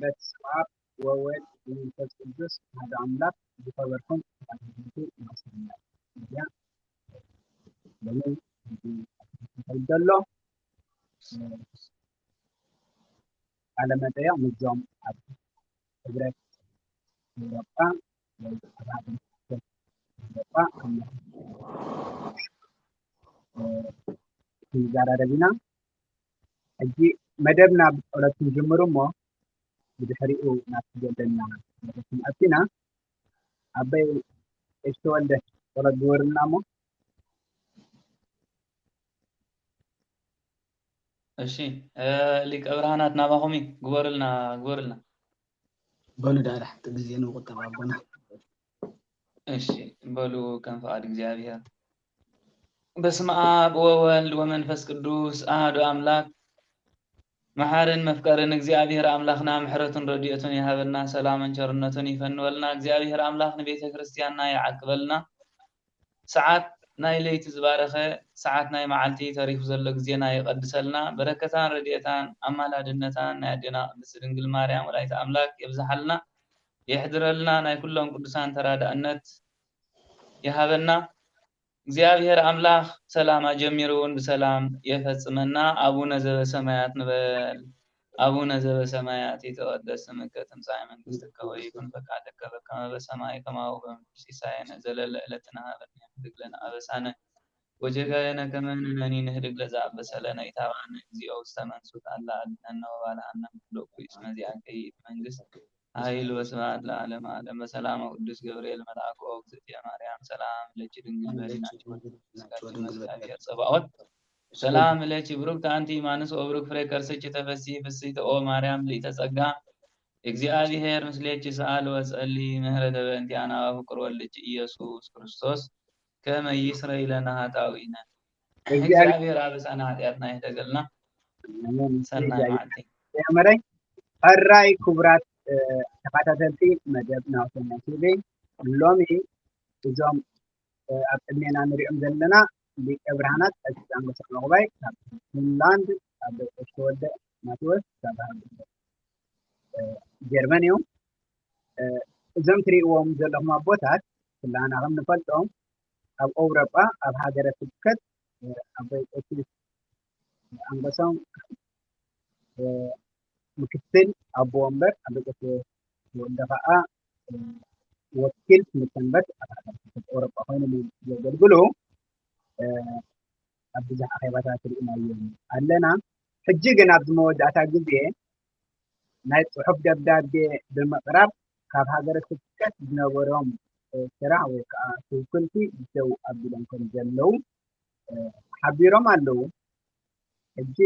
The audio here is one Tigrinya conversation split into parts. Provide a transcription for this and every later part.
በስመ አብ ወወልድ ወመንፈስ ቅዱስ አሐዱ አምላክ። ዝኸበርኩም ተኸታተልቲ ማስተርና ሚድያ፣ ሎሚ ዘሎ ቃለ መጠይቕ ምስዞም ኣብ ሕብረት ኤውሮጳ ወይ ኣብ ሃገር ኤውሮጳ ክንዘራረብ ኢና። ሕጂ መደብና ብጸሎት ክንጅምር እሞ፣ ብድሕሪኡ ናብቲ ዘለና መደብ ክንኣቱ ኢና። ኣቦይ ቀሺ ተወልደ፣ ጸሎት ግበሩልና እሞ። እሺ፣ እ፣ ሊቀ ብርሃናት ናባኹም እዩ። ግበሩልና፣ ግበሩልና። በሉ ዳኣ፣ ራሕቲ ግዜ ንምቁጠብ ኣቦና። እሺ፣ በሉ ከም ፍቓድ እግዚኣብሔር። በስመ አብ ወወልድ ወመንፈስ ቅዱስ አሐዱ አምላክ። መሓርን መፍቀርን እግዚኣብሔር ኣምላኽና ምሕረቱን ረድኤቱን ይሃበልና፣ ሰላምን ቸርነቱን ይፈንወልና። እግዚኣብሔር ኣምላኽ ንቤተ ክርስቲያንና ይዓቅበልና። ሰዓት ናይ ለይቲ ዝባረኸ፣ ሰዓት ናይ መዓልቲ ተሪፉ ዘሎ ግዜና ይቐድሰልና። በረከታን ረድኤታን ኣማላድነታን ናይ ኣዴና ቅድስቲ ድንግል ማርያም ወላዲተ ኣምላክ የብዝሓልና፣ የሕድረልና። ናይ ኩሎም ቅዱሳን ተራዳእነት ይሃበና። እግዚኣብሔር ኣምላኽ ሰላም ኣጀሚሩ እውን ብሰላም የፈጽመና። ኣቡነ ዘበሰማያት ንበል። አቡነ ዘበሰማያት ይትቀደስ ስምከ ትምጻእ መንግስትከ ወይኩን ፈቃድከ በከመ በሰማይ ከማሁ በምድር። ሲሳየነ ዘለለ ዕለትነ ሀበነ ንህድግ ለነ አበሳነ ወጌጋየነ ከመ ንሕነኒ ንህድግ ለዘአበሰ ለነ። ኢታብአነ እግዚኦ ውስተ መንሱት አላ አድነነ ወባልአነ እምኩሉ እኩይ እስመ ዚአከ ይእቲ መንግስት ኃይል ወስብሐት ለዓለመ ዓለም። በሰላመ ቅዱስ ገብርኤል መልአክ ኦ እግዝእትየ ማርያም ሰላም ለኪ ድንግል በሊናኪ ወድንግል በልኪ እግዚአብሔር ጸባኦት ሰላም ለኪ ብሩክት አንቲ እማንስ ወብሩክ ፍሬ ከርስኪ ተፈሲ ፍስሕት ኦ ማርያም ልዕተ ጸጋ እግዚአብሔር ምስሌኪ ሰአል ወጸሊ ምህረተ በእንቲአና ፍቅር ወልድኪ ኢየሱስ ክርስቶስ ከመ ይስረይ ለነ ኃጣውኢነ። እግዚአብሔር አበሳና ኃጢአትና ይሕደገልና። ሰናይ መዓልቲ። የመረይ። ሕራይ ክቡራት ተኸታተልቲ መደብ ናሁ ሰናይ ቲቪ፣ ሎሚ እዞም ኣብ ቅድሜና ንሪኦም ዘለና ሊቀ ብርሃናት ቀሲስ ኣንበሳ ዕቁባይ ካብ ፊንላንድ፣ ኣቦይ ቀሺ ተወልደ ማቴዎስ ካብ ሃገረ ጀርመን እዮም። እዞም ትሪእዎም ዘለኹም ኣቦታት ኩላና ከም ንፈልጦም ኣብ ኤውሮጳ ኣብ ሃገረ ስብከት ኣቦይ ቀሲስ ኣንበሳም ምክትል ኣቦ ወንበር፣ ኣቦይ ቀሲስ ተወልደ ከዓ ወኪል ስምሰንበት ኣብ ሃገረ ስብከት ኤውሮጳ ኮይኖም እዮም ዘገልግሉ። ኣብ ብዙሕ ኣኼባታት ርኢናዮም ኣለና። ሕጂ ግን ኣብዚ መወዳእታ ግዜ ናይ ጽሑፍ ደብዳቤ ብምቕራብ ካብ ሃገረ ስብከት ዝነበሮም ስራሕ ወይ ከዓ ስንኩልቲ ደው ኣቢሎም ከም ዘለዉ ሓቢሮም ኣለዉ። ሕጂ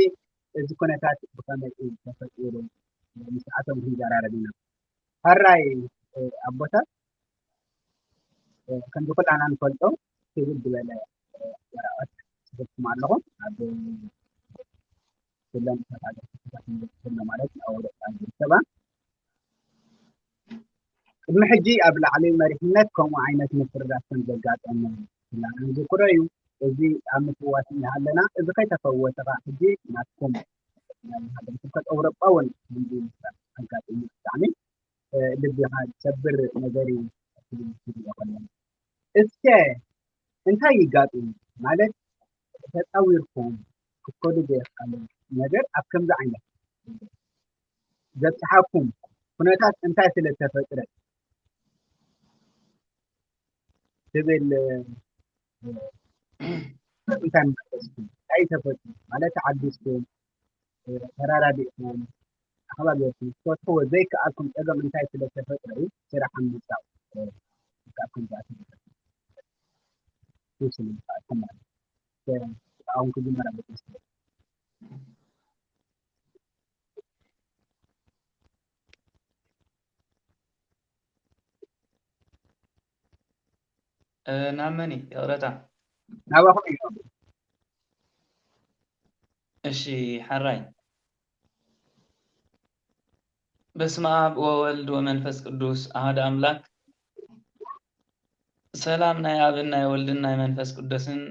እዚ ኩነታት ብኸመይ እዩ ተፈጢሩ? ምስኣቶም ክንዘራረብ ኢና። ሕራይ ኣቦታት፣ ከምዚ ኩላና ንፈልጦ ክብል ዝበለ ወረቐት ጽሒፍኩም ኣለኹም። ኣብ ኩለን ተፋለጥቲ ማለት ኣብ ኣውሮጳ ዝርከባ ቅድሚ ሕጂ ኣብ ላዕሊ መሪሕነት ከምኡ ዓይነት ምፍርራስ ከም ዘጋጠመ ኩላና ንዝክሮ እዩ። እዚ ኣብ ምፍዋስ እናሃለና እዚ ከይተፈወሰ ከዓ ሕጂ ናትኩም ናይ ሃገረ ስብከት ኣውሮጳ እውን ከምዚ ምፍራስ ኣጋጢሙ ብጣዕሚ ልብኻ ዝሰብር ነገር እዩ። እስከ እንታይ ይጋጥም ማለት ተፃዊርኩም ክትከዱ ዘይኽኣለ ነገር ኣብ ከምዚ ዓይነት ዘብፅሓኩም ኩነታት እንታይ ስለ ተፈጥረ ትብል እንታይ መለስኩም? እንታይ ተፈጥሩ ማለት ተዓጊስኩም ተራዳዲእኩም ኣኸባቢኹም ክትፈትሕዎ ዘይከኣልኩም ፀገም እንታይ ስለ ተፈጥረ እዩ ስራሕ ኣብ ምምፃእ ካብ ከምዚ ኣትምፃእ ስለ ዝኸኣልኩም ማለት እዩ። ኣሁን ክጅመር ኣለኩም። ናብ መን እዩ? ይቕረታ። ናባኹም እዩ። እሺ፣ ሓራይ። በስመ አብ ወወልድ ወመንፈስ ቅዱስ አሐዱ አምላክ። ሰላም ናይ ኣብን ናይ ወልድን ናይ መንፈስ ቅዱስን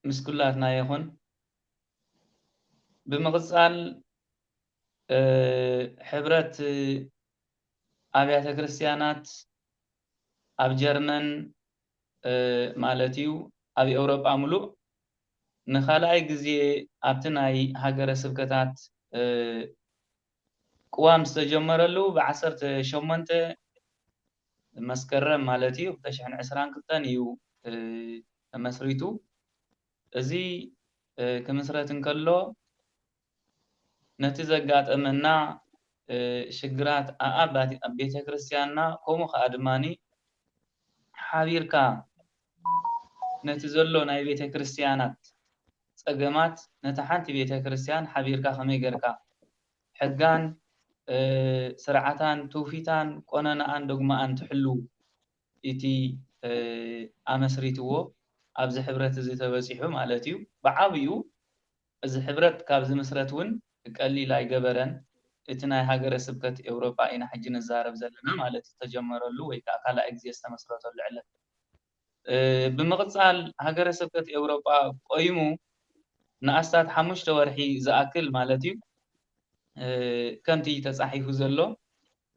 ምስ ኩላትና ይኹን። ብምቕጻል እ፣ ሕብረት ኣብያተ ክርስቲያናት ኣብ ጀርመን፣ እ፣ ማለት እዩ፣ ኣብ ኤውሮጳ ምሉእ ንኻልኣይ ግዜ ኣብቲ ናይ ሃገረ ስብከታት፣ እ፣ ቅዋም ዝተጀመረሉ ብዓሰርተ ሸሞንተ መስከረም ማለት እዩ፣ ክልተ ሽሕን ዕስራን ክልተን እዩ፣ እ፣ ተመስሪቱ። እዚ፣ እ፣ ክምስረት እንከሎ ነቲ ዘጋጠመና፣ እ፣ ሽግራት ኣኣብ ባቲ-፣ ኣብ ቤተ ክርስቲያንና፣ ከምኡ ከኣ ድማኒ ሓቢርካ ነቲ ዘሎ ናይ ቤተ ክርስቲያናት ጸገማት፣ ነታ ሓንቲ ቤተ ክርስቲያን ሓቢርካ ከመይ ጌርካ ሕጋን፣ እ፣ ስርዓታን፣ ትውፊታን፣ ቆነናኣን፣ ዶግማኣን ትሕሉ፣ እቲ፣ እ፣ ኣመስሪትዎ ኣብዚ ሕብረት እዚ ተበጺሑ ማለት እዩ። ብዓብዩ እዚ ሕብረት ካብ ዝምስረት እውን ቀሊል ኣይገበረን። እቲ ናይ ሃገረ ስብከት ኤውሮጳ ኢና ሕጂ ንዛረብ ዘለና ማለት ዝተጀመረሉ ወይ ከዓ ካልኣይ ግዜ ዝተመስረተሉ ዕለት። እ፣ ብምቕጻል ሃገረ ስብከት ኤውሮጳ ቆይሙ ንኣስታት ሓሙሽተ ወርሒ ዝኣክል ማለት እዩ፣ እ፣ ከምቲ ተጻሒፉ ዘሎ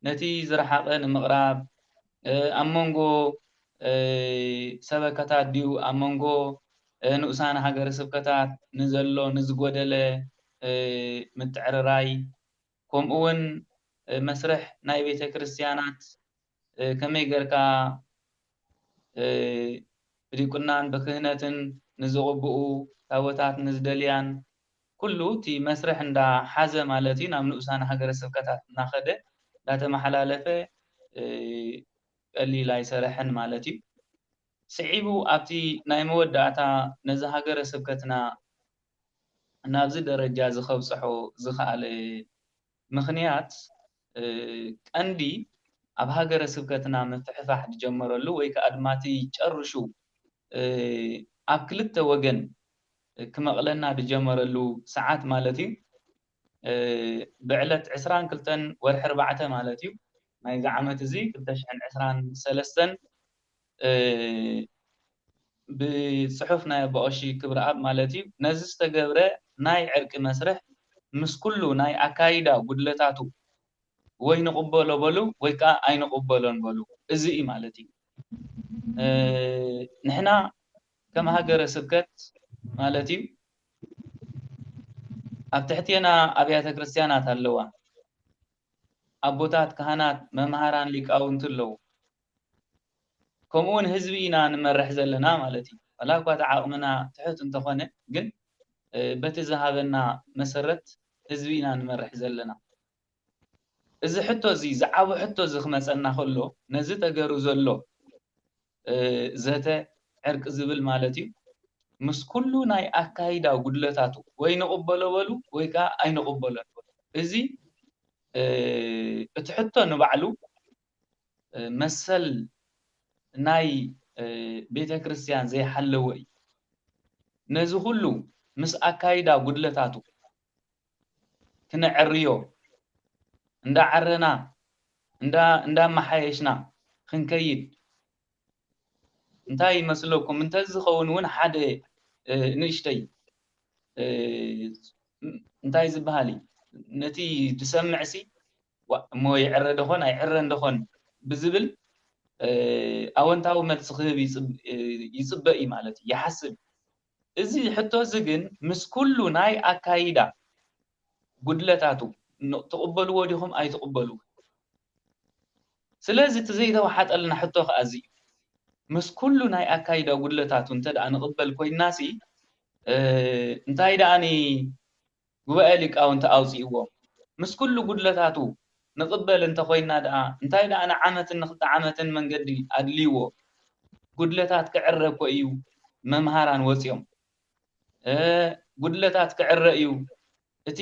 ነቲ ዝረሓቐ ንምቕራብ፣ እ፣ ኣብ መንጎ፣ እ፣ ሰበከታት ድዩ ኣብ መንጎ፣ እ፣ ንኡሳን ሃገረ ስብከታት ንዘሎ ንዝጎደለ፣ እ፣ ምትዕርራይ፣ ከምኡ እውን፣ እ፣ መስርሕ ናይ ቤተ ክርስቲያናት፣ እ፣ ከመይ ጌርካ፣ እ፣ ብዲቁናን ብክህነትን ንዝቕብኡ፣ ታቦታት ንዝደልያን፣ ኩሉ እቲ መስርሕ እንዳሓዘ ማለት እዩ፣ ናብ ንኡሳን ሃገረ ስብከታት እናኸደ እንዳተመሓላለፈ፣ እ፣ ቀሊል ኣይሰርሐን ማለት እዩ። ስዒቡ ኣብቲ ናይ መወዳእታ ነዚ ሃገረ ስብከትና ናብዚ ደረጃ እዚ ከብጽሖ ዝኸኣለ ምኽንያት፣ እ፣ ቀንዲ ኣብ ሃገረ ስብከትና ምፍሕፋሕ ዝጀመረሉ ወይ ከኣ ድማ እቲ ጨርሹ፣ እ፣ ኣብ ክልተ ወገን ክመቕለና ዝጀመረሉ ሰዓት ማለት እዩ። እ፣ ብዕለት ዕስራን ክልተን ወርሒ ኣርባዕተ ማለት እዩ ናይዚ ዓመት እዚ ክልተ ሽሕን ዕስራን ሰለስተን፣ እ፣ ብጽሑፍ ናይ ኣባ ቀሺ ክብረኣብ ማለት እዩ። ነዚ ዝተገብረ ናይ ዕርቂ መስርሕ ምስ ኩሉ ናይ ኣካይዳ ጉድለታቱ ወይ ንቕበሎ በሉ ወይ ከኣ ኣይንቕበሎን በሉ። እዚ እዩ ማለት እዩ። እ፣ ንሕና ከም ሃገረ ስብከት ማለት እዩ፣ ኣብ ትሕቴና ኣብያተ ክርስቲያናት ኣለዋ። ኣቦታት፣ ካህናት፣ መምሃራን፣ ሊቃውንቲ ኣለዉ። ከምኡ እውን ህዝቢ ኢና ንመርሕ ዘለና ማለት እዩ። ዋላ እኳ እቲ ዓቕምና ትሑት እንተኾነ፣ ግን፣ እ፣ በቲ ዝሃበና መሰረት ህዝቢ ኢና ንመርሕ ዘለና። እዚ ሕቶ እዚ፣ ዝዓቢ ሕቶ እዚ ክመጸና ከሎ፣ ነዚ ተገሩ ዘሎ፣ እ፣ ዘተ ዕርቂ ዝብል ማለት እዩ፣ ምስ ኩሉ ናይ ኣካይዳ ጉድለታቱ ወይ ንቕበሎ በሉ ወይ ከኣ ኣይንቕበሎን በሉ። እዚ፣ እ፣ እቲ ሕቶ ንባዕሉ፣ እ፣ መሰል ናይ፣ እ፣ ቤተ ክርስቲያን ዘይሓለወ እዩ። ነዚ ኩሉ ምስ ኣካይዳ ጉድለታቱ ክነዕርዮ፣ እንዳዓረና፣ እንዳ-፣ እንዳመሓየሽና ክንከይድ፣ እንታይ ይመስለኩም? እንተዝኸውን እውን ሓደ፣ እ፣ ንእሽተይ፣ እ፣ እንታይ ዝበሃል እዩ? ነቲ ዝሰምዕሲ፣ ዋ-፣ እሞ ይዕረ ደኾን ኣይዕረን ደኾን ብዝብል፣ እ፣ ኣወንታዊ መልሲ ክህብ ይጽብ-፣ እ፣ ይጽበ እዩ ማለት እዩ፣ ይሓስብ። እዚ ሕቶ እዚ ግን ምስ ኩሉ ናይ ኣካይዳ ጉድለታቱ ን-፣ ትቕበልዎ ዲኹም ኣይትቕበልዎ? ስለዚ እቲ ዘይተዋሓጠልና ሕቶ ከኣ እዚ እዩ። ምስ ኩሉ ናይ ኣካይዳ ጉድለታቱ እንተ ደኣ ንቕበል ኮይንናሲ፣ እ፣ እንታይ ደኣኒ ጉባኤ ሊቃውንቲ ኣውጺእዎ? ምስ ኩሉ ጉድለታቱ ንቕበል እንተ ኮይንና ደኣ፣ እንታይ ደኣ ንዓመትን ንክልተ ዓመትን መንገዲ ኣድልይዎ? ጉድለታት ክዕረ እኮ እዩ መምሃራን ወጺኦም። እ፣ ጉድለታት ክዕረ እዩ እቲ፣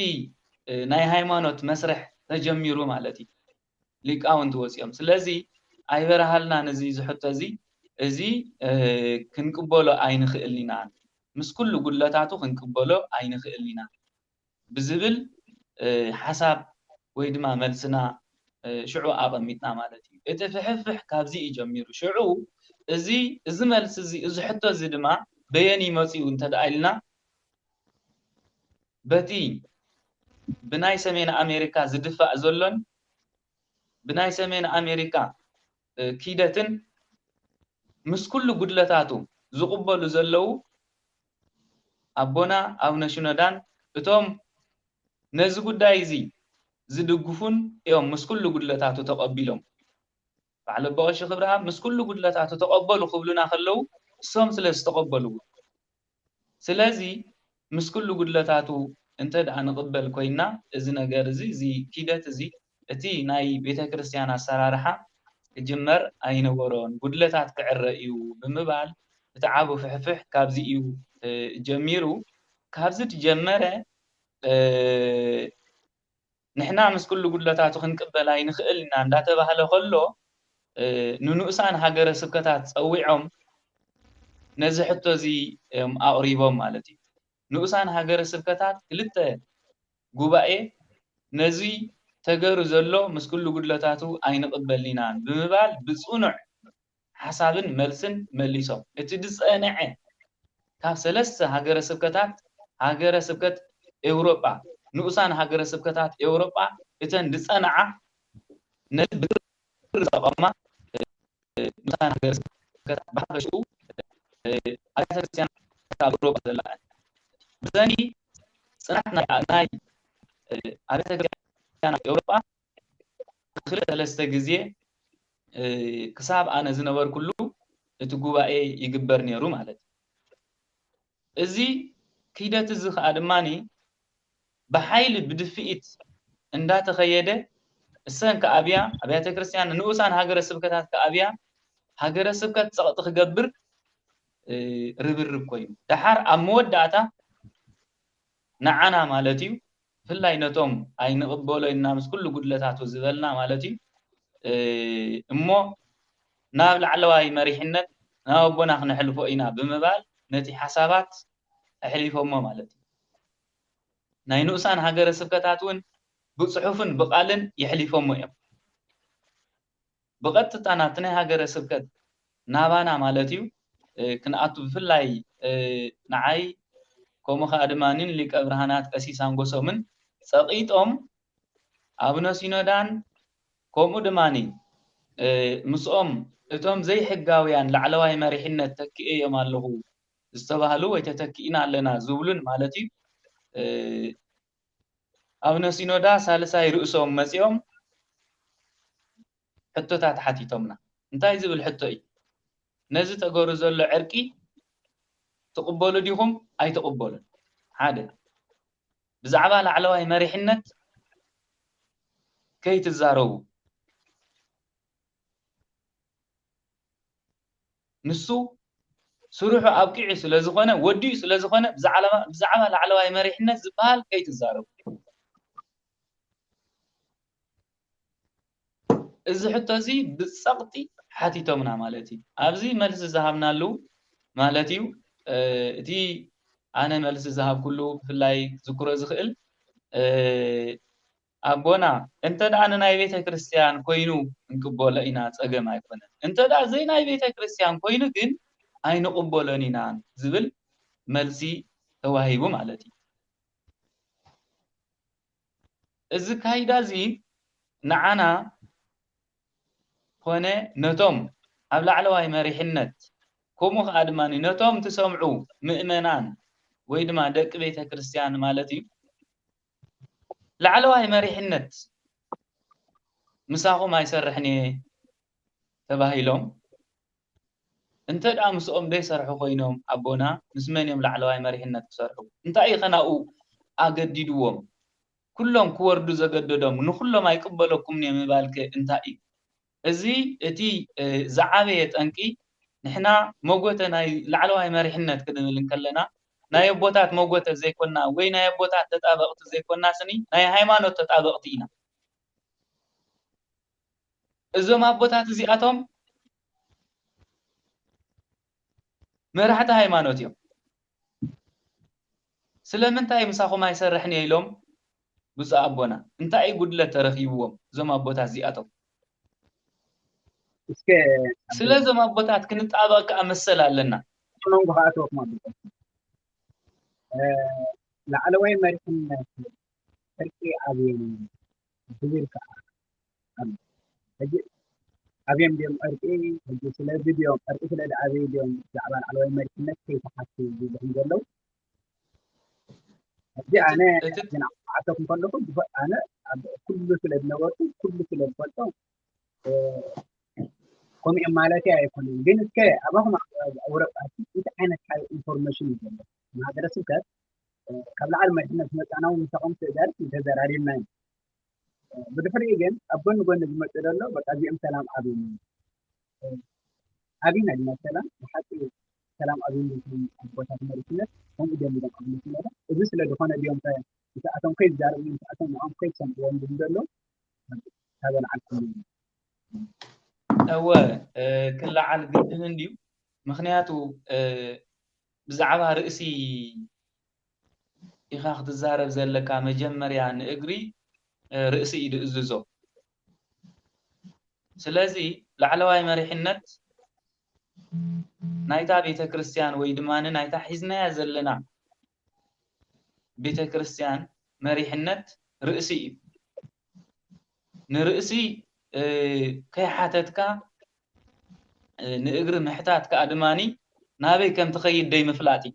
እ፣ ናይ ሃይማኖት መስርሕ ተጀሚሩ ማለት እዩ። ሊቃውንቲ ወጺኦም። ስለዚ ኣይበርሃልናን እዚ ዝሕቶ እዚ፣ እዚ፣ እ፣ ክንቅበሎ ኣይንኽእልን ኢና። ምስ ኩሉ ጉድለታቱ ክንቅበሎ ኣይንኽእልን ኢና ብዝብል፣ እ፣ ሓሳብ ወይ ድማ መልስና፣ እ፣ ሽዑ ኣቐሚጥና ማለት እዩ። እቲ ፍሕፍሕ ካብዚ እዩ ጀሚሩ። ሽዑ እዚ፣ እዚ መልሲ እዚ፣ እዚ ሕቶ እዚ ድማ በየን እዩ መጺኡ እንተ ደኣ ኢልና፣ በቲ ብናይ ሰሜን ኣሜሪካ ዝድፋእ ዘሎን ብናይ ሰሜን ኣሜሪካ እ፣ ኪደትን ምስ ኩሉ ጉድለታቱ ዝቕበሉ ዘለዉ ኣቦና ኣቡነ ሽኖዳን እቶም ነዚ ጉዳይ እዚ ዝድግፉን እዮም ምስ ኩሉ ጉድለታቱ ተቐቢሎም። በዓል ኣቦ ቀሺ ክብረኣብ ምስ ኩሉ ጉድለታቱ ተቐበሉ ክብሉና ከለዉ እሶም ስለ ዝተቐበልዎ። ስለዚ ምስ ኩሉ ጉድለታቱ እንተ ደኣ ንቕበል ኮይና እዚ ነገር እዚ እዚ ኪደት እዚ እቲ ናይ ቤተ ክርስቲያን ኣሰራርሓ ክጅመር ኣይነበሮን፣ ጉድለታት ክዕረ እዩ ብምባል እቲ ዓቢ ፍሕፍሕ ካብዚ እዩ እ፣ ጀሚሩ። ካብዚ ዝጀመረ እ፣ ንሕና ምስ ኩሉ ጉድለታቱ ክንቅበል ኣይንኽእል ኢና እንዳተባህለ ከሎ እ፣ ንንኡሳን ሃገረ ስብከታት ጸዊዖም ነዚ ሕቶ እዚ እዮም ኣቕሪቦም ማለት እዩ። ንኡሳን ሃገረ ስብከታት ክልተ ጉባኤ ነዚ ተገሩ ዘሎ ምስ ኩሉ ጉድለታቱ ኣይንቕበልን ኢና ብምባል ብጽኑዕ ሓሳብን መልስን መሊሶም። እቲ ዝጸንዐ ካብ ሰለስተ ሃገረ ስብከታት ሃገረ ስብከት ኤውሮጳ ንኡሳን ሃገረ ስብከታት ኤውሮጳ እተን ዝጸንዓ ነዚ ብር ዘቆማ ንኡሳን ሃገረ ስብከታት ብሓፈሽኡ ኣብያተ ክርስቲያን ኣብ ኤውሮጳ ዘላ ብሰንኪ ጽናት ናይ ናይ ኣብያተ ክርስቲያን ኣብ ኤውሮጳ ክልተ ሰለስተ ግዜ ክሳብ ኣነ ዝነበርኩሉ እቲ ጉባኤ ይግበር ነይሩ ማለት እዩ። እዚ ክይደት እዚ ከዓ ድማ ብሓይሊ ብድፍኢት እንዳተኸየደ እሰን ክኣብያ ኣብያተ ክርስቲያን ንኡሳን ሃገረ ስብከታት ክኣብያ ሃገረ ስብከት ፀቕጢ ክገብር ርብርብ ኮይኑ ደሓር ኣብ መወዳእታ ንዓና ማለት እዩ ብፍላይ ነቶም ኣይንቕበሎ ኢና ምስ ኩሉ ጉድለታቱ ዝበልና ማለት እዩ እሞ ናብ ላዕለዋይ መሪሕነት ናብ ኣቦና ክነሕልፎ ኢና ብምባል ነቲ ሓሳባት ኣሕሊፎሞ ማለት እዩ። ናይ ንኡሳን ሃገረ ስብከታት እውን ብፅሑፍን ብቃልን የሕሊፎሞ እዮም። ብቐጥታ ናብቲ ናይ ሃገረ ስብከት ናባና ማለት እዩ ክንኣቱ ብፍላይ ንዓይ ከምኡ ከዓ ድማ ሊቀ ብርሃናት ቀሲስ ኣንጎሶምን ፀቒጦም ኣቡነ ሲኖዳን ከምኡ ድማ ምስኦም እቶም ዘይሕጋውያን ላዕለዋይ መሪሕነት ተኪኤ እዮም ኣለኹ ዝተባህሉ ወይ ተተኪእና ኣለና ዝብሉን ማለት እዩ ኣቡነ ሲኖዳ ሳልሳይ ርእሶም መፂኦም ሕቶታት ሓቲቶምና። እንታይ ዝብል ሕቶ እዩ? ነዚ ተገሩ ዘሎ ዕርቂ ትቕበሉ ዲኹም ኣይትቕበሉን? ሓደ ብዛዕባ ላዕለዋይ መሪሕነት ከይትዛረቡ ንሱ ስርሑ ኣብቂዑ ስለ ዝኾነ ወዲኡ ስለ ዝኾነ ብዛዕባ ላዕለዋይ መሪሕነት ዝበሃል ከይትዛረቡ። እዚ ሕቶ እዚ ብፀቕጢ ሓቲቶምና ማለት እዩ። ኣብዚ መልሲ ዝሃብናሉ ማለት እዩ እቲ ኣነ መልሲ ዝሃብኩሉ ብፍላይ ዝክሮ ዝኽእል ኣቦና እንተ ደኣ ንናይ ቤተ ክርስቲያን ኮይኑ እንቅበሎ ኢና፣ ጸገም ኣይኮነን። እንተ ደኣ ዘይናይ ቤተ ክርስቲያን ኮይኑ ግን ኣይንቕበሎን ኢና ዝብል መልሲ ተዋሂቡ ማለት እዩ። እዚ ካይዳ እዚ ንዓና ኮነ ነቶም ኣብ ላዕለዋይ መሪሕነት ከምኡ ከኣ ድማ ነቶም ትሰምዑ ምእመናን ወይ ድማ ደቂ ቤተ ክርስቲያን ማለት እዩ ላዕለዋይ መሪሕነት ምሳኹም ኣይሰርሕን እየ ተባሂሎም እንተ ደኣ ምስኦም ዘይሰርሑ ኮይኖም ኣቦና ምስ መን እዮም ላዕለዋይ መሪሕነት ክሰርሑ እንታይ እዩ ከናኡ ኣገዲድዎም ኩሎም ክወርዱ ዘገደዶም ንኩሎም ኣይቅበለኩምን እየ ምባልከ እንታይ እዩ እዚ እቲ ዝዓበየ ጠንቂ ንሕና መጎተ ናይ ላዕለዋይ መሪሕነት ክንብል እንከለና ናይ ኣቦታት መጎተ ዘይኮና ወይ ናይ ኣቦታት ተጣበቕቲ ዘይኮና ስኒ ናይ ሃይማኖት ተጣበቕቲ ኢና። እዞም ኣቦታት እዚኣቶም መራሕቲ ሃይማኖት እዮም። ስለምንታይ ምሳኹም ኣይሰርሕን እየ ኢሎም ብፁዕ ኣቦና እንታይ እዩ ጉድለት ተረኺብዎም እዞም ኣቦታት እዚኣቶም? እስከ ስለዞም ኣቦታት ክንጣበቕ ከዓ መሰል ኣለና። መንጎ ከኣተወኩም ኣቦታት ላዕለዋይ መሪሕነት ዕርቂ ኣብዮም ዝብል ከዓ ኣሎ። ሕጂ ኣብዮም ድዮም ዕርቂ? ሕጂ ስለዚ ድዮም ዕርቂ ስለ ዝኣብዩ ድዮም ብዛዕባ ላዕለዋይ መሪሕነት ከይተሓቱ ዝብልኹም ዘለዉ? ሕጂ ኣነ እቲ ግን ዓተኩም ከለኹ ብፈ- ኣነ ኣብ ኩሉ ስለ ዝነበርኩ ኩሉ ስለ ዝፈልጦ እ፣ ከምኡ እዮም ማለት ኣይኮነን። ግን እስከ ኣባኹም ኣብ ኣውሮጳ እንታይ ዓይነት ሓይል ኢንፎርሜሽን እዩ ዘሎ? ማህበረ ስብከት እ፣ ካብ ላዕሊ መሪሕነት መፃና እውን ምሳኹም ስእዳር ተዘራሪብና እዩ። እ፣ ብድሕሪኡ ግን ኣብ ጎኒ ጎኒ ዝመፅእ ዘሎ በቃ እዚኦም ሰላም ኣብዮም። እ፣ ኣብና ድማ ሰላም ብሓቂ ሰላም ኣብዮም ዝብሉ ኣቦታት መሪሕነት ከምኡ ጀሚሮም ኣብ መስመራ እዚ ስለ ዝኾነ ድዮም ከ ምስኣቶም ከይዛረቡ ምስኣቶም ንኦም ከይሰምዕዎም ዝብሉ ዘለዉ? ተበልዓልኩም እወ እ፣ ክለዓል ግድን እንድዩ። ምክንያቱ እ፣ ብዛዕባ ርእሲ ኢኻ ክትዛረብ ዘለካ። መጀመርያ ንእግሪ እ፣ ርእሲ እዩ ዝእዝዞ። ስለዚ ላዕለዋይ መሪሕነት ናይታ ቤተ ክርስቲያን ወይ ድማ ናይታ ሒዝናያ ዘለና ቤተ ክርስቲያን መሪሕነት ርእሲ እዩ። ንርእሲ እ፣ ከይሓተትካ እ፣ ንእግሪ ምሕታት ከዓ ድማ ናበይ ከም ትኸይድ ደይ ምፍላጥ እዩ።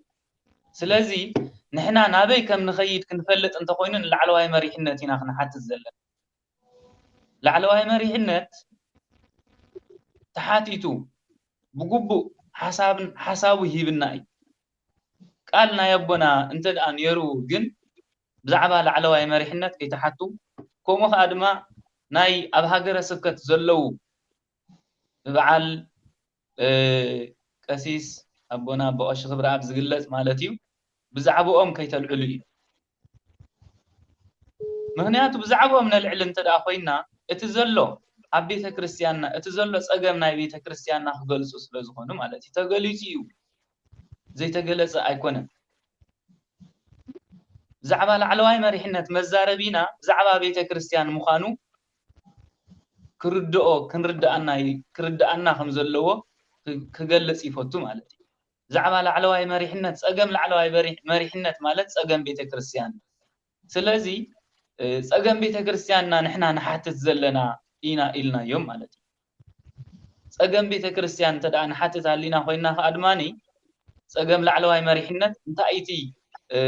ስለዚ ንሕና ናበይ ከም ንኸይድ ክንፈልጥ እንተኾይኑ ንላዕለዋይ መሪሕነት ኢና ክንሓትት ዘለና። ላዕለዋይ መሪሕነት ተሓቲቱ ብግቡእ ሓሳብን ሓሳቡ ሂብና እዩ። ቃል ናይ ኣቦና እንተ ደኣ ነይሩ ግን ብዛዕባ ላዕለዋይ መሪሕነት ከይተሓቱ፣ ከምኡ ከኣ ድማ ናይ ኣብ ሃገረ ስብከት ዘለዉ ብበዓል እ፣ ቀሲስ ኣቦና ኣባ ቀሺ ክብረኣብ ዝግለጽ ማለት እዩ፣ ብዛዕባኦም ከይተልዕሉ እዩ። ምክንያቱ ብዛዕባኦም ነልዕል እንተ ደኣ ኮይና እቲ ዘሎ ኣብ ቤተ ክርስቲያንና እቲ ዘሎ ጸገም ናይ ቤተ ክርስቲያንና ክገልጹ ስለ ዝኾኑ ማለት እዩ። ተገሊጹ እዩ፣ ዘይተገለጸ ኣይኮነን። ብዛዕባ ላዕለዋይ መሪሕነት መዛረቢና ብዛዕባ ቤተ ክርስቲያን ምዃኑ ክርድኦ ክንርድኣና ይ- ክርድኣና ከም ዘለዎ ክ- ክገልጽ ይፈቱ ማለት እዩ። ብዛዕባ ላዕለዋይ መሪሕነት ጸገም ላዕለዋይ መሪ- መሪሕነት ማለት ጸገም ቤተ ክርስቲያን። ስለዚ እ፣ ጸገም ቤተ ክርስቲያንና ንሕና ንሓትት ዘለና ኢና ኢልናዮም ማለት እዩ። ጸገም ቤተ ክርስቲያን እንተ ደኣ ንሓትት ኣሊና ኮይና ከኣ ድማኒ ጸገም ላዕለዋይ መሪሕነት እንታይ እቲ እ፣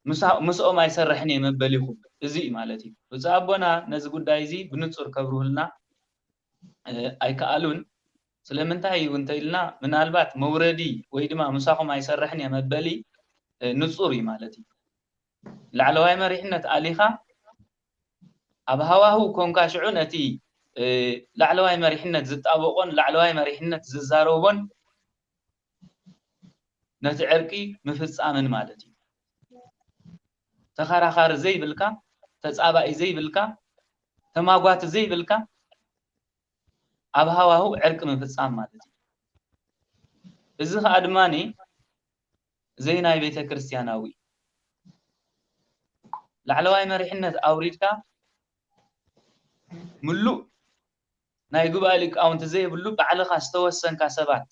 ምሳ- ምስኦም ኣይሰርሕን እየ መበሊኹም እዚ እዩ ማለት እዩ። ብፁዕ ኣቦና ነዚ ጉዳይ እዚ ብንጹር ከብርሁልና እ፣ ኣይከኣሉን። ስለምንታይ እዩ እንተኢልና ምናልባት መውረዲ ወይ ድማ ምሳኹም ኣይሰርሕን እየ መበሊ እ፣ ንጹር እዩ ማለት እዩ። ላዕለዋይ መሪሕነት ኣሊኻ ኣብ ሃዋህው ኮንካ ሽዑ ነቲ እ፣ ላዕለዋይ መሪሕነት ዝጣበቆን ላዕለዋይ መሪሕነት ዝዛረቦን ነቲ ዕርቂ ምፍጻምን ማለት እዩ። ተኸራኻሪ ዘይብልካ፣ ተጻባኢ ዘይብልካ፣ ተማጓቲ ዘይብልካ ኣብ ሃዋህው ዕርቂ ምፍጻም ማለት እዩ። እዚ ከኣ ድማኒ ዘይናይ ቤተ ክርስቲያናዊ እዩ። ላዕለዋይ መሪሕነት ኣውሪድካ ምሉእ ናይ ጉባኤ ሊቃውንቲ ዘይብሉ ባዕልኻ ዝተወሰንካ ሰባት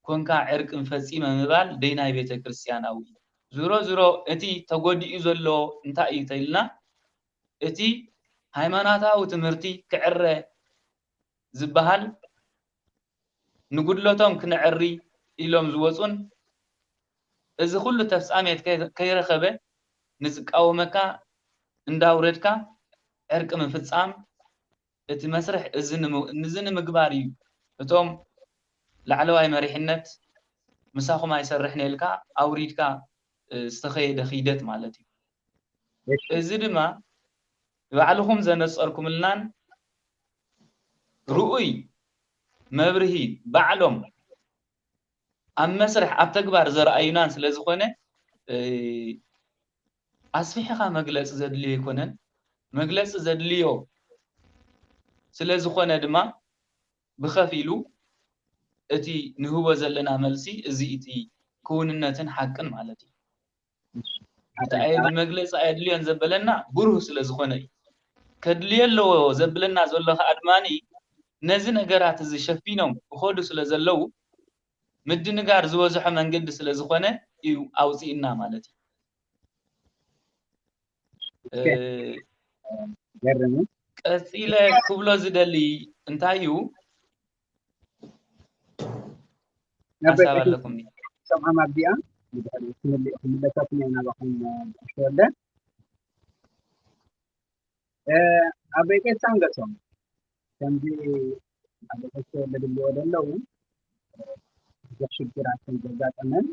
ኮንካ ዕርቂ ፈጺመ ምባል ደይናይ ቤተ ክርስቲያናዊ እዩ። ዝሮ ዝሮ እቲ ተጎዲኡ ዘሎ እንታይ እዩ ተኢልና እቲ ሃይማኖታዊ ትምህርቲ ክዕረ ዝበሃል ንጉድለቶም ክነዕሪ ኢሎም ዝወፁን እዚ ኩሉ ተፍፃሜት ከይ- ከይረኸበ ንዝቃወመካ እንዳውረድካ ዕርቂ ምፍፃም እቲ መስርሕ እዚ ንሙ- እዚ ንምግባር እዩ። እቶም ላዕለዋይ መሪሕነት ምሳኹም ኣይሰርሕን ኢልካ ኣውሪድካ እ፣ ዝተኸየደ ኺደት ማለት እዩ። እሺ እዚ ድማ ባዕልኹም ዘነፀርኩምልናን ርኡይ መብርሂ ባዕሎም ኣብ መስርሕ ኣብ ተግባር ዘርኣዩናን ስለ ዝኾነ እ፣ ኣስፊሕኻ መግለፂ ዘድልዮ ኣይኮነን። መግለፂ ዘድልዮ ስለ ዝኾነ ድማ ብኸፊሉ እቲ ንህቦ ዘለና መልሲ እዚ እቲ ክውንነትን ሓቅን ማለት እዩ። እንታይ መግለፂ ኣየድልዮን ዘበለና ብሩህ ስለ ዝኾነ እዩ። ከድልዮ ኣለዎ ዘብለና ዘሎ ከዓ ድማኒ ነዚ ነገራት እዚ ሸፊኖም ይኸዱ ስለ ዘለዉ ምድንጋር ዝበዝሖ መንገዲ ስለ ዝኾነ እዩ ኣውፅእና ማለት እዩ። ገርም። ቀፂለ ክብሎ ዝደሊ እንታይ እዩ? ሓሳብ ኣለኩም? ሰምዓም ኣብዚኣ ክምለሰኩም እየ ናባኹም። ሽወደ ኣብ ቤተክርስትያን ገጾም ከምዚ ኣብ ቤተክርስትያን ዝብልዎ ዘለዉ ብዙሕ ሽግራት ከም ዘጋጠመን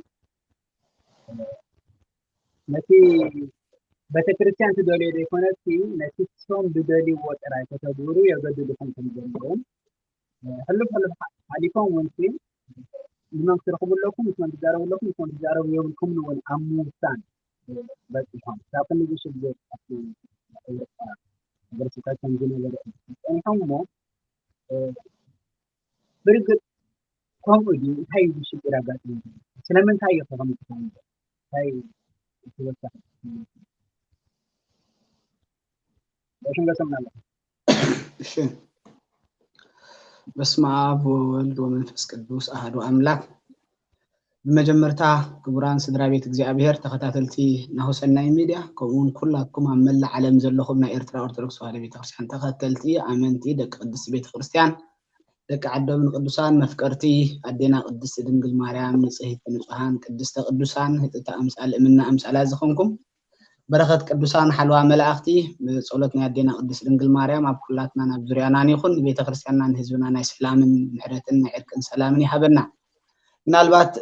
ነቲ ቤተክርስትያን ትደልዮ ዘይኮነሲ ነቲ እሶም ዝደልይዎ ጥራይ ከተግብሩ የገድድኹም ከም ዘለዉ ሕሉፍ ሕሉፍ ሓሊፎም እውን ንመን ክትረኽቡ ኣለኩም፣ ምስ መን ትዛረቡ ኣለኩም፣ ምስ መን ትዛረቡ የብልኩምን እውን ኣብ ምውሳን በፂሖም ካብ ክንዲ ሽግር ኣብቲ ኤውሮጳ ሕብረተሰብ ከም ዝነበረ ፀኒሖም እሞ ብርግፅ ከምኡ ድዩ? እንታይ እዩ ሽግር ኣጋጢሙ? ስለምንታይ እዩ ከምኡ ዝኸውን? እንታይ ተወሳኺ ዳሽን ገሰምና ኣለኹ። እሺ። በስመ አብ ወወልድ ወመንፈስ ቅዱስ አሐዱ አምላክ። ብመጀመርታ ክቡራን ስድራ ቤት እግዚኣብሔር ተኸታተልቲ ናሁ ሰናይ ሚድያ ከምኡውን ኩላትኩም ኣብ መላእ ዓለም ዘለኹም ናይ ኤርትራ ኦርቶዶክስ ተዋህዶ ቤተክርስትያን ተኸተልቲ ኣመንቲ ደቂ ቅድስቲ ቤተክርስትያን ደቂ ዓዶምን ቅዱሳን መፍቀርቲ ኣዴና ቅድስቲ ድንግል ማርያም ንጽህቲ ንጹሃን ቅድስተ ቅዱሳን ህጥታ ኣምሳል እምና ኣምሳላ ዝኾንኩም በረኸት ቅዱሳን ሓልዋ መላእኽቲ ብጸሎት ናይ ኣዴና ቅድስት ድንግል ማርያም ኣብ ኩላትናን ኣብ ዙርያናን ይኹን ንቤተ ክርስቲያንና ንህዝብና ናይ ሰላምን ምሕረትን ናይ ዕርቅን ሰላምን ይሃበና። ምናልባት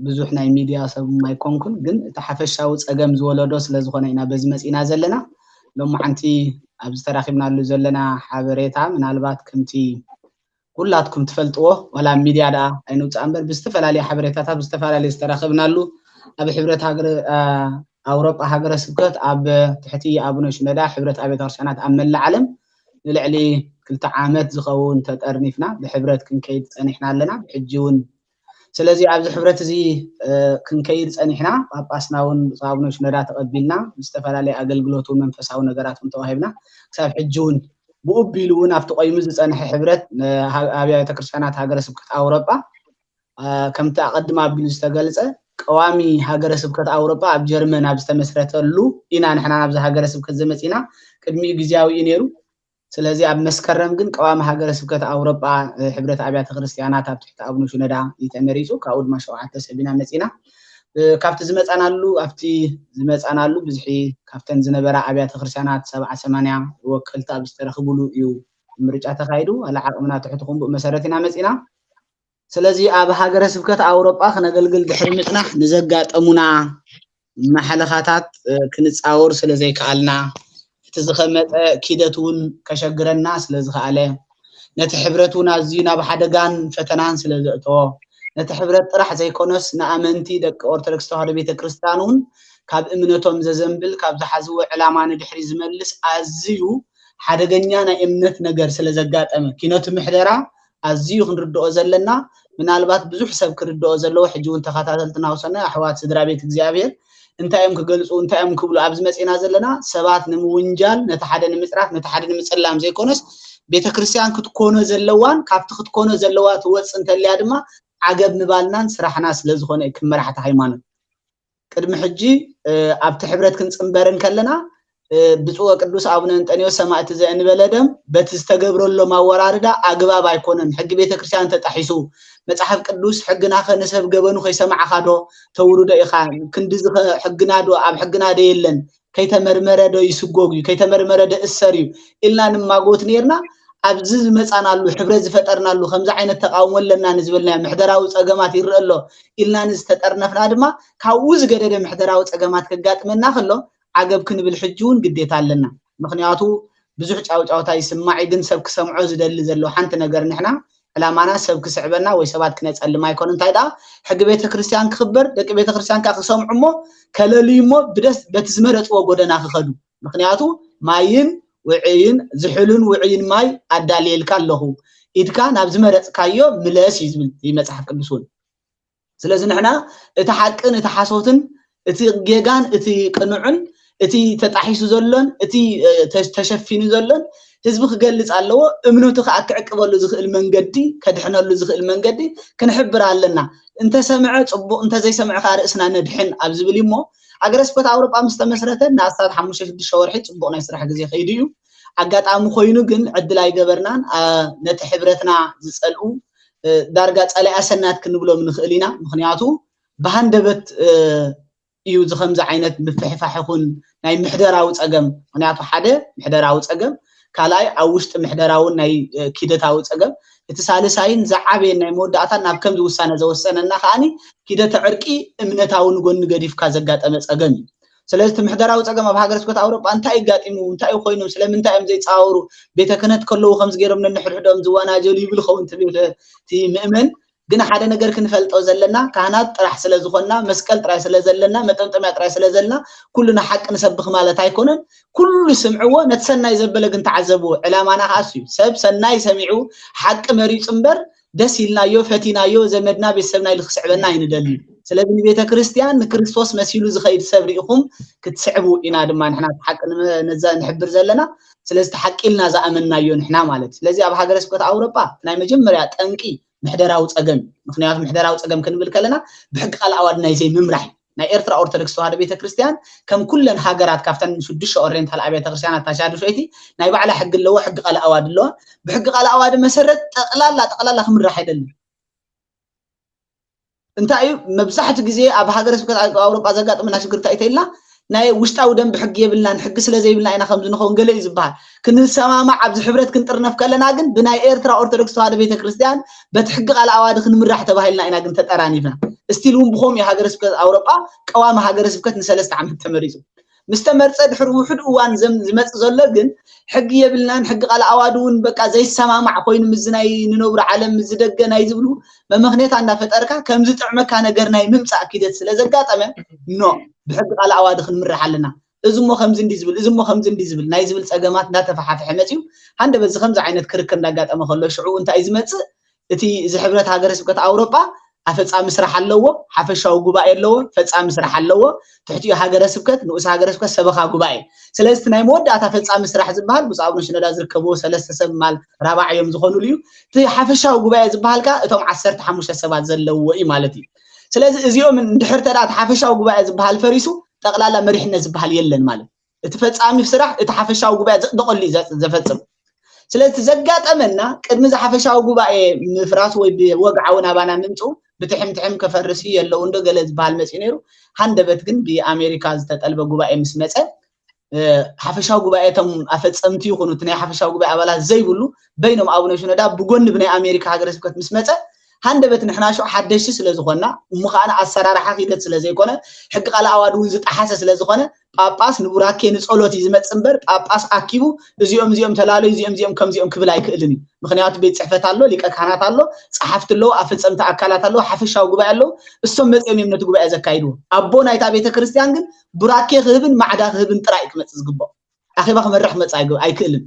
ብዙሕ ናይ ሚድያ ሰብ ኣይኮንኩን፣ ግን እቲ ሓፈሻዊ ጸገም ዝወለዶ ስለ ዝኾነ ኢና በዚ መጺና ዘለና። ሎማዓንቲ ኣብዚ ተራኺብናሉ ዘለና ሓበሬታ ምናልባት ከምቲ ኩላትኩም ትፈልጥዎ ዋላ ኣብ ሚድያ ደኣ ኣይንውፃእ እምበር ብዝተፈላለየ ሓበሬታታት ብዝተፈላለየ ዝተራኸብናሉ ኣብ ሕብረት ሃገረ ኣውሮጳ ሃገረ ስብከት ኣብ ትሕቲ ኣቡነ ሽኖዳ ሕብረት ኣብያተ ክርስቲያናት ኣብ መላእ ዓለም ንልዕሊ ክልተ ዓመት ዝኸውን ተጠርኒፍና ብሕብረት ክንከይድ ፀኒሕና ኣለና። ብሕጂ እውን ስለዚ ኣብዚ ሕብረት እዚ ክንከይድ ፀኒሕና ጳጳስና እውን ብፁዕ ኣቡነ ሽኖዳ ተቐቢልና ዝተፈላለየ ኣገልግሎት እውን መንፈሳዊ ነገራት እውን ተዋሂብና ክሳብ ሕጂ እውን ብኡ ኣቢሉ እውን ኣብቲ ቆይሙ ዝፀንሐ ሕብረት ኣብያተ ክርስቲያናት ሃገረ ስብከት ኣውሮጳ ከምቲ ኣቐድም ኣቢሉ ዝተገልፀ ቀዋሚ ሃገረ ስብከት ኣውሮጳ ኣብ ጀርመን ኣብ ዝተመስረተሉ ኢና ንሕና ናብዚ ሃገረ ስብከት ዘመፂና። ቅድሚኡ ግዜያዊ እዩ ነይሩ። ስለዚ ኣብ መስከረም ግን ቀዋሚ ሃገረ ስብከት ኣውሮጳ ሕብረት ኣብያተ ክርስቲያናት ኣብ ትሕቲ ኣቡነ ሽኖዳ እዩ ተመሪፁ። ካብኡ ድማ ሸውዓተ ሰብ ኢና መፂና። ካብቲ ዝመፃናሉ ኣብቲ ዝመፃናሉ ብዝሒ ካብተን ዝነበራ ኣብያተ ክርስቲያናት ሰብዓ ሰማንያ ወከልቲ ኣብ ዝተረኽብሉ እዩ ምርጫ ተኻይዱ። ዋላ ዓቕምና ትሕቲ ኹምቡእ መሰረት ኢና መፂና። ስለዚ ኣብ ሃገረ ስብከት ኣውሮጳ ክነገልግል ድሕሪ ምፅናሕ ንዘጋጠሙና ማሕለኻታት ክንፃወር ስለ ዘይከኣልና እቲ ዝኸመፀ ኪደት እውን ከሸግረና ስለ ዝኸኣለ ነቲ ሕብረት እውን ኣዝዩ ናብ ሓደጋን ፈተናን ስለ ዘእተዎ ነቲ ሕብረት ጥራሕ ዘይኮነስ ንኣመንቲ ደቂ ኦርቶዶክስ ተዋህዶ ቤተ ክርስቲያን እውን ካብ እምነቶም ዘዘንብል ካብ ዝሓዝዎ ዕላማ ንድሕሪ ዝመልስ ኣዝዩ ሓደገኛ ናይ እምነት ነገር ስለ ዘጋጠመ ኪነቱ ምሕደራ ኣዝዩ ክንርድኦ ዘለና ምናልባት ብዙሕ ሰብ ክርድኦ ዘለዎ ሕጂ እውን ተኸታተልትና ውሰነ ኣሕዋት ስድራ ቤት እግዚኣብሔር እንታይ እዮም ክገልፁ እንታይ እዮም ክብሉ ኣብዚ መፂና ዘለና ሰባት ንምውንጃል ነቲ ሓደ ንምፅራፍ ነቲ ሓደ ንምፅላም ዘይኮነስ ቤተክርስትያን ክትኮኖ ዘለዋን ካብቲ ክትኮኖ ዘለዋ ትወፅ እንተልያ ድማ ዓገብ ምባልናን ስራሕና ስለዝኾነ ክመራሕቲ ሃይማኖት ቅድሚ ሕጂ ኣብቲ ሕብረት ክንፅንበር እንከለና ብፁዕ ወቅዱስ ኣቡነ እንጠንዮስ ሰማእቲ ዘእንበለ ደም በቲ ዝተገብረሎም ኣወራርዳ ኣግባብ ኣይኮነን። ሕጊ ቤተክርስትያን ተጣሒሱ መፅሓፍ ቅዱስ ሕግናኸ ንሰብ ገበኑ ከይሰማዕኻ ዶ ተውርዶ ኢኻ? ክንድዚ ሕግና ዶ ኣብ ሕግና ዶ የለን? ከይተመርመረ ዶ ይስጎግ እዩ? ከይተመርመረ ዶ እሰር እዩ? ኢልና ንማጎት ነርና። ኣብዚ ዝመፃናሉ ሕብረት ዝፈጠርናሉ ከምዚ ዓይነት ተቃውሞ ኣለና ንዝበልናዮ ምሕደራዊ ፀገማት ይረአ ኣሎ ኢልና ንዝተጠርነፍና ድማ ካብኡ ዝገደደ ምሕደራዊ ፀገማት ከጋጥመና ከሎ ዓገብ ክንብል ሕጂ እውን ግዴታ ኣለና። ምኽንያቱ ብዙሕ ጫውጫውታ ይስማዕ እዩ፣ ግን ሰብ ክሰምዖ ዝደሊ ዘሎ ሓንቲ ነገር ንሕና ዕላማና ሰብ ክስዕበና ወይ ሰባት ክነፀልም ኣይኮነ። እንታይ ደኣ ሕጊ ቤተ ክርስቲያን ክኽበር ደቂ ቤተ ክርስቲያን ከዓ ክሰምዑ እሞ ከለልዩ እሞ ብደስ በቲ ዝመረፅዎ ጎደና ክኸዱ። ምኽንያቱ ማይን ውዕይን ዝሕሉን ውዕይን ማይ ኣዳልየልካ ኣለኹ፣ ኢድካ ናብ ዝመረፅካዮ ምለስ እዩ ዝብል እዩ መፅሓፍ ቅዱስ እውን። ስለዚ ንሕና እቲ ሓቅን እቲ ሓሶትን እቲ ጌጋን እቲ ቅኑዕን እቲ ተጣሒሱ ዘሎን እቲ ተሸፊኑ ዘሎን ህዝቢ ክገልፅ ኣለዎ። እምነቱ ከዓ ክዕቅበሉ ዝኽእል መንገዲ ከድሕነሉ ዝኽእል መንገዲ ክንሕብር ኣለና። እንተሰምዐ ፅቡቕ እንተዘይሰምዐ ከዓ ርእስና ነድሕን ኣብ ዝብል እሞ ሃገረ ስብከት ኣውሮጳ ምስ ተመስረተ ንኣስታት ሓሙሽተ ሽዱሽተ ወርሒ ጽቡቕ ናይ ስራሕ ግዜ ከይዱ እዩ። ኣጋጣሚ ኮይኑ ግን ዕድል ኣይገበርናን። ነቲ ሕብረትና ዝጸልኡ ዳርጋ ጸላኢ ኣሰናት ክንብሎም ንኽእል ኢና። ምኽንያቱ ብሃንደበት እዩ እዚ ከምዚ ዓይነት ምፍሕፋሕ ይኹን ናይ ምሕደራዊ ጸገም። ምኽንያቱ ሓደ ምሕደራዊ ጸገም፣ ካልኣይ ኣብ ውሽጢ ምሕደራውን ናይ ኪደታዊ ጸገም፣ እቲ ሳልሳይን ዝዓበየን ናይ መወዳእታ ናብ ከምዚ ውሳነ ዘወሰነና ከዓኒ ኪደተ ዕርቂ እምነታዊ ንጎኒ ገዲፍካ ዘጋጠመ ጸገም እዩ። ስለዚ እቲ ምሕደራዊ ጸገም ኣብ ሃገረ ስብከት ኣውሮጳ እንታይ ኣጋጢሙ፣ እንታይ ኮይኑ፣ ስለምንታይ እዮም ዘይጸዋወሩ፣ ቤተ ክህነት ከለዉ ከምዚ ገይሮም ነንሕድሕዶም ዝወናጀሉ ይብል ኸውን እቲ ምእመን። ግን ሓደ ነገር ክንፈልጦ ዘለና ካህናት ጥራሕ ስለ ዝኾንና፣ መስቀል ጥራይ ስለ ዘለና፣ መጠምጠምያ ጥራይ ስለ ዘለና ኩሉ ንሓቂ ንሰብኽ ማለት ኣይኮነን። ኩሉ ስምዕዎ፣ ነቲ ሰናይ ዘበለ ግን ተዓዘብዎ። ዕላማና ከኣ እሱ እዩ። ሰብ ሰናይ ሰሚዑ ሓቂ መሪጹ እምበር ደስ ኢልናዮ፣ ፈቲናዮ፣ ዘመድና፣ ቤተሰብና ኢሉ ክስዕበና ኣይንደልን። ስለዚ ንቤተ ክርስቲያን ንክርስቶስ መሲሉ ዝኸይድ ሰብ ርኢኹም ክትስዕቡ ኢና ድማ ንሕና ሓቂ ንመ- ነዛ ንሕብር ዘለና። ስለዚ እቲ ሓቂ ኢልና ዝኣመንናዮ ንሕና ማለት። ስለዚ ኣብ ሃገረ ስብከት ኣውሮጳ ናይ መጀመርያ ጠንቂ ምሕደራዊ ጸገም እዩ። ምኽንያቱ ምሕደራዊ ጸገም ክንብል ከለና ብሕጊ ቃል ኣዋድ ናይ ዘይምምራሕ እዩ። ናይ ኤርትራ ኦርቶዶክስ ተዋህዶ ቤተክርስትያን ከም ኩለን ሃገራት ካብተን ሽዱሽተ ኦሪየንታል ኣብያተ ክርስትያናት ታሻድሾይቲ ናይ ባዕላ ሕጊ ኣለዎ፣ ሕጊ ቃል ኣዋድ ኣለዋ። ብሕጊ ቃል ኣዋድ መሰረት ጠቕላላ ጠቕላላ ክምራሕ ኣይደልን። እንታይ እዩ መብዛሕትኡ ግዜ ኣብ ሃገረ ስብከት ኣውሮጳ ዘጋጥመና ሽግር እንታይ እዩ ተይልና ናይ ውሽጣዊ ደንብ ሕጊ የብልናን፣ ሕጊ ስለ ዘይብልና ኢና ከምዚ ንኸውን ገለ እዩ ዝበሃል። ክንሰማማዕ ኣብዚ ሕብረት ክንጥርነፍ ከለና ግን ብናይ ኤርትራ ኦርቶዶክስ ተዋህዶ ቤተክርስትያን በቲ ሕጊ ቃል ኣዋዲ ክንምራሕ ተባሂልና ኢና ግን ተጠራኒፍና። እስቲል እውን ብኸምኡ እዩ ሃገረ ስብከት ኣውሮጳ ቀዋሚ ሃገረ ስብከት ንሰለስተ ዓመት ተመሪጹ። ምስ ተመርጸ ድሕሪ ውሑድ እዋን ዘም ዝመጽእ ዘሎ ግን ሕጊ የብልናን፣ ሕጊ ቃል ኣዋዲ እውን በቃ ዘይሰማማዕ ኮይኑ ምስዚ ናይ ንነብሮ ዓለም ምስዚ ደገ ናይ ዝብሉ መመኽንያት እንዳፈጠርካ ከም ዝጥዕመካ ነገር ናይ ምምጻእ ኪደት ስለ ዘጋጠመ ኖ ብሕጊ ቃል ኣዋዲ ክንምራሕ ኣለና። እዚ እሞ ከምዚ እንዲ ዝብል፣ እዚ እሞ ከምዚ እንዲ ዝብል ናይ ዝብል ጸገማት እንዳተፈሓፈሐ መጺኡ። ሃንደ በዚ ከምዚ ዓይነት ክርክር እንዳጋጠመ ከሎ ሽዑ እንታይ እዩ ዝመጽእ? እቲ እዚ ሕብረት ሃገረ ስብከት ኣውሮጳ ኣፈጻሚ ስራሕ ኣለዎ፣ ሓፈሻዊ ጉባኤ ኣለዎ፣ ፈጻሚ ስራሕ ኣለዎ፣ ትሕቲኡ ሃገረ ስብከት፣ ንኡስ ሃገረ ስብከት፣ ሰበኻ ጉባኤ። ስለዚ እቲ ናይ መወዳእታ ፈጻሚ ስራሕ ዝበሃል ብፁዕ ኣቡነ ሽኖዳ ዝርከብዎ ሰለስተ ሰብ ማል ራብዓ እዮም ዝኾኑሉ እዩ። እቲ ሓፈሻዊ ጉባኤ ዝበሃል ከኣ እቶም ዓሰርተ ሓሙሽተ ሰባት ዘለውዎ እዩ ማለት እዩ። ስለዚ እዚኦም እንድሕር ተዳ እቲ ሓፈሻዊ ጉባኤ ዝበሃል ፈሪሱ ጠቕላላ መሪሕነት ዝበሃል የለን ማለት እዩ። እቲ ፈጻሚ ስራሕ እቲ ሓፈሻዊ ጉባኤ ዘጽደቐሉ እዩ ዘ- ዘፈጽም። ስለዚ እቲ ዘጋጠመና ቅድሚ እዚ ሓፈሻዊ ጉባኤ ምፍራሱ ወይ ብወግዓዊ ናባና ምምፅኡ ብትሕም ትሕም ከፈርስ እዩ የለውን ዶ ገለ ዝበሃል መፅኡ ነይሩ። ሃንደበት ግን ብኣሜሪካ ዝተጠልበ ጉባኤ ምስ መፀ ሓፈሻዊ ጉባኤ እቶም ኣፈፀምቲ ይኹኑ እቲ ናይ ሓፈሻዊ ጉባኤ ኣባላት ዘይብሉ በይኖም ኣቡነ ሽኖዳ ብጎኒ ብናይ ኣሜሪካ ሃገረ ስብከት ምስ መፀ ሃንደበት ንሕና ሽዑ ሓደሽቲ ስለ ዝኾንና እሞ ከዓነ ኣሰራርሓ ኪደት ስለ ዘይኮነ ሕጊ ቃል ኣዋዲ እውን ዝጠሓሰ ስለ ዝኾነ ጳጳስ ንቡራኬ ንጸሎት እዩ ዝመጽእ እምበር ጳጳስ ኣኪቡ እዚኦም እዚኦም ተላለዩ እዚኦም እዚኦም ከምዚኦም ክብል ኣይክእልን እዩ። ምኽንያቱ ቤት ጽሕፈት ኣሎ፣ ሊቀ ካህናት ኣሎ፣ ጸሓፍቲ ኣለዉ፣ ኣፈጸምቲ ኣካላት ኣለዉ፣ ሓፈሻዊ ጉባኤ ኣለዉ። እሶም መጺኦም እዮም ነቲ ጉባኤ ዘካይድዎ። ኣቦ ናይታ ቤተ ክርስቲያን ግን ቡራኬ ክህብን ማዕዳ ክህብን ጥራይ እዩ ክመጽእ ዝግብኦ። ኣኼባ ክመርሕ ክመጽእ ኣይግ- ኣይክእልን።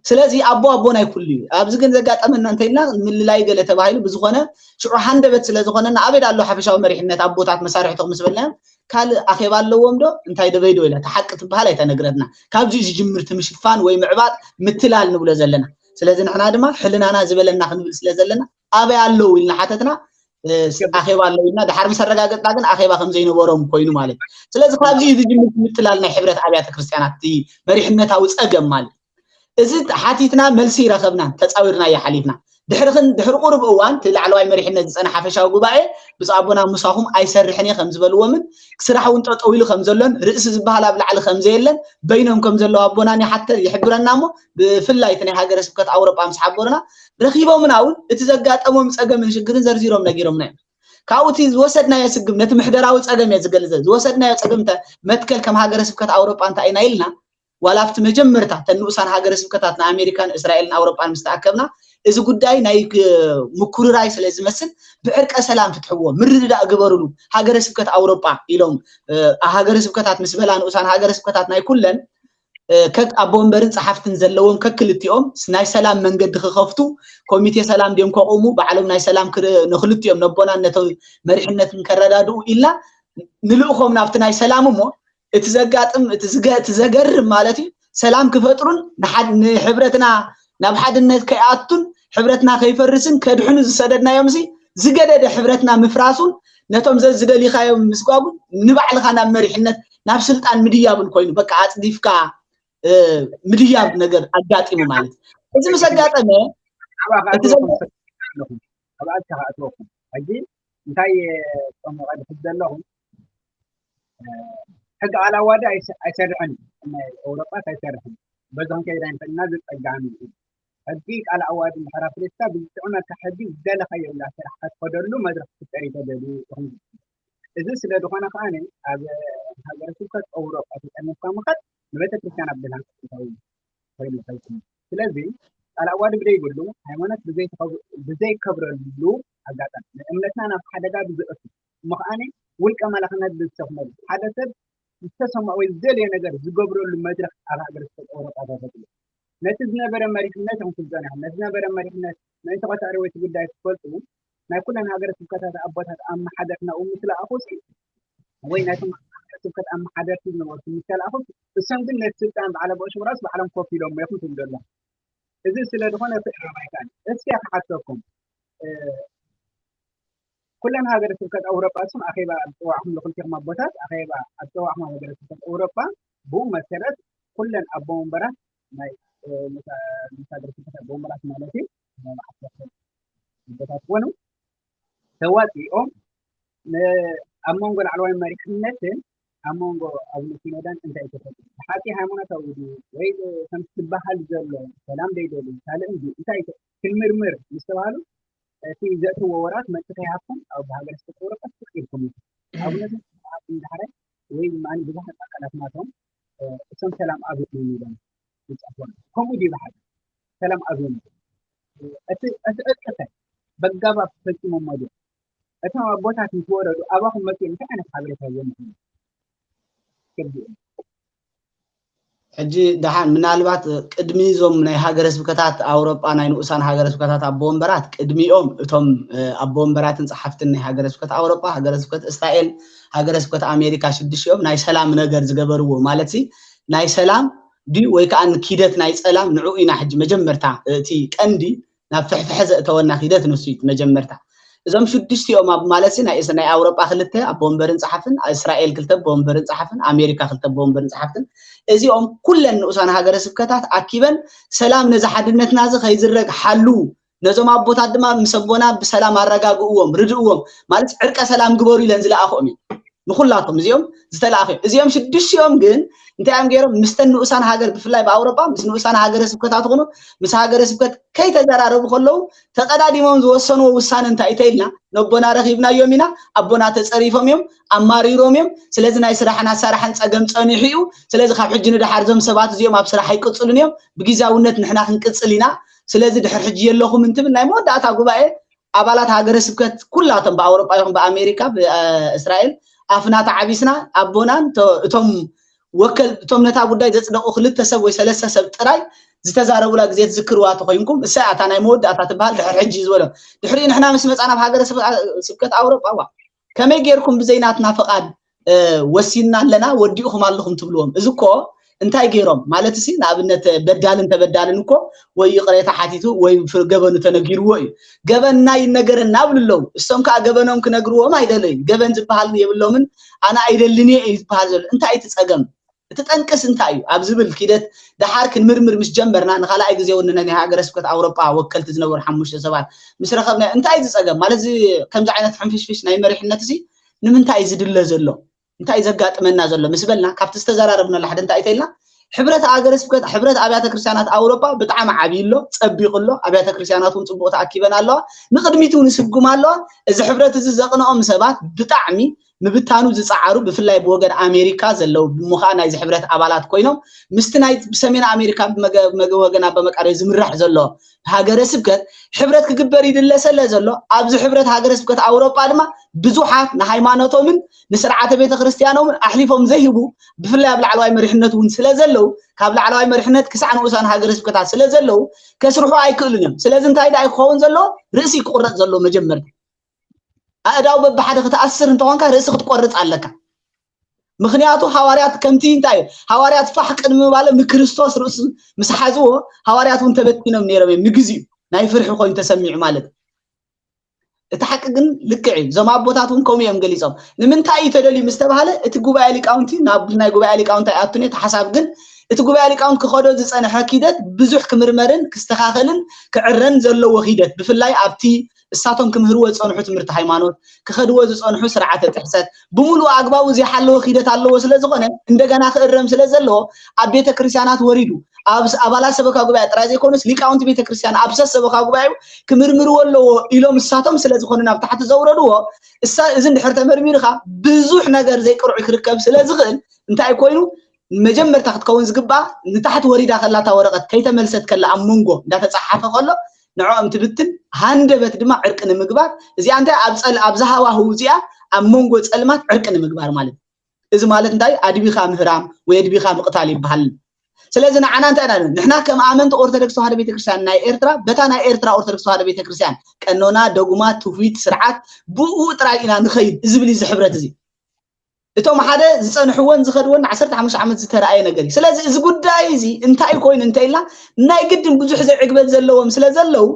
ስለዚ ኣቦ ኣቦ ናይ ኩሉ እዩ። ኣብዚ ግን ዘጋጠመና እንተኢልና ምልላይ ገለ ተባሂሉ ብዝኾነ ሽዑ ሃንደበት ስለ ዝኾነና ኣበይ ኣሎ ሓፈሻዊ መሪሕነት ኣቦታት መሳርሕትኹም ምስ በልናዮም ካልእ ኣኼባ ኣለዎም ዶ እንታይ ደበይ ዶ ኢላ እታ ሓቂ ትበሃል ኣይተነግረትና። ካብዚ እዩ ዝጅምር እቲ ምሽፋን ወይ ምዕባጥ ምትላል ንብሎ ዘለና። ስለዚ ንሕና ድማ ሕልናና ዝበለና ክንብል ስለ ዘለና ኣበይ ኣለዉ ኢልና ሓተትና ኣኼባ ኣለዉ ኢልና ድሓር ምስ ኣረጋገፅና ግን ኣኼባ ከም ዘይነበሮም ኮይኑ ማለት እዩ። ስለዚ ካብዚ እዩ ዝጅምር ምትላል ናይ ሕብረት ኣብያተ ክርስትያናት እቲ መሪሕነታዊ ፀገም ማለት እዚ ሓቲትና መልሲ ይረኸብናን ተፃዊርናዮ ሓሊፍና ድሕሪ ክን ድሕሪ ቁሩብ እዋን እቲ ላዕለዋይ መሪሕነት ዝፀነ ሓፈሻዊ ጉባኤ ብፁዕ ኣቦና ምሳኹም ኣይሰርሕን እየ ከም ዝበልዎምን ስራሕ እውን ጠጠው ኢሉ ከም ዘሎን ርእሲ ዝበሃል ኣብ ላዕሊ ከም ዘየለን በይኖም ከም ዘለዉ ኣቦናን ይሓተ ይሕብረና እሞ ብፍላይ እቲ ናይ ሃገረ ስብከት ኣውሮጳ ምስ ሓበሩና ረኺቦምና እውን እቲ ዘጋጠሞም ፀገምን ሽግርን ዘርዚሮም ነጊሮምና እዮም ካብኡ እቲ ዝወሰድናዮ ስግም ነቲ ምሕደራዊ ፀገም እየ ዝገልፀ ዝወሰድናዮ ፀገም መትከል ከም ሃገረ ስብከት ኣውሮጳ እንታይ ኢና ኢልና ዋላ ኣብቲ መጀመርታ እተን ንኡሳን ሃገረ ስብከታት ንኣሜሪካን እስራኤልን ኣውሮጳን ምስ ተኣከብና እዚ ጉዳይ ናይ ምኩርራይ ስለ ዝመስል ብዕርቀ ሰላም ፍትሕዎ፣ ምርድዳእ ግበሩሉ፣ ሃገረ ስብከት ኣውሮጳ ኢሎም ሃገረ ስብከታት ምስ በላ ንኡሳን ሃገረ ስብከታት ናይ ኩለን ከክ ኣቦ ወንበርን ጸሓፍትን ዘለዎም ከክልቲኦም ናይ ሰላም መንገዲ ክኸፍቱ ኮሚቴ ሰላም ድዮም ከቑሙ ባዕሎም ናይ ሰላም ንክልቲኦም ነቦናን ነቶ መሪሕነትን ከረዳድኡ ኢልና ንልእኾም ናብቲ ናይ ሰላም እሞ እቲ ዘጋጥም እቲ ዝገ- እቲ ዘገርም ማለት እዩ ሰላም ክፈጥሩን ንሓድ- ንሕብረትና ናብ ሓድነት ከይኣቱን ሕብረትና ከይፈርስን ከድሕኑ ዝሰደድናዮም ሲ ዝገደደ ሕብረትና ምፍራሱን ነቶም ዘዝደሊኻዮም ምስጓጉ፣ ንባዕልኻ ናብ መሪሕነት ናብ ስልጣን ምድያብን ኮይኑ፣ በቃ ኣፅዲፍካ ምድያብ ነገር ኣጋጢሙ ማለት እዩ። እዚ ምስ ኣጋጠመ ኣብኣ ከኣትወኩም ሕጂ እንታይ ጸሞቐ ዝሕዝ ዘለኹም ሕጊ ቃል ኣዋዲ ኣይሰርሕን ናይ ኤውሮጳ ኣይሰርሕን በዚ ክንከይዳ ንኽእልና ዝጸጋሚ እዩ። ሕጊ ቃል ኣዋዲ እንድሕር ኣፍሪስካ ብዝጥዕመካ ሕጊ ዝደለኻዮ ኢላ ስራሕ ከትኸደሉ መድረኽ ክፍጠር ይተደልዩ ኢኹም። እዚ ስለ ዝኾነ ከኣ ኣብ ሃገረ ስብከት ኤውሮጳ ተጠርኒፍካ ምኻድ ንቤተ ክርስቲያን ኣብ ድላን ክፍታዊ ኮይኑ ፈልኩም። ስለዚ ቃል ኣዋዲ ብደይብሉ ሃይማኖት ብዘይከብረሉ ኣጋጣሚ ንእምነትና ናብ ሓደጋ ብዝእቱ እሞ ከኣ ውልቀ መላኽነት ብዝሰፍነሉ ሓደ ሰብ ዝተሰምዖ ወይ ዝደልዮ ነገር ዝገብረሉ መድረኽ ኣብ ሃገረ ስብከት ኤውሮጳ ተፈጢሩ። ነቲ ዝነበረ መሪሕነት እዮም ክብዞን እዮም። ነቲ ዝነበረ መሪሕነት ምእንቲ ቆጻሪ ወይ እቲ ጉዳይ ክፈልጡ ናይ ኩለን ሃገረ ስብከታት ኣቦታት ኣመሓደርቲ ናብኡ ምስ ለኣኹ ወይ ናይቶም ሃገረ ስብከት ኣመሓደርቲ ዝነበሩ ምስ ተለኣኹ እሶም ግን ነቲ ስልጣን በዓል ኣቦ ሽብራስ ባዕሎም ኮፍ ኢሎም እዮም ትብሉ ኣለኹ። እዚ ስለ ዝኾነ ክእረም ኣይከኣል። እስኪ ክሓተኩም ኩለን ሃገረ ስብከት ኣውሮጳ እሱም ኣኼባ ኣብ ፀዋዕኹም ለክልቲኹም ኣቦታት ኣኼባ ኣብ ፀዋዕኹም ሃገረ ስብከት ኣውሮጳ ብኡ መሰረት ኩለን ኣቦ ወንበራት ናይ ሃገረ ስብከት ኣቦ ወንበራት ማለት እዩ ኣቦታት ኮኑ ተዋፂኦም ኣብ መንጎ ላዕለዋይ መሪሕነትን ኣብ መንጎ ኣቡነ ሲኖዳን እንታይ ተፈጢሩ? ብሓቂ ሃይማኖታዊ ድዩ ወይ ከም ዝበሃል ዘሎ ሰላም ደይደልዩ ካልእ እንዲ እንታይ ክንምርምር ምስ ተባሃሉ እቲ ዘእትዎ ወራት መልሲ ከይሃብኩም ኣብ ሃገረ ስብከት ኤውሮጳ ስቕ ኢልኩም ኢኹም። ኣብነቱ ኣኹም ዳሕራይ ወይ ድማ ብዙሓት ኣካላት ናቶም እሶም ሰላም ኣብዮም ኢሎም ይፅሕፉ። ከምኡ ድዩ ብሓቂ ሰላም ኣብዮም? እቲ ዕጥቅኸ በጋባብ ፈፂሞሞ ድዮም? እቶም ኣቦታት ምስ ወረዱ ኣባኹም መፅኦም እንታይ ዓይነት ሓበሬታ እዮም ይኾኑ? ሕጂ ደሓን ምናልባት ቅድሚ እዞም ናይ ሃገረ ስብከታት ኣውሮጳ ናይ ንኡሳን ሃገረ ስብከታት ኣቦ ወንበራት ቅድሚኦም እቶም ኣቦ ወንበራትን ጸሓፍትን ናይ ሃገረ ስብከት ኣውሮጳ፣ ሃገረ ስብከት እስራኤል፣ ሃገረ ስብከት ኣሜሪካ ሽዱሽቲኦም ናይ ሰላም ነገር ዝገበርዎ ማለት ሲ ናይ ሰላም ድዩ ወይ ከዓ ንኪደት ናይ ጸላም ንዕኡ ኢና ሕጂ መጀመርታ እቲ ቀንዲ ናብ ፍሕፍሐ ዘእተወና ኪደት ንሱ እዩ መጀመርታ እዞም ሽዱሽቲኦም ኣብ ማለት ናይ ናይ ኣውሮጳ ክልተ ኣቦ ወንበርን ጸሓፍን እስራኤል ክልተ ኣቦ ወንበርን ጸሓፍን ኣሜሪካ ክልተ ኣቦ ወንበርን ጸሓፍትን እዚኦም ኩለን ንኡሳን ሃገረ ስብከታት ኣኪበን ሰላም ነዚ ሓድነትና እዚ ከይዝረግ ሓሉ ነዞም ኣቦታት ድማ ምስ ኣቦና ብሰላም ኣረጋግእዎም ርድእዎም ማለት ዕርቀ ሰላም ግበሩ ኢለን ዝለኣኾም እዩ ንኩላቶም እዚኦም ዝተለኣኸ እዚኦም ሽዱሽቲኦም ግን እንታይ እዮም ገይሮም ምስተን ንኡሳን ሃገር ብፍላይ ብኣውሮጳ ምስ ንኡሳን ሃገረ ስብከታት ኾኑ ምስ ሃገረ ስብከት ከይተዘራረቡ ከለዉ ተቐዳዲሞም ዝወሰንዎ ውሳነ እንታይ ተይልና ነቦና ረኺብናዮም ኢና ኣቦና ተፀሪፎም እዮም ኣማሪሮም እዮም ስለዚ ናይ ስራሕን ኣሳራሕን ፀገም ፀኒሑ እዩ ስለዚ ካብ ሕጂ ንደሓር እዞም ሰባት እዚኦም ኣብ ስራሕ ኣይቅፅሉን እዮም ብግዛውነት ንሕና ክንቅፅል ኢና ስለዚ ድሕር ሕጂ የለኹም እንትብል ናይ መወዳእታ ጉባኤ ኣባላት ሃገረ ስብከት ኩላቶም ብኣውሮጳ ይኹን ብኣሜሪካ ብእስራኤል ኣፍና ተዓቢስና ኣቦናን እቶም ወከል እቶም ነታ ጉዳይ ዘጽደቑ ክልተ ሰብ ወይ ሰለስተ ሰብ ጥራይ ዝተዛረቡላ ግዜ ትዝክርዋ ተኾይንኩም እሳ እታ ናይ መወዳእታ ትበሃል ድሕር ሕጂ ዝበሎ ድሕሪኡ ንሕና ምስ መጻና ኣብ ሃገረ ስብከት ኣውሮጳ ዋ ከመይ ጌርኩም ብዘይ ናትና ፍቓድ ወሲንና ኣለና ወዲእኹም ኣለኹም ትብልዎም እዚ እኮ እንታይ ገይሮም ማለት ሲ ንኣብነት በዳልን ተበዳልን እኮ ወይ ይቕሬታ ሓቲቱ ወይ ገበኑ ተነጊርዎ እዩ ገበንና ይነገረና ብሉ ኣለዉ እሶም ከዓ ገበኖም ክነግርዎም ኣይደለዩ ገበን ዝበሃል የብሎምን ኣነ ኣይደልን እየ እዩ ዝበሃል ዘሎ እንታይ እቲ ፀገም እቲ ጠንቅስ እንታይ እዩ ኣብ ዝብል ኪደት ደሓር ክንምርምር ምስ ጀመርና ንካልኣይ ግዜ እውን ናይ ሃገረ ስብከት ኣውሮጳ ወከልቲ ዝነበሩ ሓሙሽተ ሰባት ምስ ረኸብና እንታይ እዚ ፀገም ማለት ከምዚ ዓይነት ሕንፍሽፍሽ ናይ መሪሕነት እዚ ንምንታይ እዩ ዝድለ ዘሎ እንታይ ዘጋጥመና ዘሎ ምስ በልና ካብቲ ዝተዘራረብናሉ ሓደ እንታይ ተኢልና ሕብረት ሃገረ ስብከት ሕብረት ኣብያተ ክርስቲያናት ኣውሮጳ ብጣዕሚ ዓብዩ ኣሎ ፀቢቑ ኣሎ ኣብያተ ክርስቲያናት እውን ፅቡቅ ተኣኪበን ኣለዋ ንቅድሚት እውን ይስጉማ ኣለዋ እዚ ሕብረት እዚ ዘቕንኦም ሰባት ብጣዕሚ ምብታኑ ዝፀዓሩ ብፍላይ ብወገን ኣሜሪካ ዘለዉ ብምዃ ናይዚ ሕብረት ኣባላት ኮይኖም ምስቲ ናይ ብሰሜን ኣሜሪካ ወገን ኣበመቃርዮ ዝምራሕ ዘሎ ሃገረ ስብከት ሕብረት ክግበር ይድለ ሰለ ዘሎ ኣብዚ ሕብረት ሃገረ ስብከት ኣውሮጳ ድማ ብዙሓት ንሃይማኖቶምን ንስርዓተ ቤተ ክርስቲያኖምን ኣሕሊፎም ዘይህቡ ብፍላይ ኣብ ላዕለዋይ መሪሕነት እውን ስለ ዘለዉ ካብ ላዕለዋይ መሪሕነት ክሳዕ ንኡሳን ሃገረ ስብከታት ስለ ዘለዉ ከስርሑ ኣይክእሉን እዮም ስለዚ እንታይ ደኣ ክኸውን ዘለዎ ርእሲ ክቁረፅ ዘለዎ መጀመርታ ኣእዳው በብሓደ ክትኣስር እንተኾንካ ርእሲ ክትቆርፅ ኣለካ ምክንያቱ ሃዋርያት ከምቲ እንታይ ሃዋርያት ፋሕ ቅድሚ ምባሎም ንክርስቶስ ርእሱ ምስ ሓዝዎ ሃዋርያት እውን ተበቲኖም ነይሮም እዮም ንግዚኡ ናይ ፍርሒ ኮይኑ ተሰሚዑ ማለት እቲ ሓቂ ግን ልክዕ እዩ። እዞም ኣቦታት እውን ከምኡ እዮም ገሊጾም። ንምንታይ እዩ ተደልዩ ምስ ተባሃለ፣ እቲ ጉባኤ ሊቃውንቲ ናብ ናይ ጉባኤ ሊቃውንቲ ኣይኣቱን እዩ። እቲ ሓሳብ ግን እቲ ጉባኤ ሊቃውንቲ ክኸዶ ዝጸንሐ ኪደት ብዙሕ ክምርመርን ክስተኻኸልን ክዕረን ዘለዎ ኪደት፣ ብፍላይ ኣብቲ እሳቶም ክምህርዎ ዝጸንሑ ትምህርቲ ሃይማኖት፣ ክኸድዎ ዝጸንሑ ስርዓተ ጥሕሰት፣ ብምሉእ ኣግባቡ ዘይሓለወ ኪደት ኣለዎ ስለ ዝኾነ፣ እንደገና ክእረም ስለ ዘለዎ፣ ኣብ ቤተ ክርስቲያናት ወሪዱ፣ ኣብ ስ-፣ ኣባላት ሰበካ ጉባኤ ጥራይ ዘይኮኑስ፣ ሊቃውንቲ ቤተ ክርስቲያን ኣብ ሰስ ሰበካ ጉባኤኡ ክምርምርዎ ኣለዎ ኢሎም እሳቶም ስለ ዝኾኑ ናብ ታሕቲ ዘውረድዎ፣ እሳ-፣ እዚ እንድሕር ተመርሚርካ ብዙሕ ነገር ዘይቅርዑ ክርከብ ስለ ዝኽእል፣ እንታይ ኮይኑ፣ መጀመርታ ክትከውን ዝግባ፣ ንታሕቲ ወሪዳ ከላ እታ ወረቐት ከይተመልሰት ከላ ኣብ መንጎ እንዳተጻሓፈ ከሎ ንዕኦም ትብትን፣ ሃንደበት ድማ ዕርቂ ንምግባር፣ እዚኣ እንታይ ኣብ ጸል-፣ ኣብ ዝሃዋህው እዚኣ ኣብ መንጎ ጸልማት ዕርቂ ንምግባር ማለት እዩ። እዚ ማለት እንታይ? ኣድቢኻ ምህራም ወይ ኣድቢኻ ምቕታል ይበሃል። ስለዚ ንዓና እንታይ ኢና ንብል? ንሕና ከም ኣመንቲ ኦርቶዶክስ ተዋህዶ ቤተክርስትያን ናይ ኤርትራ፣ በታ ናይ ኤርትራ ኦርቶዶክስ ተዋህዶ ቤተክርስትያን ቀኖና፣ ደጉማ፣ ትውፊት፣ ስርዓት ብኡ ጥራይ ኢና ንኸይድ ዝብል እዩ እዚ ሕብረት እዚ። እቶም ሓደ ዝጸንሕዎን ዝኸድዎን ዓሰርተ ሓሙሽተ ዓመት ዝተረኣየ ነገር እዩ። ስለዚ እዚ ጉዳይ እዚ እንታይ ኮይኑ እንተኢልና ናይ ግድን ብዙሕ ዘዕግበት ዘለዎም ስለ ዘለዉ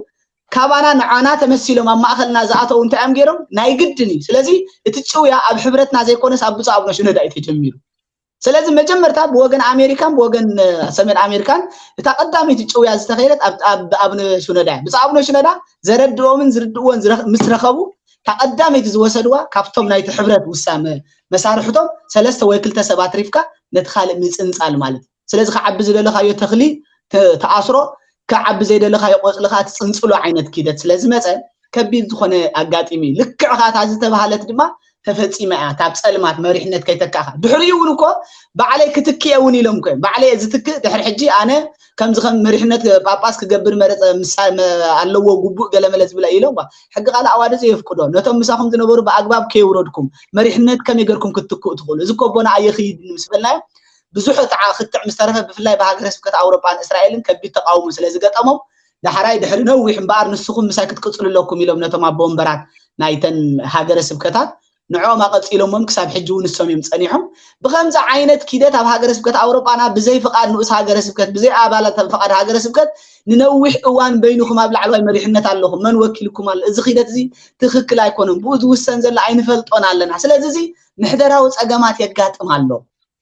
ካባና ንዓና ተመሲሎም ኣብ ማእኸልና ዝኣተዉ እንታይ እዮም ገይሮም? ናይ ግድን እዩ። ስለዚ እቲ ጭውያ ኣብ ሕብረትና ዘይኮነስ ኣብ ብፁዕ ኣቡነ ሽኖዳ እዩ ተጀሚሩ። ስለዚ መጀመርታ ብወገን ኣሜሪካን ብወገን፣ እ፣ ሰሜን ኣሜሪካን እታ ቀዳመይቲ ጭውያ ዝተኸየለት ኣብ፣ ኣብ ኣቡነ ሽኖዳ እያ። ብፁዕ ኣቡነ ሽኖዳ ዘረድኦምን ዝርድእዎን ዝረኽ-፣ ምስ ረኸቡ እታ ቀዳመይቲ ዝወሰድዋ ካብቶም ናይቲ ሕብረት ውሳነ መሳርሕቶም ሰለስተ ወይ ክልተ ሰባት ሪፍካ ነቲ ካልእ ምጽንጻል ማለት እዩ። ስለዚ ክዓቢ ዝደለኻዮ ተኽሊ ተ-፣ ተኣስሮ፣ ክዓቢ ዘይደለኻዮ ቆጽሊ ከዓ ትጽንጽሎ ዓይነት ኪደት ስለ ዝመጸ ከቢድ ዝኾነ ኣጋጢሙ እዩ። ልክዕ ከዓ እታ ዝተባህለት ድማ ተፈጺማ እያ። ካብ ጸልማት መሪሕነት ከይተካእካ። ድሕሪኡ እውን እኮ ባዕለይ ክትክእ እውን ኢሎም እኮ እዮም። ባዕለይ እየ ዝትክእ፣ ድሕሪ ሕጂ ኣነ ከምዚ ከም መሪሕነት ጳጳስ ክገብር መረጸ፣ ምሳ-፣ መ-፣ ኣለዎ ግቡእ ገለመለ ዝብለ ኢሎም እኳ። ሕጊ ካልእ ኣዋዲ ዘየፍቅዶ። ነቶም ምሳኹም ዝነበሩ ብኣግባብ ከየውረድኩም፣ መሪሕነት ከመይ ገርኩም ክትትክኡ ትኽእሉ? እዚ እኮ ኣቦና ኣየኽይድን ምስ በልናዮ፣ ብዙሕ ጣዓ ክትዕ ምስ ተረፈ፣ ብፍላይ ብሃገረ ስብከት ኣውሮጳን እስራኤልን ከቢድ ተቃውሞ ስለ ዝገጠሞም፣ ዳሕራይ ድሕሪ ነዊሕ እምበኣር ንስኹም ምሳይ ክትቅጽሉ ኣለኩም ኢሎም ነቶም ኣቦ ወንበራት ናይተን ሃገረ ስብከታት ንዕኦም ኣቐጺሎሞም ክሳብ ሕጂ እውን ንሶም እዮም ጸኒሖም። ብኸምዚ ዓይነት ኪደት ኣብ ሃገረ ስብከት ኣውሮጳና ብዘይ ፍቓድ ንኡስ ሃገረ ስብከት፣ ብዘይ ኣባላት ፍቓድ ሃገረ ስብከት ንነዊሕ እዋን በይንኹም ኣብ ላዕለዋይ መሪሕነት ኣለኹም። መን ወኪልኩም ኣሎ? እዚ ኪደት እዚ ትኽክል ኣይኮነን። ብኡ ዝውሰን ዘሎ ኣይንፈልጦን ኣለና። ስለዚ እዚ ምሕደራዊ ጸገማት የጋጥም ኣሎ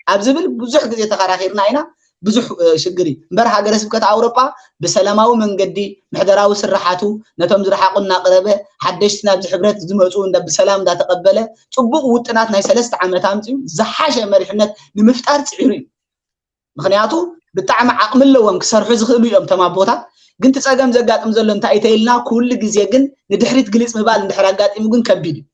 ኣብ ዝብል ብዙሕ ግዜ ተኸራኺርና ኢና። ብዙሕ፣ እ፣ ሽግር እዩ። እምበር ሃገረ ስብከት ኣውሮጳ ብሰላማዊ መንገዲ ምሕደራዊ ስራሓቱ ነቶም ዝረሓቑ እናቕረበ፣ ሓደሽቲ ናብዚ ሕብረት ዝመፁ እንዳ-፣ ብሰላም እንዳተቐበለ፣ ፅቡቕ ውጥናት ናይ ሰለስተ ዓመት ኣምፅኡ፣ ዝሓሸ መሪሕነት ንምፍጣር ፅዒሩ እዩ። ምኽንያቱ ብጣዕሚ ዓቕሚ ኣለዎም፣ ክሰርሑ ዝኽእሉ እዮም እቶም ኣቦታት። ግን እቲ ፀገም ዘጋጥም ዘሎ እንታይ እዩ ተኢልና፣ ኩሉ ግዜ ግን ንድሕሪት ግልፅ ምባል እንድሕር ኣጋጢሙ ግን ከቢድ እዩ።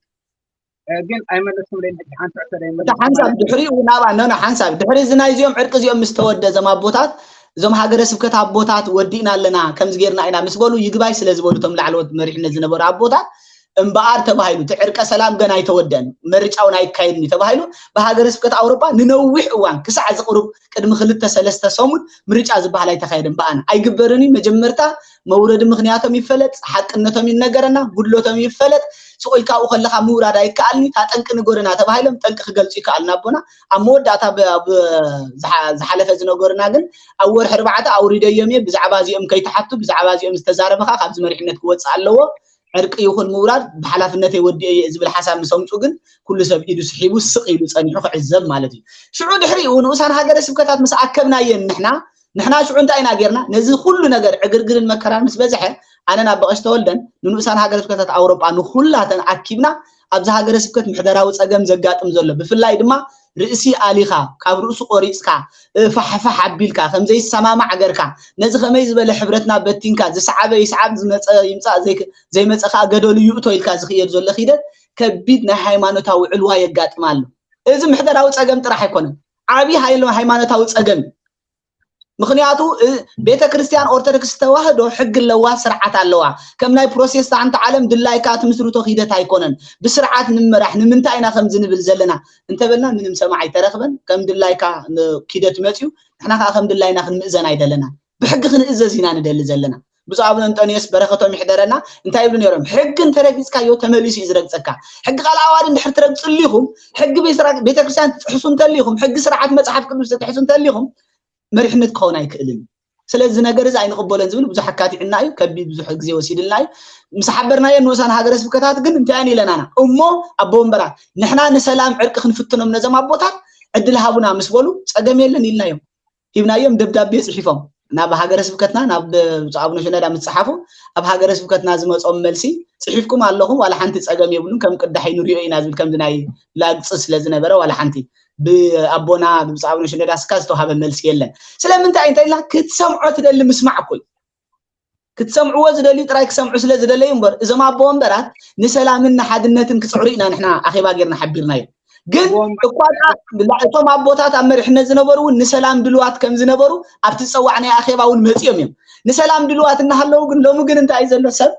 እ፣ ግን ኣይመለስኩምለይን። ሕጂ ሓንቲ ሕቶ ዶ እታ ኣይመለስኩም ሓንሳብ ማለት እዩ? ድሕሪኡ ናብኣ፣ ኖ፣ ኖ፣ ሓንሳብ ድሕሪ እዚ ናይ እዚኦም ዕርቂ እዚኦም ምስ ተወደ፣ እዞም ኣቦታት፣ እዞም ሃገረ ስብከት ኣቦታት ወዲእና ኣለና፣ ከምዚ ጌርና ኢና ምስ በሉ፣ ይግባይ ስለ ዝበሉ እቶም ላዕለዎት መሪሕነት ዝነበሩ ኣቦታት፣ እምበኣር ተባሂሉ፣ እቲ ዕርቀ ሰላም ገና ኣይተወደን፣ ምርጫ እውን ኣይካየድን እዩ ተባሂሉ፣ ብሃገረ ስብከት ኣውሮጳ ንነዊሕ እዋን፣ ክሳዕ ዝቕሩብ ቅድሚ ክልተ ሰለስተ ሰሙን ምርጫ ዝበሃል ኣይተኻየደን። ብኣና ኣይግበርን እዩ። መጀመርታ መውረዲ ምኽንያቶም ይፈለጥ፣ ሓቅነቶም ይነገረና፣ ጉድለቶም ይፈለጥ። ስቕ ኢልካ ኣብኡ ከለኻ ምውራድ ኣይከኣልን እዩ፣ እታ ጠንቂ ንገሩና ተባሂሎም ጠንቂ ክገልጹ ይከኣሉና ኣቦና። ኣብ መወዳእታ ብ-፣ ኣብ ዝሓ-፣ ዝሓለፈ ዝነገሩና ግን ኣብ ወርሒ ኣርባዕተ ኣውሪደዮም እየ፣ ብዛዕባ እዚኦም ከይተሓቱ፣ ብዛዕባ እዚኦም ዝተዛረበ ኸኣ ካብዚ መሪሕነት ክወጽእ ኣለዎ፣ ዕርቂ ይኹን ምውራድ ብሓላፍነተይ ወዲኤ እየ ዝብል ሓሳብ ምስ ኣምጹ ግን ኩሉ ሰብ ኢዱ ስሒቡ ስቕ ኢሉ ጸኒሑ ክዕዘብ ማለት እዩ። ሽዑ ድሕሪኡ ንኡሳን ሃገረ ስብከታት ምስ ኣከብናየን ንሕና፣ ንሕና ሽዑ እንታይ ኢና ጌርና? ነዚ ኩሉ ነገር ዕግርግርን መከራን ምስ በዝሐ፣ ኣነን ኣቦ ቀሺ ተወልደን ንንኡሳን ሃገረ ስብከታት ኣውሮጳ ንኹላተን ኣኪብና፣ ኣብዚ ሃገረ ስብከት ምሕደራዊ ጸገም ዘጋጥም ዘሎ፣ ብፍላይ ድማ ርእሲ ኣሊኻ፣ ካብ ርእሱ ቆሪጽካ፣ እ፣ ፋሕፋሕ ኣቢልካ፣ ከም ዘይሰማማዕ ገርካ፣ ነዚ ከመይ ዝበለ ሕብረትና በቲንካ፣ ዝሰዓበ ይስዓብ፣ ዝመጸ ይምጻእ፣ ዘይክ-፣ ዘይመጸ ከኣ ገደሉ ይእቶ ኢልካ ዝኽየድ ዘሎ ኺደት ከቢድ ናይ ሃይማኖታዊ ዕልዋ የጋጥም ኣሎ። እዚ ምሕደራዊ ጸገም ጥራሕ ኣይኮነን፣ ዓቢ ሃይሎ-፣ ሃይማኖታዊ ጸገም እዩ። ምኽንያቱ፣ እ፣ ቤተ ክርስቲያን ኦርቶዶክስ ተዋህዶ ሕጊ ኣለዋ፣ ስርዓት ኣለዋ። ከም ናይ ፕሮቴስታንት ዓለም ድላይካ ትምስርቶ ኪደት ኣይኮነን። ብስርዓት ንምራሕ፣ ንምንታይ ኢና ከምዚ ንብል ዘለና እንተበልና፣ ምንም ሰማዕ ኣይተረኽበን። ከም ድላይካ ን-፣ ኪደት መጽዩ፣ ንሕና ከኣ ከም ድላይና ክንምእዘን ኣይደለና። ብሕጊ ክንእዘዝ ኢና ንደሊ ዘለና። ብፁዕ ኣቡነ እንጠንዮስ በረኸቶም ይሕደረና፣ እንታይ ይብሉ ነይሮም? ሕጊ እንተረጊጽካዮ ተመሊሱ እዩ ዝረግጸካ። ሕጊ ቃል ዓዋዲ እንድሕር ትረግጹ ኣሊኹም፣ ሕጊ ቤተ-፣ ቤተ ክርስቲያን ትጥሕሱ እንተሊኹም፣ ሕጊ ስርዓት መጽሓፍ ቅዱስ ትጥሕሱ እንተሊኹም፣ መሪሕነት ክኸውን ኣይክእልን። ስለዚ ነገር እዚ ኣይንቕበሎን ዝብል ብዙሕ ኣካቲዕና እዩ። ከቢድ ብዙሕ ግዜ ወሲድልና እዩ። ምስ ሓበርናዮ ንኡሳን ሃገረ ስብከታት ግን እንታይ ኢለናና? እሞ ኣቦ ወንበራት ንሕና ንሰላም ዕርቂ ክንፍትኖም ነዞም ኣቦታት ዕድል ሃቡና ምስ በሉ ጸገም የለን ኢልናዮም። ሂብናዮም ደብዳቤ ጽሒፎም ናብ ሃገረ ስብከትና ናብ ብፁዕ ኣቡነ ሽኖዳ ምስ ጸሓፉ ኣብ ሃገረ ስብከትና ዝመጾም መልሲ ጽሒፍኩም ኣለኹም ዋላ ሓንቲ ጸገም የብሉን ከም ቅዳሕ ንሪኦ ኢና ዝብል ከምዚ ናይ ላግጺ ስለ ዝነበረ ዋላ ሓንቲ ብኣቦና ብብፁዕ ኣቡነ ሽኖዳ ስካ ዝተዋሃበ መልሲ የለን። ስለምንታይ እንታይ ኢልና ክትሰምዖ ትደሊ ምስማዕ እኮ እዩ። ክትሰምዕዎ ዝደልዩ ጥራይ ክሰምዑ ስለ ዝደለዩ እምበር እዞም ኣቦ ወንበራት ንሰላምን ንሓድነትን ክፅዕሩ ኢና ንሕና ኣኼባ ጌርና ሓቢርናዮም። ግን እኳ እቶም ኣቦታት ኣብ መሪሕነት ዝነበሩ እውን ንሰላም ድልዋት ከም ዝነበሩ ኣብቲ ዝፀዋዕናዮ ኣኼባ እውን መፂኦም እዮም። ንሰላም ድልዋት እናሃለዉ ግን ሎሚ ግን እንታይ እዩ ዘሎ ሰብ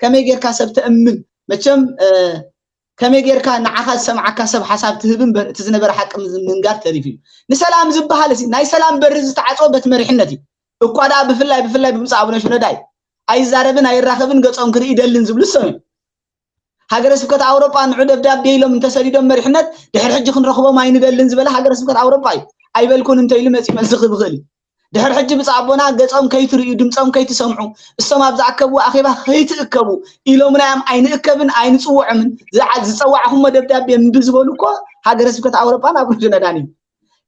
ከመይ ጌርካ ሰብ ተእምን መቸም ከመይ ጌርካ ንዓኻ ዝሰምዓካ ሰብ ሓሳብ ትህብ እምበር እቲ ዝነበረ ሓቂ ምንጋር ተሪፉ እዩ። ንሰላም ዝበሃል እዚ ናይ ሰላም በሪ ዝተዓፅወ በቲ መሪሕነት እዩ። እኳ ደኣ ብፍላይ ብፍላይ ብብፁዕ ኣቡነ ሽኖዳይ ኣይዛረብን ኣይራኸብን ገጾም ክርኢ ይደልን ዝብሉ እሶም እዮም። ሃገረ ስብከት ኣውሮጳ ንዑ ደብዳቤ ኢሎም እንተሰዲዶም መሪሕነት ድሕሪ ሕጂ ክንረኽቦም ኣይንደልን ዝበለ ሃገረ ስብከት ኣውሮጳ እዩ። ኣይበልኩን እንተኢሉ መፂኡ መልሲ ክህብ ይኽእል እዩ። ድሕሪ ሕጂ ብፁዕ ኣቦና ገጾም ከይትርእዩ ድምፆም ከይትሰምዑ እሶም ኣብ ዝኣከብዎ ኣኼባ ከይትእከቡ ኢሎምና እዮም። ኣይንእከብን ኣይንፅውዖምን። ዝፀዋዕኹሞ ደብዳቤ እምቢ ዝበሉ እኮ ሃገረ ስብከት ኣውሮጳን ኣቡነ ሽኖዳን እዩ።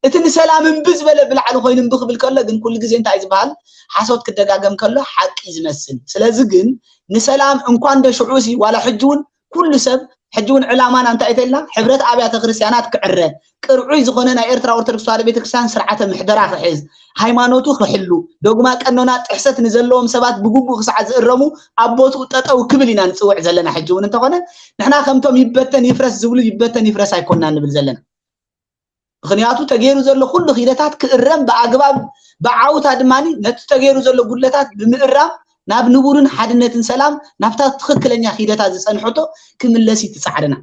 እቲ ንሰላም እምቢ ዝበለ ብላዕሊ ኮይኑ እምቢ ክብል ከሎ ግን ኩሉ ግዜ እንታይ ዝበሃል ሓሶት ክደጋገም ከሎ ሓቂ ዝመስል። ስለዚ ግን ንሰላም እንኳን ዶ ሽዑ ሲ ዋላ ሕጂ እውን ኩሉ ሰብ ሕጂ እውን ዕላማና እንታይ ተልና ሕብረት ኣብያተ ክርስቲያናት ክዕረ ቅርዑይ ዝኾነ ናይ ኤርትራ ኦርቶዶክስ ተዋህዶ ቤተክርስትያን ስርዓተ ምሕደራ ክሕዝ ሃይማኖቱ ክሕሉ ዶግማ ቀኖና ጥሕሰት ንዘለዎም ሰባት ብግቡእ ክሳዕ ዝእረሙ ኣብ ቦትኡ ጠጠው ክብል ኢና ንፅውዕ ዘለና። ሕጂ እውን እንተኾነ ንሕና ከምቶም ይበተን ይፍረስ ዝብሉ ይበተን ይፍረስ ኣይኮንና ንብል ዘለና። ምኽንያቱ ተገይሩ ዘሎ ኩሉ ኺደታት ክእረም ብኣግባብ ብዓውታ ድማ ነቲ ተገይሩ ዘሎ ጉድለታት ብምእራም ናብ ንቡርን ሓድነትን ሰላም ናብታ ትኽክለኛ ኺደታት ዝፀንሐቶ ክምለስ እዩ ትፃዕርና።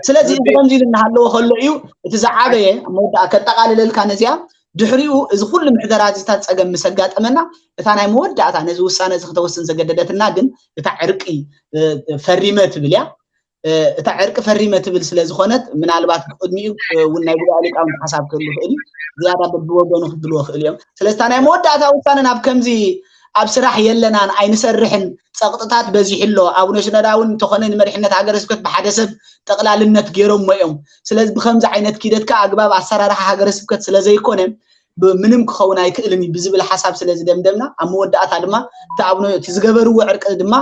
ስለዚ እዚ ከምዚ ኢሉ እናሃለዎ ከሎ እዩ እቲ ዝዓበየ መወዳእ ከጠቓልለልካ ነዚኣ ድሕሪኡ እዚ ኩሉ ምሕደራዚታት ፀገም ምስ ኣጋጠመና እታ ናይ መወዳእታ ነዚ ውሳነ እዚ ክተወስን ዘገደደትና ግን እታ ዕርቂ ፈሪመ ትብል እያ። እታ ዕርቂ ፈሪመ ትብል ስለ ዝኾነት ምናልባት ቅድሚኡ እውን ናይ ጉባኤ ሊቃውንቲ ሓሳብ ክህሉ ይኽእል እዩ። ዝያዳ በብወገኑ ክብልዎ ክእል እዮም። ስለዚ እታ ናይ መወዳእታ ውሳነ ናብ ከምዚ ኣብ ስራሕ የለናን ኣይንሰርሕን ጸቕጥታት በዚሑ ኣሎ። ኣቡነ ሽኖዳ እውን እንተኾነ ንመሪሕነት ሃገረ ስብከት ብሓደ ሰብ ጠቕላልነት ገይሮሞ እዮም። ስለዚ ብከምዚ ዓይነት ኪደት ከኣ ኣግባብ ኣሰራርሓ ሃገረ ስብከት ስለ ዘይኮነ ምንም ክኸውን ኣይክእልን እዩ ብዝብል ሓሳብ ስለ ዝደምደምና ኣብ መወዳእታ ድማ እቲ ኣቡነ እቲ ዝገበርዎ ዕርቂ ድማ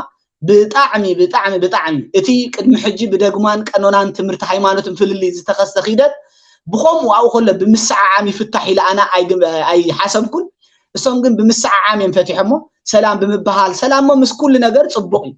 ብጣዕሚ ብጣዕሚ ብጣዕሚ እቲ ቅድሚ ሕጂ ብደግማን ቀኖናን ትምህርቲ ሃይማኖትን ፍልልይ ዝተኸስተ ኪደት ብኸምኡ ኣብኡ ከሎ ብምስዓዓም ይፍታሕ ኢለ ኣነ ኣይሓሰብኩን። እሶም ግን ብምስዓዓም እዮም ፈቲሖሞ። ሰላም ብምብሃል ሰላም እሞ ምስ ኩሉ ነገር ፅቡቕ እዩ።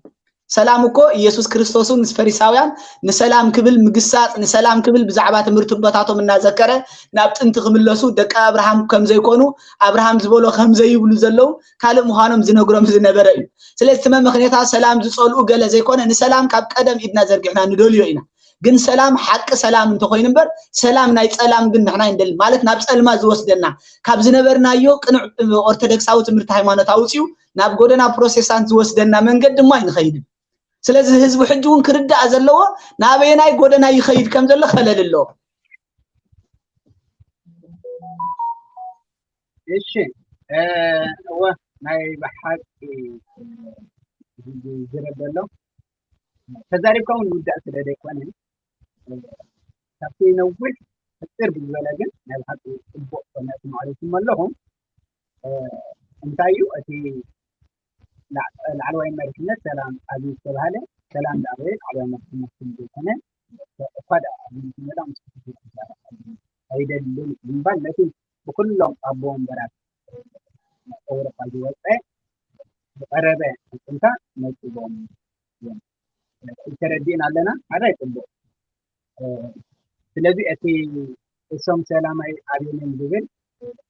ሰላም እኮ ኢየሱስ ክርስቶስ እውን ምስ ፈሪሳውያን ንሰላም ክብል ምግሳፅ ንሰላም ክብል ብዛዕባ ትምህርቲ ኣቦታቶም እናዘከረ ናብ ጥንቲ ክምለሱ ደቂ ኣብርሃም ከም ዘይኮኑ ኣብርሃም ዝበሎ ከም ዘይብሉ ዘለዉ ካልእ ምዃኖም ዝነግሮም ዝነበረ እዩ። ስለዚ እቲ መመኽንያታት ሰላም ዝፀልኡ ገለ ዘይኮነ ንሰላም ካብ ቀደም ኢድና ዘርጊሕና ንደልዮ ኢና። ግን ሰላም ሓቂ ሰላም እንተኮይኑ እምበር ሰላም ናይ ፀላም ግን ንሕና ይንደሊ ማለት ናብ ፀልማ ዝወስደና ካብ ዝነበርናዮ ቅኑዕ ኦርቶዶክሳዊ ትምህርቲ ሃይማኖት ኣውፅኡ ናብ ጎደና ፕሮቴስታንት ዝወስደና መንገዲ ድማ ኣይንኸይድን። ስለዚ ህዝቢ ሕጂ እውን ክርዳእ ዘለዎ ናበየናይ ጎደና ይኸይድ ከም ዘሎ ከለል ኣለዎ። እሺ እወ ናይ ብሓቂ ዝረብ ዘሎ ተዛሪብካ እውን ውዳእ ስለ ዘይኮነ ካብቲ ነዊሕ ሕፅር ብዝበለ ግን ናይ ብሓቂ ፅቡቅ ኮነ ትማዕሪኩም ኣለኹም። እንታይ እዩ እቲ ላዕለዋይ መሪሕነት ሰላም ኣብዚ ዝተባሃለ ሰላም ዳዕበየ ላዕለዋይ መሪሕነት ስም ዘይኮነ እኳ ደኣ ኣብዚ መዳ ምስ ኣይደልን ብምባል ነቲ ብኩሎም ኣቦ ወንበራት ኣውሮፓ ዝወፀ ዝቀረበ ሕፅምታ ነፂቦም እዮም። ተረዲእና ኣለና ሓደ ኣይፅቡቅ ስለዚ እቲ እሶም ሰላማይ ኣብየንን ዝብል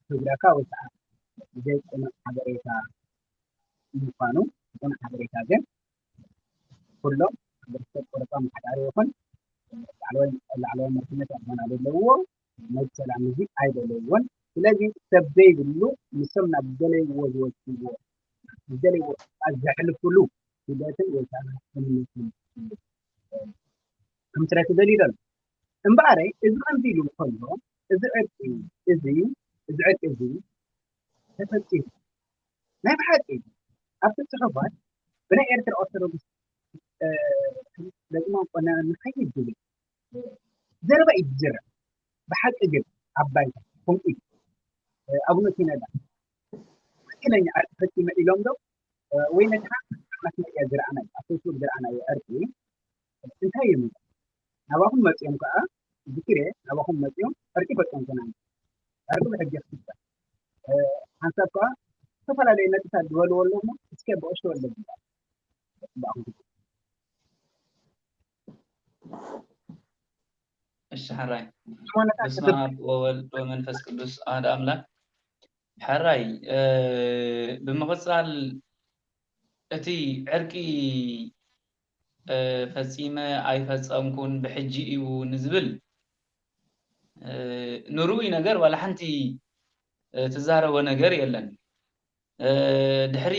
ክብረካ ወይ ከዓ ዘይፅኑዕ ሓበሬታ ምኳኑ ዝኾነ ሓበሬታ ግን ኩሎም ሕብረተሰብ ቆረፃ መሓዳሪ ይኹን ላዕለዋይ መርትነት ኣባና ዘለዎ ናይ ሰላም እዚ ኣይደለይዎን ስለዚ ሰብ ዘይብሉ ንሶም ናብ ዝደለይዎ ዝወስድዎ ዝደለይዎ ዘሕልፍሉ ሂደትን ወይ ከዓ እምነትን ክምስረት ይደልዩ ዘሎ እምበኣረይ እዚ ከምዚ ኢሉ እንከሎ እዚ ዕርቂ እዚ እዚ ዕርቂ እዚ ተፈፂሙ ናይ ብሓቂ ኣብቲ ጽሑፋት ብናይ ኤርትራ ኦርቶዶክስ፣ እ፣ ደቂ ማንቆና ንኸይድ ዝብል ዘረባ እዩ ዝዝረብ። ብሓቂ ግን ኣብ ባይታ ከምኡ እዩ። እ፣ ኣቡነ ሲኖዳ ትኽክለኛ ዕርቂ ፈጺመ ኢሎም ዶ? እ፣ ወይ ነቲ ሓቂ ኣምላኽና እያ ዝረኣናዮ፣ ኣብ ፌስቡክ ዝረኣናዮ ዕርቂ እንታይ እዩ? ናባኹም መጺኦም ከኣ፣ ዝክሬ ናባኹም መጺኦም ዕርቂ ፈጸምኩና። ዕርቂ ብሕጊ ክፍጸም። እ፣ ሓንሳብ ከኣ ዝተፈላለዩ ነጥብታት ዝበልዎ ኣለዉ እሞ፣ እስከ ብእሽቶ ወለድ ይበሃል። ብኣኹም። እሺ፣ ሕራይ። ዝኾነ በስመ ኣብ ወወልድ ወመንፈስ ቅዱስ ኣሐዱ ኣምላክ። ሕራይ፣ እ፣ ብምቕጻል እቲ ዕርቂ፣ እ፣ ፈጺመ ኣይፈጸምኩን ብሕጂ እዩ ንዝብል፣ እ፣ ንርኡይ ነገር ዋላ ሓንቲ፣ እ፣ ትዛረቦ ነገር የለን። እ፣ ድሕሪ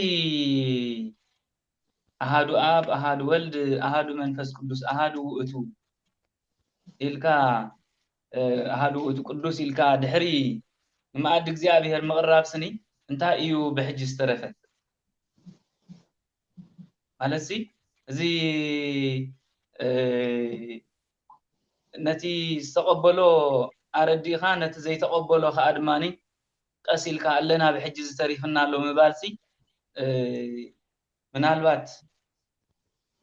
ኣሃዱ ኣብ፣ ኣሃዱ ወልድ፣ ኣሃዱ መንፈስ ቅዱስ፣ ኣሃዱ ውእቱ ኢልካ፣ እ፣ ኣሃዱ ውእቱ ቅዱስ ኢልካ ድሕሪ ንመኣዲ እግዚኣብሔር ምቕራብ ስኒ እንታይ እዩ ብሕጂ ዝተረፈ? ማለትሲ፣ እዚ፣ እ፣ ነቲ ዝተቐበሎ ኣረዲእኻ፣ ነቲ ዘይተቐበሎ ከኣ ድማኒ ቀስ ኢልካ ኣለና ብሕጂ ዝተሪፍና ኣሎ ምባልሲ፣ እ፣ ምናልባት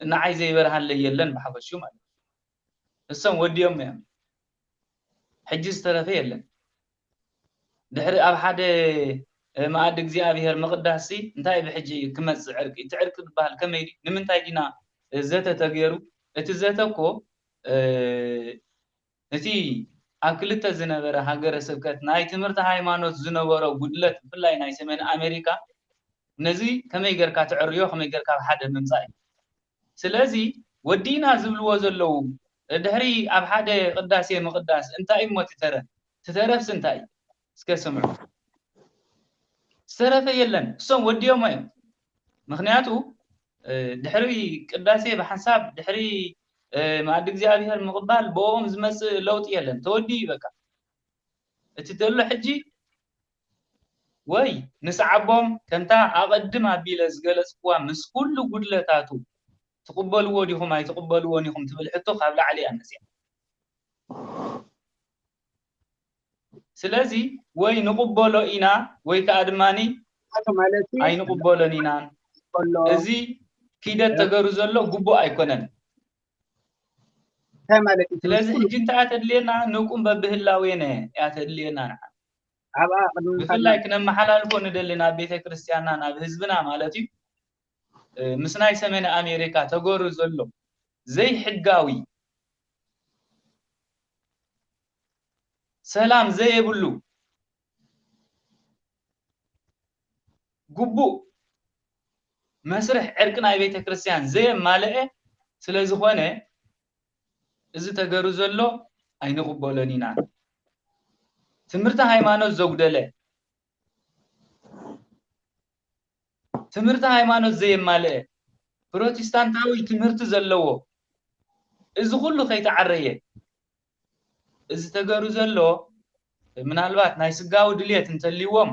ንዓይ ዘይበርሃለይ የለን ብሓፈሽኡ ማለት እዩ። እሶም ወዲኦም እዮም። ሕጂ ዝተረፈ የለን። ድሕሪ ኣብ ሓደ፣ እ፣ መኣዲ እግዚኣብሔር ምቕዳስሲ እንታይ ብሕጂ ክመጽእ ዕርቂ? እቲ ዕርቂ ዝበሃል ከመይ ድዩ? ንምንታይ ዲና፣ እ፣ ዘተ ተገይሩ? እቲ ዘተ እኮ፣ እ፣ እቲ ኣብ ክልተ ዝነበረ ሃገረ ስብከት ናይ ትምህርቲ ሃይማኖት ዝነበሮ ጉድለት፣ ብፍላይ ናይ ሰሜን ኣሜሪካ፣ ነዚ ከመይ ጌርካ ትዕርዮ፣ ከመይ ጌርካ ኣብ ሓደ ምምጻእ እዩ። ስለዚ ወዲእና ዝብልዎ ዘለዉ፣ ድሕሪ ኣብ ሓደ ቅዳሴ ምቕዳስ እንታይ እሞ እቲ ተረፍ? እቲ ተረፍሲ እንታይ እዩ? እስከ ስምዑ። ዝተረፈ የለን። እሶም ወዲኦሞ እዮም። ምኽንያቱ፣ እ፣ ድሕሪ ቅዳሴ ብሓንሳብ፣ ድሕሪ፣ እ፣ መኣዲ እግዚኣብሔር ምቕባል ብኦም ዝመጽእ ለውጢ የለን። ተወዲኡ እዩ በቃ። እቲ ዘሎ ሕጂ ወይ ንስዓቦም ከምታ ኣቐድም ኣቢለ ዝገለጽክዋ ምስ ኩሉ ጉድለታቱ ትቕበልዎ ዲኹም ኣይትቕበልዎን ኢኹም ትብል ሕቶ ካብ ላዕሊ እያ መጽያ። ስለዚ ወይ ንቕበሎ ኢና ወይ ከኣ ድማኒ ኣቶ ማለት ኣይንቕበሎን ኢና። ከሎ እዚ ኪደት ተገሩ ዘሎ ግቡእ ኣይኮነን። እንታይ ማለት እዩ? ስለዚ ሕጂ እንታይ እያ ተድልየና? ንቁም በብህላዌነ እያ ተድልየና ንዓ። ኣብኣ ቅድሚ ምኻድና ብፍላይ ክነመሓላልፎ ንደሊ ናብ ቤተ ክርስቲያንና ናብ ህዝብና ማለት እዩ። እ፣ ምስ ናይ ሰሜን ኣሜሪካ ተገሩ ዘሎ ዘይሕጋዊ ሰላም ዘየብሉ ግቡእ መስርሕ ዕርቂ ናይ ቤተ ክርስቲያን ዘየማልአ ስለ ዝኾነ እዚ ተገሩ ዘሎ ኣይንቕበሎን ኢና። ትምህርቲ ሃይማኖት ዘጉደለ፣ ትምህርቲ ሃይማኖት ዘየማልአ፣ ፕሮቴስታንታዊ ትምህርቲ ዘለዎ፣ እዚ ኩሉ ከይተዓረየ እዚ ተገሩ ዘሎ ምናልባት ናይ ስጋዊ ድልየት እንተልይዎም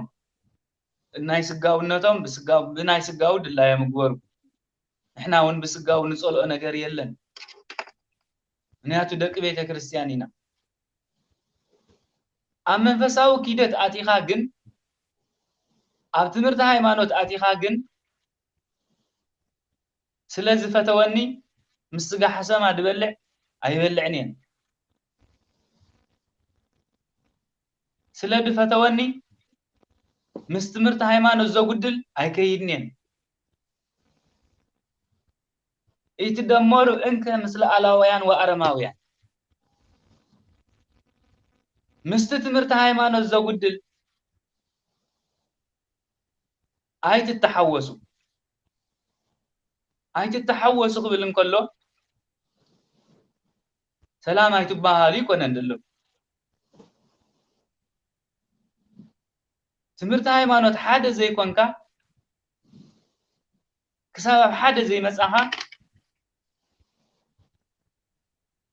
ናይ ስጋውነቶም ብስጋ-፣ ብናይ ስጋዊ ድላዮም ይግበሩ። ንሕና እውን ብስጋዊ ንጸልኦ ነገር የለን። ምክንያቱ ደቂ ቤተ ክርስቲያን ኢና። ኣብ መንፈሳዊ ኪደት ኣቲኻ ግን፣ ኣብ ትምህርቲ ሃይማኖት ኣቲኻ ግን፣ ስለ ዝፈተወኒ ምስ ስጋ ሓሰማ ድበልዕ ኣይበልዕን እየ። ስለ ድፈተወኒ ምስ ትምህርቲ ሃይማኖት ዘጉድል ኣይከይድን እየ። ኢትደመሩ እንከ ምስለ ኣላውያን ወኣረማውያን። ምስቲ ትምህርቲ ሃይማኖት ዘጉድል ኣይትተሓወሱ። ኣይትተሓወሱ ክብል እንከሎ ሰላም ኣይትበሃሉ ይኮነን ዘሎ። ትምህርቲ ሃይማኖት ሓደ ዘይኮንካ ክሳብ ኣብ ሓደ ዘይመጻኻ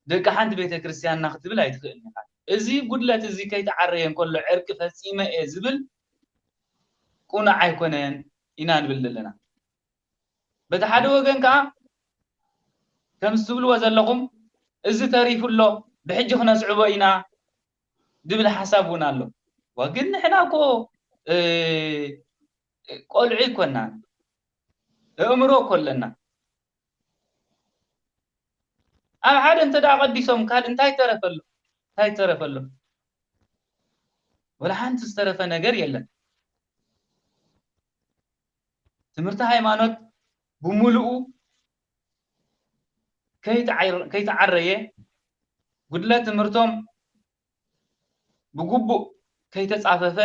ደቂ ሓንቲ ቤተ ክርስቲያንና ክትብል ኣይትኽእልን ኢኻ። እዚ ጉድለት እዚ ከይተዓረየ እንከሎ ዕርቂ ፈጺመ እየ ዝብል ቁኑዕ ኣይኮነን። ኢና ንብል ዘለና። በቲ ሓደ ወገን ከዓ ከምዚ ትብልዎ ዘለኹም እዚ ተሪፉ ኣሎ፣ ብሕጂ ክነስዕቦ ኢና ዝብል ሓሳብ እውን ኣሎ። ዋ፣ ግን ንሕና እኮ ቆልዑ ኣይኮናን፣ ኣእምሮ እኮ ኣለና። ኣብ ሓደ እንተ ደኣ ቀዲሶም ካልእ እንታይ ተረፈ ኣሎ? እንታይ ተረፈ ኣሎ? ወላ ሓንቲ ዝተረፈ ነገር የለን። ትምህርቲ ሃይማኖት ብምሉኡ ከይተዓረየ፣ ጉድለት ትምህርቶም ብግቡእ ከይተጻፈፈ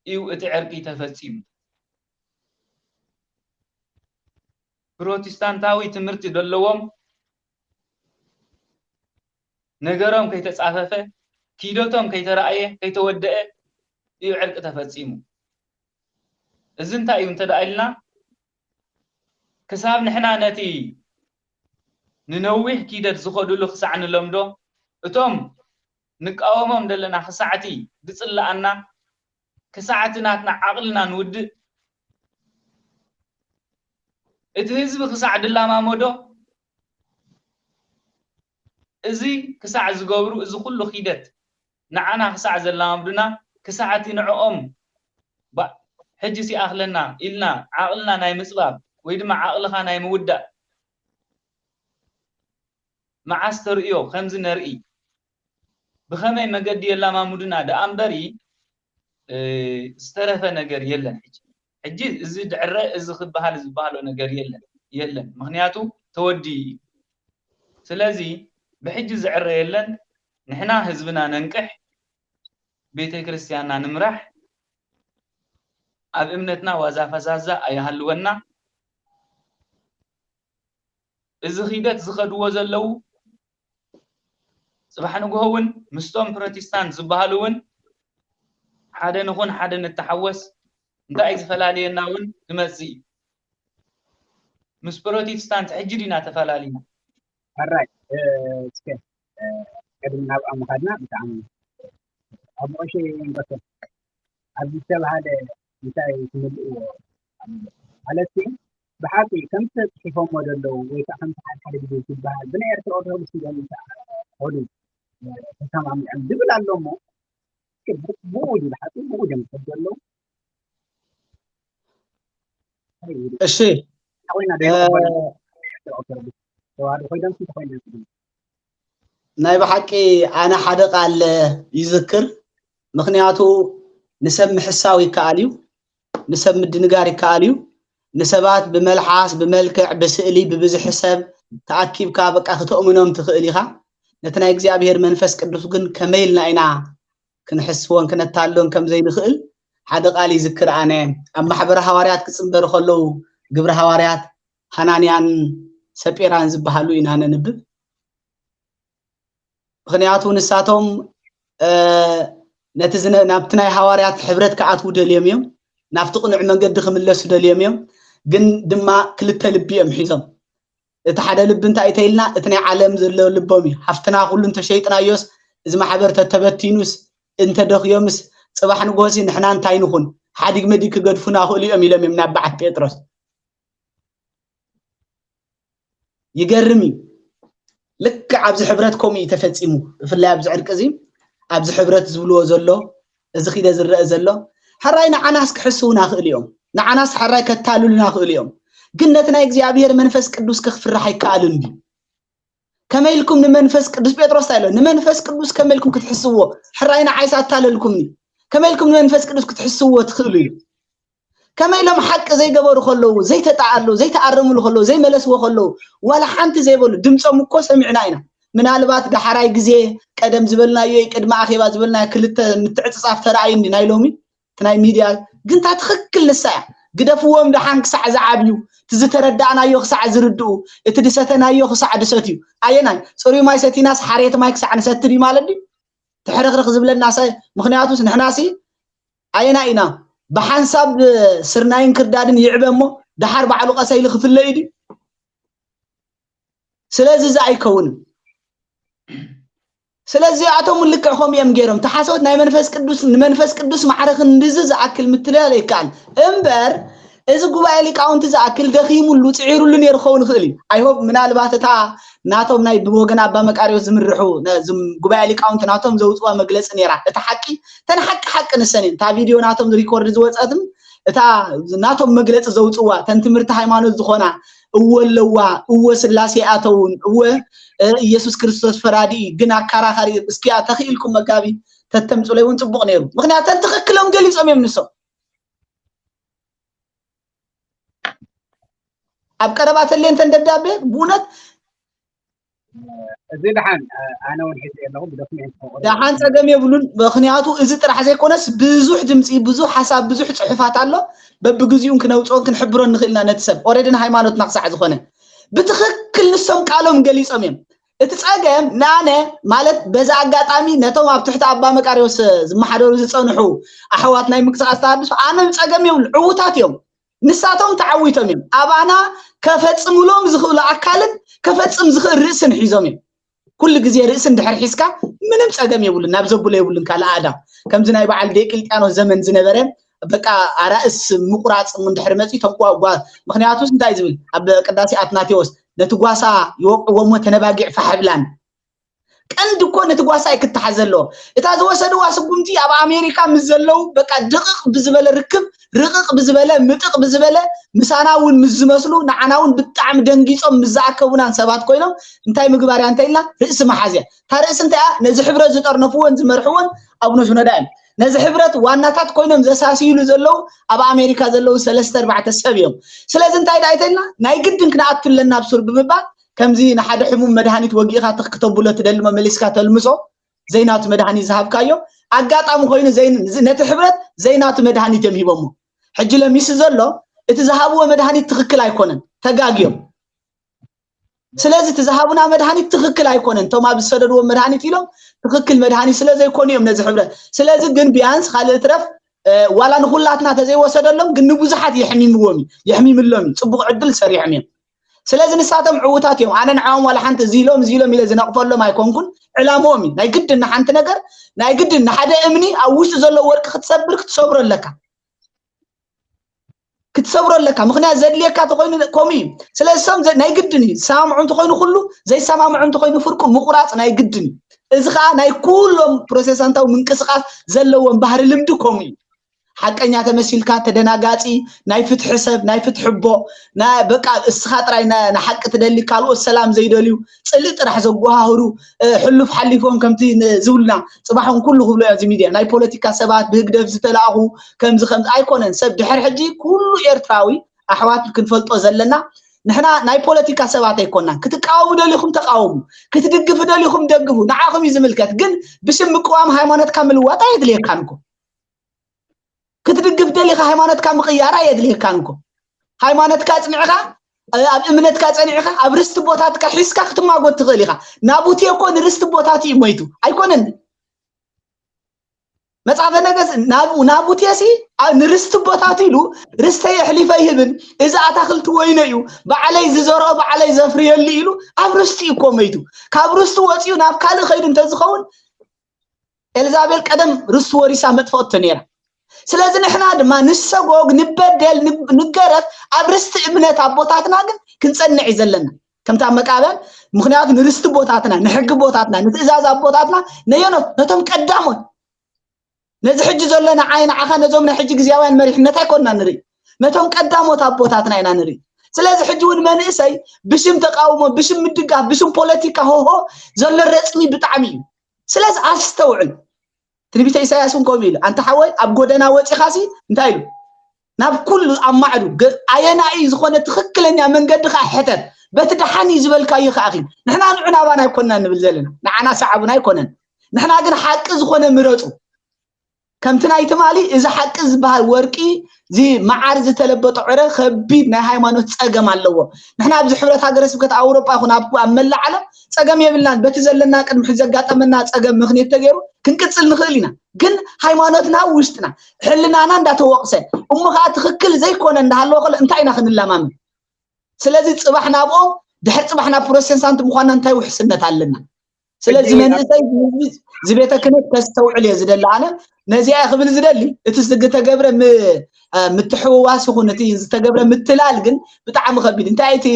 እዩ እቲ ዕርቂ ተፈጺሙ። ፕሮቴስታንታዊ ትምህርቲ ዘለዎም ነገሮም ከይተጻፈፈ፣ ኪደቶም ከይተራእየ፣ ከይተወደአ እዩ ዕርቂ ተፈጺሙ። እዚ እንታይ እዩ እንተ ደኣ ኢልና፣ ክሳብ ንሕና ነቲ ንነዊሕ ኪደት ዝኸዱሉ ክሳዕ ንለምዶ፣ እቶም ንቃወሞም ዘለና ክሳዕቲ ድጽልኣና፣ ክሳዕቲ ናትና ዓቕልና ንውድእ፣ እቲ ህዝቢ ክሳዕ ድላማመዶ፣ እዚ ክሳዕ ዝገብሩ፣ እዚ ኩሉ ኪደት ንዓና ክሳዕ ዘላማምዱና፣ ክሳዕቲ ንዕኦም ባ-፣ ሕጂ ሲኣኽለና ኢልና ዓቕልና ናይ ምጽባብ ወይ ድማ ዓቕልኻ ናይ ምውዳእ መዓስ ተርእዮ ከምዚ ነርኢ? ብኸመይ መገዲ የላማምዱና ደኣ እምበሪ፣ እ፣ ዝተረፈ ነገር የለን። ሕጂ፣ ሕጂ እዚ ድዕረ፣ እዚ ክበሃል ዝበሃሎ ነገር የለን፣ የለን። ምኽንያቱ ተወዲኡ እዩ። ስለዚ ብሕጂ ዝዕረ የለን። ንሕና ህዝብና ነንቅሕ፣ ቤተ ክርስቲያንና ንምራሕ፣ ኣብ እምነትና ዋዛ ፈዛዛ ኣይሃልወና። እዚ ኺደት ዝኸድዎ ዘለዉ፣ ጽባሕ ንግሆ እውን ምስቶም ፕሮቴስታንት ዝበሃሉ እውን ሓደ ንኹን፣ ሓደ ንተሓወስ፣ እንታይ እዩ ዝፈላልየና እውን ክመጽእ እዩ። ምስ ፕሮቴስታንት ሕጂ ዲና ተፈላሊና? ሕራይ፣ እ፣ እስከ፣ እ፣ ቅድሚ ናብኣ ምኻድና ብጣዕሚ ኣብ መቐሸ የንቀሶ። ኣብዚ ዝተባህለ እንታይ ትምልእዎ? ማለት ብሓቂ ከምቲ ተጽሒፎሞ ዘለዉ ወይ ከዓ ከምቲ ሓደ ሓደ ግዜ ዝበሃል ብናይ ኤርትራ ኦርቶዶክስ እዮም ኸዱ ተሰማሚዖም ዝብል ኣሎ እሞ ብኡ ድዩ ብሓቂ ብኡ ድዮም ዝኸዱ ዘለዉ? እሺ ኮይና ዶ ኤርትራ ኦርቶዶክስ ተዋህዶ ኮይኖም ሲ ተኮይና ናይ ብሓቂ ኣነ ሓደ ቃል ይዝክር። ምኽንያቱ ንሰብ ምሕሳው ይከኣል እዩ፣ ንሰብ ምድንጋር ይከኣል እዩ። ንሰባት ብመልሓስ፣ ብመልክዕ፣ ብስእሊ፣ ብብዝሒ ሰብ ተኣኪብካ በቃ ክተእምኖም ትኽእል ኢኻ። ነቲ ናይ እግዚኣብሔር መንፈስ ቅዱስ ግን ከመይ ኢልና ኢና ክንሕስዎን ክነታልሎን ከም ዘይንኽእል ሓደ ቃል ይዝክር። ኣነ ኣብ ማሕበረ ሃዋርያት ክጽንበሩ ከለዉ ግብረ ሃዋርያት ሃናንያን ሰጲራን ዝበሃሉ ኢና ነንብብ። ምኽንያቱ ንሳቶም ነቲ ናብቲ ናይ ሃዋርያት ሕብረት ክኣትዉ ደልዮም እዮም፣ ናብቲ ቅኑዕ መንገዲ ክምለሱ ደልዮም እዮም። ግን ድማ ክልተ ልቢ እዮም ሒዞም። እቲ ሓደ ልቢ እንታይ ተይልና እቲ ናይ ዓለም ዘሎ ልቦም እዩ። ሃፍትና ኩሉ እንተሸይጥናዮስ እዚ ማሕበር ተተበቲኑስ እንተደኽዮምስ ጽባሕ ንጎሲ ንሕና እንታይ ንኹን ሓዲግ መዲግ ክገድፉና ክእሉ እዮም ኢሎም እዮም ናብ በዓት ጴጥሮስ። ይገርም እዩ። ልክዕ ኣብዚ ሕብረት ከምኡ እዩ ተፈጺሙ። ብፍላይ ኣብዚ ዕርቂ እዚ ኣብዚ ሕብረት ዝብልዎ ዘሎ እዚ ኪደ ዝረአ ዘሎ ሕራይ ንዓናስ ክሕስውና ክእል እዮም። ንዓናስ ሕራይ ከታልሉና ክእል እዮም። ግን ነቲ ናይ እግዚኣብሔር መንፈስ ቅዱስ ክፍራሕ ኣይከኣልን እዩ። ከመይ ኢልኩም ንመንፈስ ቅዱስ ጴጥሮስ እንታይ ኢሎ ንመንፈስ ቅዱስ ከመይ ኢልኩም ክትሕስዎ ሕራይ ንዓይስ ኣታለልኩምኒ ከመይ ኢልኩም ንመንፈስ ቅዱስ ክትሕስዎ ትኽእሉ ኢሉ ከመይ ኢሎም ሓቂ ዘይገበሩ ከለዉ ዘይተጣኣሉ ዘይተኣረምሉ ከለዉ ዘይመለስዎ ከለዉ ዋላ ሓንቲ ዘይበሉ ድምፆም እኮ ሰሚዕና ኢና ምናልባት ዳሓራይ ግዜ ቀደም ዝበልናዮ ቅድሚ ኣኼባ ዝበልናዮ ክልተ ምትዕፅፃፍ ተረኣዩ እንዲ ናይ ሎሚ እቲ ናይ ሚድያ ግን እታ ትኽክል ንሳ እያ ግደፍዎም ደሓን ክሳዕ ዝዓብዩ እቲ ዝተረዳእናዮ ክሳዕ ዝርድኡ እቲ ድሰተናዮ ክሳዕ ድሰትዩ ኣየናይ ፅሩይ ማይ ሰቲናስ ሓሬት ማይ ክሳዕ ንሰቲ ድዩ ማለት ድዩ ትሕርኽርኽ ዝብለና ሰ ምኽንያቱስ ንሕናሲ ኣየና ኢና ብሓንሳብ ስርናይን ክርዳድን ይዕበ እሞ ደሓር ባዕሉ ቀሰ ኢሉ ክፍለ እዩ ድዩ ስለዚ እዚ ኣይከውንን ስለዚ ኣቶም ልክዕ ከም እዮም ገይሮም ተሓሰወት ናይ መንፈስ ቅዱስ ንመንፈስ ቅዱስ ማዕረ ክንድዚ ዝኣክል ምትልላል ይከኣል እምበር እዚ ጉባኤ ሊቃውንቲ ዝኣክል ደኺሙሉ ጽዒሩሉ ነይሩ ክኸውን ይኽእል እዩ። I hope ምናልባት እታ ናቶም ናይ ብወገን ኣባ መቃርዮስ ዝምርሑ ጉባኤ ሊቃውንቲ ናቶም ዘውፅዋ መግለፂ ነይራ። እቲ ሓቂ እተን ሓቂ ሓቂ ንሰን እየን። እታ ቪድዮ ናቶም ሪኮርድ ዝወፀትም እታ ናቶም መግለፂ ዘውፅዋ እተን ትምህርቲ ሃይማኖት ዝኾና እወ ኣለዋ፣ እወ ስላሴ ኣተውን፣ እወ ኢየሱስ ክርስቶስ ፈራዲ ግን ኣካራኻሪ። እስኪ ተኽኢልኩም መጋቢ ተተምፅለይ እውን ፅቡቕ ነይሩ። ምክንያቱ እተን ትኽክሎም ገሊፆም እዮም ንሶም። ኣብ ቀረባ ተሌንተን ደብዳቤ ብእውነት እዚ ደሓን ኣነ እውን ሒዘ ኣለኹ ብዶክሜንት ደሓን ፀገም የብሉን። ምክንያቱ እዚ ጥራሕ ዘይኮነስ ብዙሕ ድምፂ፣ ብዙሕ ሓሳብ፣ ብዙሕ ፅሑፋት ኣሎ። በብግዚኡን ክነውፅኦን ክንሕብሮን ንኽእልና ነቲ ሰብ ኦረድን ሃይማኖትና ክሳዕ ዝኾነ ብትኽክል ንሶም ቃሎም ገሊፆም እዮም። እቲ ፀገም ንኣነ ማለት በዚ ኣጋጣሚ ነቶም ኣብ ትሕቲ ኣባ መቃርዮስ ዝመሓደሩ ዝፀንሑ ኣሕዋት ናይ ምንቅስቃስ ተሃድሶ ኣነ ፀገም የብሉ ዕዉታት እዮም። ንሳቶም ተዓዊቶም እዮም። ኣባና ከፈፅምሎም ዝኽእሉ ኣካልን ከፈፅም ዝኽእል ርእስን ሒዞም እዮም። ኩሉ ግዜ ርእሲ እንድሕር ሒዝካ ምንም ፀገም የብሉን፣ ናብ ዘብሎ የብሉን። ካልእ ኣዳም ከምዚ ናይ በዓል ዲዮቅልጥያኖስ ዘመን ዝነበረ በቃ ኣራእስ ምቁራፅ እንድሕር መፂ ተንቋጓ። ምክንያቱስ እንታይ ዝብል ኣብ ቅዳሴ ኣትናቴዎስ ነቲ ጓሳ ይወቅዎ እሞ ተነባጊዕ ፋሕብላን ቀንዲ እኮ ነቲ ጓሳ እዩ ክተሓዝ ዘለዎ። እታ ዝወሰድዋ ስጉምቲ ኣብ ኣሜሪካ ምስ ዘለዉ በቃ ድቕቕ ብዝበለ ርክብ፣ ርቕቕ ብዝበለ፣ ምጥቕ ብዝበለ፣ ምሳና እውን ምስ ዝመስሉ፣ ንዓና እውን ብጣዕሚ ደንጊጾም ምስ ዝኣከቡናን ሰባት ኮይኖም እንታይ ምግባር እያ እንተኢልና ርእሲ ምሓዝ እያ። እታ ርእሲ እንታይ እያ? ነዚ ሕብረት ዝጠርነፍዎን ዝመርሕዎን ኣቡነ ሽኖዳ እዮም። ነዚ ሕብረት ዋናታት ኮይኖም ዘሳስይሉ ዘለዉ ኣብ ኣሜሪካ ዘለዉ ሰለስተ ኣርባዕተ ሰብ እዮም። ስለዚ እንታይ ደኣ እንተኢልና ናይ ግድን ክንኣቱ ኣለና ኣብ ሱር ብምባል ከምዚ ንሓደ ሕሙም መድሃኒት ወጊእኻ ትኽ ክተብሎ ትደሊ መመሊስካ ተልምሶ ዘይናቱ መድሃኒት ዝሃብካዮ ኣጋጣሚ ኮይኑ ነቲ ሕብረት ዘይናቱ መድሃኒት እዮም ሂቦሞ። ሕጂ ለሚሱ ዘሎ እቲ ዝሃብዎ መድሃኒት ትኽክል ኣይኮነን፣ ተጋግዮም። ስለዚ እቲ ዝሃቡና መድሃኒት ትኽክል ኣይኮነን። እቶም ኣብ ዝሰደድዎም መድሃኒት ኢሎም ትኽክል መድሃኒት ስለ ዘይኮኑ እዮም ነዚ ሕብረት። ስለዚ ግን ቢያንስ ካልእ ትረፍ ዋላ ንኹላትና ተዘይወሰደሎም ግን ንብዙሓት የሕሚምዎም እዩ፣ የሕሚምሎም እዩ። ፅቡቕ ዕድል ሰሪሖም እዮም። ስለዚ ንሳቶም ዕዉታት እዮም። ኣነ ንዓኦም ዋላ ሓንቲ እዚ ኢሎም እዚ ኢሎም ኢለ ዝነቕፈሎም ኣይኮንኩን። ዕላምኦም እዩ ናይ ግድን ንሓንቲ ነገር ናይ ግድን ንሓደ እምኒ ኣብ ውሽጡ ዘሎ ወርቂ ክትሰብር ክትሰብሮ ኣለካ ክትሰብሮ ኣለካ። ምክንያት ዘድልየካ ተኮይኑ ከምኡ እዩ። ስለዚ እሶም ናይ ግድን እዩ ዝሰማምዑ እንተኮይኑ ኩሉ ዘይሰማምዑ እንተኮይኑ ፍርቁ ምቁራፅ ናይ ግድን እዩ። እዚ ከዓ ናይ ኩሎም ፕሮቴስታንታዊ ምንቅስቃስ ዘለዎም ባህሪ ልምዲ ከምኡ እዩ። ሓቀኛ ተመሲልካ ተደናጋፂ ናይ ፍትሒ ሰብ ናይ ፍትሒ ኣቦ በቃ እስኻ ጥራይ ንሓቂ ትደሊ ካልኦት ሰላም ዘይደልዩ ፅልኢ ጥራሕ ዘጓሃህሩ ሕሉፍ ሓሊፎም ከምቲ ዝብሉና ፅባሕ እውን ኩሉ ክብሎ እዚ ሚድያ ናይ ፖለቲካ ሰባት ብህግደፍ ዝተላእኹ ከምዚ ከምዚ ኣይኮነን ሰብ ድሕር ሕጂ ኩሉ ኤርትራዊ ኣሕዋት ክንፈልጦ ዘለና ንሕና ናይ ፖለቲካ ሰባት ኣይኮናን ክትቃወሙ ደሊኹም ተቃወሙ ክትድግፉ ደሊኹም ደግፉ ንዓኹም እዩ ዝምልከት ግን ብሽም ምቅዋም ሃይማኖትካ ምልዋጥ ኣየድልየካን እኮ ክትድግፍ ደሊኻ ሃይማኖትካ ምቕያር ኣየድልየካን እኮ ሃይማኖትካ ኣፅኒዕኻ ኣብ እምነትካ ፀኒዕኻ ኣብ ርስቲ ቦታትካ ሒዝካ ክትማጎት ትኽእል ኢኻ ናቡቴ እኮ ንርስቲ ቦታት እዩ ሞይቱ ኣይኮነን መፅሓፈ ነገስ ናቡቴ ሲ ንርስቲ ቦታት ኢሉ ርስተይ ኣሕሊፈ ይህብን እዚ ኣታክልቲ ወይነ እዩ ባዕለይ ዝዘርኦ ባዕለይ ዘፍርየሉ ኢሉ ኣብ ርስቲ እዩ እኮ ሞይቱ ካብ ርስቲ ወፂኡ ናብ ካልእ ከይዱ እንተዝኸውን ኤልዛቤል ቀደም ርስቲ ወሪሳ መጥፈኦቶ ነይራ። ስለዚ ንሕና ድማ ንሰጎግ፣ ንበደል፣ ንገረፍ ኣብ ርስቲ እምነት ኣቦታትና ግን ክንጸንዕ እዩ ዘለና። ከምቲ ኣብ መቃብያን ምክንያቱ ንርስቲ ቦታትና፣ ንሕጊ ቦታትና፣ ንትእዛዝ ኣቦታትና ነየኖት ነቶም ቀዳሞት ነዚ ሕጂ ዘሎ ንዓይ ንዓኻ ነዞም ናይ ሕጂ ግዜያውያን መሪሕነት ኣይኮንና ንርኢ ነቶም ቀዳሞት ኣቦታትና ኢና ንርኢ። ስለዚ ሕጂ እውን መንእሰይ ብሽም ተቃውሞ፣ ብሽም ምድጋፍ፣ ብሽም ፖለቲካ ሆሆ ዘሎ ረፅሚ ብጣዕሚ እዩ። ስለዚ ኣስተውዕል። ትንቢተ ኢሳያስ እውን ከምኡ ኢሉ ኣንታ ሓወይ ኣብ ጎደና ወፂኻሲ እንታይ ኢሉ ናብ ኩሉ ኣማዕዱ ኣየናይ ዝኾነ ትኽክለኛ መንገዲ ከዓ ሕተት በቲ ደሓን እዩ ዝበልካዮ ከዓ ንሕና ንዑ ናባና ኣይኮንና ንብል ዘለና ንዓና ሰዓቡና ኣይኮነን ንሕና ግን ሓቂ ዝኾነ ምረፁ ከምቲ ናይ ትማሊ እዚ ሓቂ ዝበሃል ወርቂ እዚ መዓር ዝተለበጦ ዕረ ከቢድ ናይ ሃይማኖት ፀገም ኣለዎ። ንሕና ኣብዚ ሕብረት ሃገረ ስብከት ኣውሮጳ ይኹን ኣብ ኣብ መላእ ዓለም ፀገም የብልናን። በቲ ዘለና ቅድሚ ሕዚ ዘጋጠመና ፀገም ምኽንያት ተገይሩ ክንቅፅል ንኽእል ኢና። ግን ሃይማኖትና ኣብ ውሽጥና ሕልናና እንዳተወቕሰ እሞ ከዓ ትኽክል ዘይኮነ እንዳሃለወ ከሎ እንታይ ኢና ክንለማመን? ስለዚ ፅባሕ ናብኦም ድሕር ፅባሕ ናብ ፕሮቴስታንት ምኳና እንታይ ውሕስነት ኣለና? ስለዚ መንእሰይ ዝቤተ ክህነት ከስተውዕል እየ ዝደሊ ኣነ ነዚኣ ክብል ዝደሊ እቲ ዝተገብረ ምትሕውዋስ ይኹን እቲ ዝተገብረ ምትላል ግን ብጣዕሚ ከቢድ። እንታይ እቲ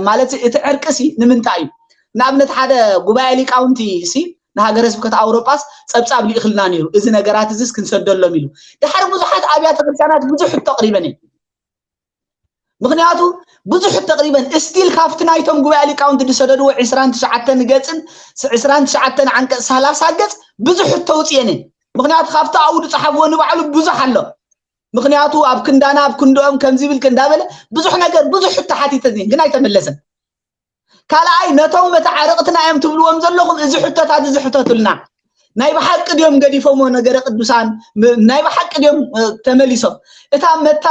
ማለት እቲ ዕርቂ ሲ ንምንታይ እዩ? ንኣብነት ሓደ ጉባኤ ሊቃውንቲ ሲ ንሃገረ ስብከት ኣውሮጳስ ጸብጻብ ልኢኽልና ነይሩ፣ እዚ ነገራት እዚስ ክንሰደሎም ኢሉ። ድሓር ብዙሓት ኣብያተ ክርስቲያናት ብዙሕ ሕቶ ኣቕሪበን እየን። ምክንያቱ ብዙሕ ተቕሪበን እስቲል ካብቲ ናይቶም ጉባኤ ሊቃውንቲ ዝሰደድዎ ዕስራን ትሽዓተን ገፅን ዕስራን ትሽዓተን ዓንቀፅ ሰላሳ ገፅ ብዙሕ ተውፅየን እየን። ምክንያቱ ካብቲ ኣብኡ ዝፀሓፍዎ ንባዕሉ ብዙሕ ኣሎ። ምክንያቱ ኣብ ክንዳና ኣብ ክንድኦም ከምዚ ይብል እንዳበለ ብዙሕ ነገር ብዙሕ ሕቶ ሓቲተን እየን፣ ግን ኣይተመለሰን። ካልኣይ ነቶም መተዓረቕትና እዮም ትብልዎም ዘለኹም እዚ ሕቶታት እዚ ሕተቱልና። ናይ ብሓቂ ድዮም ገዲፎሞ ነገረ ቅዱሳን ናይ ብሓቂ ድዮም ተመሊሶም? እታ መታ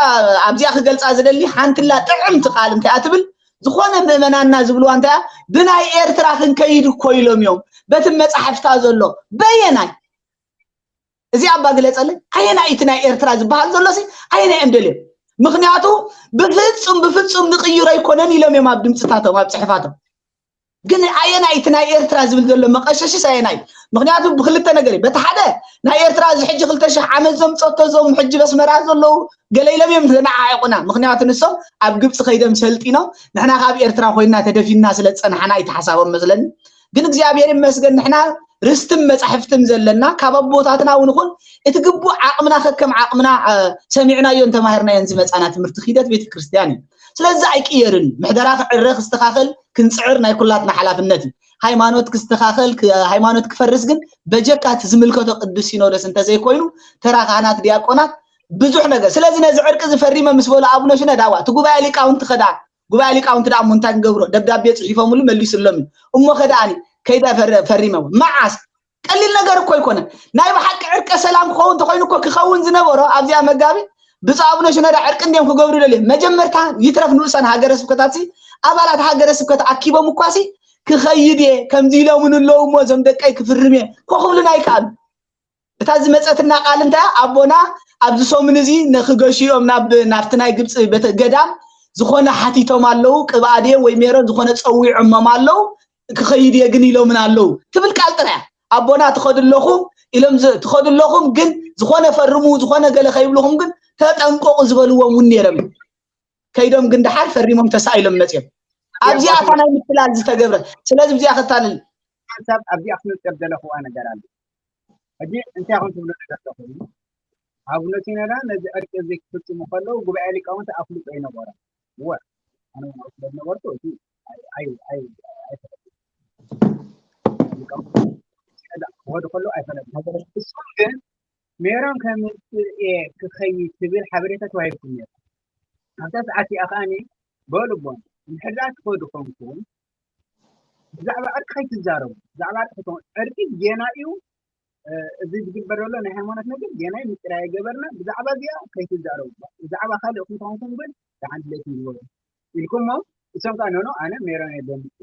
ኣብዚኣ ክገልፃ ዝደሊ ሓንትላ ጥዕምቲ ቃል እንታይ ትብል? ዝኾነ ምእመናና ዝብልዋ እንታይ ብናይ ኤርትራ ክንከይድ እኮ ኢሎም እዮም በቲ መፃሕፍታ ዘሎ በየናይ እዚ ኣባ ግለፀለይ ኣየናይ እቲ ናይ ኤርትራ ዝበሃል ዘሎ ሲ ኣየናይ እዮም ደልዮም? ምክንያቱ ብፍፁም ብፍፁም ንቅይሮ ኣይኮነን ኢሎም እዮም ኣብ ድምፅታቶም ኣብ ፅሕፋቶም። ግን ኣየናይ እቲ ናይ ኤርትራ ዝብል ዘሎ መቐሸሽስ ኣየናይ? ምክንያቱ ብክልተ ነገር እዩ። በቲ ሓደ ናይ ኤርትራ እዚ ሕጂ ክልተ ሽሕ ዓመት ዘምፀቶ እዞም ሕጂ በስመራ ዘለዉ ገለ ኢሎም እዮም ተነዓዒቑና። ምክንያቱ ንሶም ኣብ ግብፂ ከይዶም ሰልጢኖም ንሕና ካብ ኤርትራ ኮይና ተደፊንና ስለ ዝፀናሕና እዩ ሓሳቦም መስለኒ። ግን እግዚኣብሔር ይመስገን ንሕና ርስትም መፃሕፍትም ዘለና ካብ ኣቦታትና እውን ይኹን እቲ ግቡእ ዓቕምና ከከም ዓቕምና ሰሚዕናዮን ተማሂርናዮን ዝመፃና ትምህርቲ ኪደት ቤተክርስትያን እዩ። ስለዚ ኣይቅየርን። ምሕደራ ክዕረ ክስተኻኸል ክንፅዕር ናይ ኩላትና ሓላፍነት እዩ። ሃይማኖት ክስተኻኸል ሃይማኖት ክፈርስ ግን በጀካ እቲ ዝምልከቶ ቅዱስ ሲኖዶስ እንተዘይኮይኑ ተራ ካህናት ዲያቆናት ብዙሕ ነገር ስለዚ ነዚ ዕርቂ ዝፈሪመ ምስ በሉ ኣቡነ ሽነዳ ዋ እቲ ጉባኤ ሊቃውንቲ ከዳ ጉባኤ ሊቃውንቲ ደኣ እሞ እንታይ ክንገብሮ ደብዳቤ ፅሒፎምሉ መሊሱሎም እዩ እሞ ከደኣኒ ከይደ ፈሪመ መዓስ ቀሊል ነገር እኮ ኣይኮነ ናይ ብሓቂ ዕርቀ ሰላም ክኸውን እንተኮይኑ እኮ ክኸውን ዝነበሮ ኣብዚኣ መጋቢ ብፁዕ ኣቡነ ሽነዳ ዕርቂ እንዲዮም ክገብሩ ደልዮም መጀመርታ ይትረፍ ንኡሳን ሃገረ ስብከታት ኣባላት ሃገረ ስብከት ኣኪቦም እኳሲ ክኸይድ እየ ከምዚ ኢሎምን ኣለዉ እሞ እዞም ደቀይ ክፍርም እየ ኮክብሉን ኣይከኣሉ እታ ዝመፀትና ቃል እንታይ ኣቦና ኣብዚ ሰሙን እዚ ንክገሽኦም ናብ ናብቲ ናይ ግብፂ ገዳም ዝኾነ ሓቲቶም ኣለዉ ቅብኣ ድዮም ወይ ሜሮን ዝኾነ ፀዊዖሞም ኣለዉ ክኸይድ እየ ግን ኢሎምን ኣለዉ ትብል ቃል ጥራያ ኣቦና ትኸዱ ኣለኹም ኢሎም ትኸዱ ኣለኹም ግን ዝኾነ ፈርሙ ዝኾነ ገለ ከይብልኹም ግን ተጠንቀቑ ዝበልዎም እውን ነይሮም ከይዶም ግን ደሓር ፈሪሞም ተሳኢሎም መፅዮም ኣብዚኣ እታ ናይ ምትላል ዝተገብረ ስለዚ ብዚኣ ክታልል ሓሳብ ኣብዚኣ ክነፅር ዘለኽዋ ነገር ኣሎ ሕጂ እንታይ ከም ትብሎ ነገር ተኮይኑ ኣቡነ ሲኖዳ ነዚ ዕርቂ እዚ ክፍፅሙ ከለዉ ጉባኤ ሊቃውንቲ ኣፍልጦ ይነበሮም እወ ኣነ እውን ስለ ዝነበርኩ እቲ ክኸዱ ከለዉ ኣይፈለጥኩም እሶም ግን ሜሮን ከምፅእ እየ ክኸይድ ትብል ሓበሬታ ተዋሂብኩም ነይሩ ኣብታ ሰዓት እቲኣ ከዓኒ በሉ ቦም እንድሕር ደኣ ትኸዱ ኮንኩም ብዛዕባ ዕርቂ ከይትዛረቡ ብዛዕባ ዕርቂ ከይትኮኑ ዕርቂ ጌና እዩ እዚ ዝግበር ዘሎ ናይ ሃይማኖት ነገር ጌና እዩ ምስጢር ኣይገበርና ብዛዕባ እዚኣ ከይትዛረቡ ብዛዕባ ካልእ ክንትኾንኩም ግን ደሓን ድሌት ይግበሩ ኢልኩሞ እሶም ከዓ ኖኖ ኣነ ሜሮን የደምፅ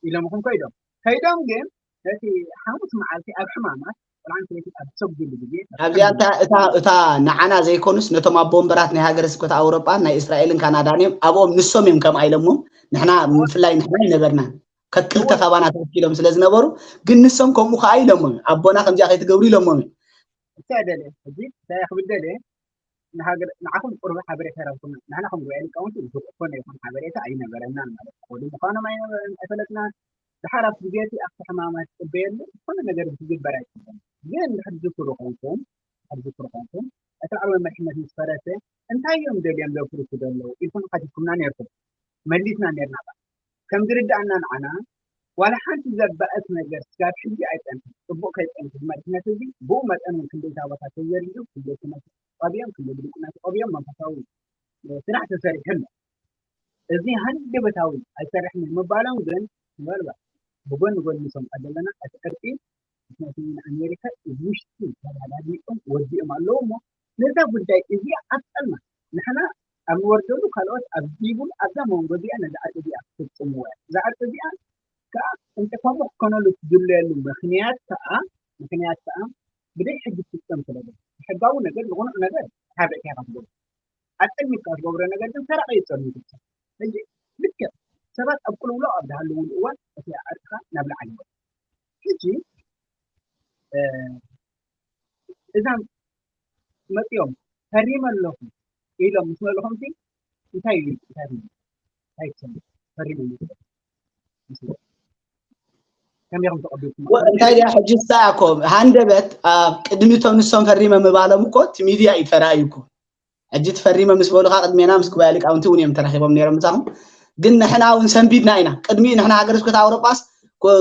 ኢሎምኹም ከይዶም ከይዶም ግን ነቲ ሓሙስ መዓልቲ ኣብ ሕማማት ቆልዓ ኣንስተይቲ ኣብ ዝሰግድሉ ግዜ ኣብዚኣ እታ እታ እታ ንዓና ዘይኮኑስ ነቶም ኣቦ ወንበራት ናይ ሃገረ ስብከት ኣውሮጳ ናይ እስራኤልን ካናዳን እዮም ኣብኦም ንሶም እዮም ከምኣ ኢሎሞም ንሕና ምፍላይ ንሕና ኣይነበርናን ከክልተ ካባና ተወኪሎም ስለ ዝነበሩ ግን ንሶም ከምኡ ከዓ ኢሎሞም ኣቦና ከምዚኣ ከይትገብሩ ኢሎሞም እዮም እንታይ ደለ ሕጂ እንታይ ክብል ደለ ንሃገር ንዓኹም ቁሩብ ሓበሬታ ረብኩና ንሕና ከም ጉባኤ ሊቃውንቲ ዝኮነ ይኹን ሓበሬታ ኣይነበረናን ማለት ክኸዱ ምዃኖም ኣይነበረን ኣይፈለጥናን ድሓር ኣብቲ ግዜ እቲ ኣብቲ ሕማማት ትፅበየሉ ዝኾነ ነገር ዝግበር ኣይነበረን ግን እንድሕር ዝክሩ ኮንኩም እንድሕር ዝክሩ ኮንኩም እቲ ላዕለዋይ መሪሕነት ምስ ፈረሰ እንታይ እዮም ደልዮም ዘፍርሱ ዘለዉ ኢልኩም ሓቲትኩምና ነይርኩም መሊስና ነይርና ከዓ ከም ዝርድኣና ንዓና ዋላ ሓንቲ ዘባእስ ነገር ስጋብ ሕጂ ኣይፀንሐን ፅቡቕ ከይፀንሕ እዚ መሪሕነት እዚ ብኡ መጠን እውን ክንደይ ታቦታት ተዘርጊሑ ክንደይ ክነሱ ቀቢኦም ክንደይ ብድቁና ተቐቢኦም መንፈሳዊ ስራሕ ተሰሪሑ ኣሎ። እዚ ሃንደበታዊ ኣይሰርሕን እዩ ምባሎም ግን ምናልባት ብጎኒ ጎኒ ንሰምዖ ዘለና እቲ ዕርቂ ምክንያቱ ንኣሜሪካ ውሽጢ ተባዳዲኦም ወዲኦም ኣለዉ እሞ ነዛ ጉዳይ እዚኣ ኣብ ፀልማት ንሕና ኣብ ንወርደሉ ካልኦት ኣብ ዘይብሉ ኣብዛ መንጎ እዚኣ ነዛ ዕርቂ እዚኣ ክፍፅምዎ እያ። እዛ ዕርቂ እዚኣ ከዓ እንተ ከምኡ ክኮነሉ ዝድለየሉ ምክንያት ከዓ ምክንያት ከዓ ብደይ ሕጊ ትፍፀም ስለ ዘሎ ብሕጋዊ ነገር ዝቁኑዕ ነገር ሓበእካ ኢካ ትገብሮ ኣፀሚትካ ትገብሮ ነገር ግን ሰራቂ እዩ ፀሚቱ ሕጂ ልክዕ ሰባት ኣብ ቅልውላው ኣብ ዝሃለውሉ እዋን እቲ ዕርቅኻ ናብ ላዕሊ ይወ ሕጂ እዛም መፂኦም ፈሪመ ኣለኹ ኢሎም ምስ በልኹም ሲ እንታይ ኢሉ እንታይ ኢሉ እንታይ ይሰምዕ ፈሪሙ ምስ በሉ ምስ በሉ ከመይ ኢኹም ተቐቢልኩም እንታይ ድያ ሕጂ ዝሰኣኮ ሃንደበት ኣብ ቅድሚ እቶም ንሶም ፈሪመ ምባሎም እኮ እቲ ሚድያ እዩ ተራእዩ እኮ ሕጂ ትፈሪመ ምስ በሉካ ቅድሜና ምስ ጉባኤ ሊቃውንቲ እውን እዮም ተራኺቦም ነይሮም ምሳኹም ግን ንሕና እውን ሰንቢድና ኢና ቅድሚኡ ንሕና ሃገረ ስብከት ኣውሮጳስ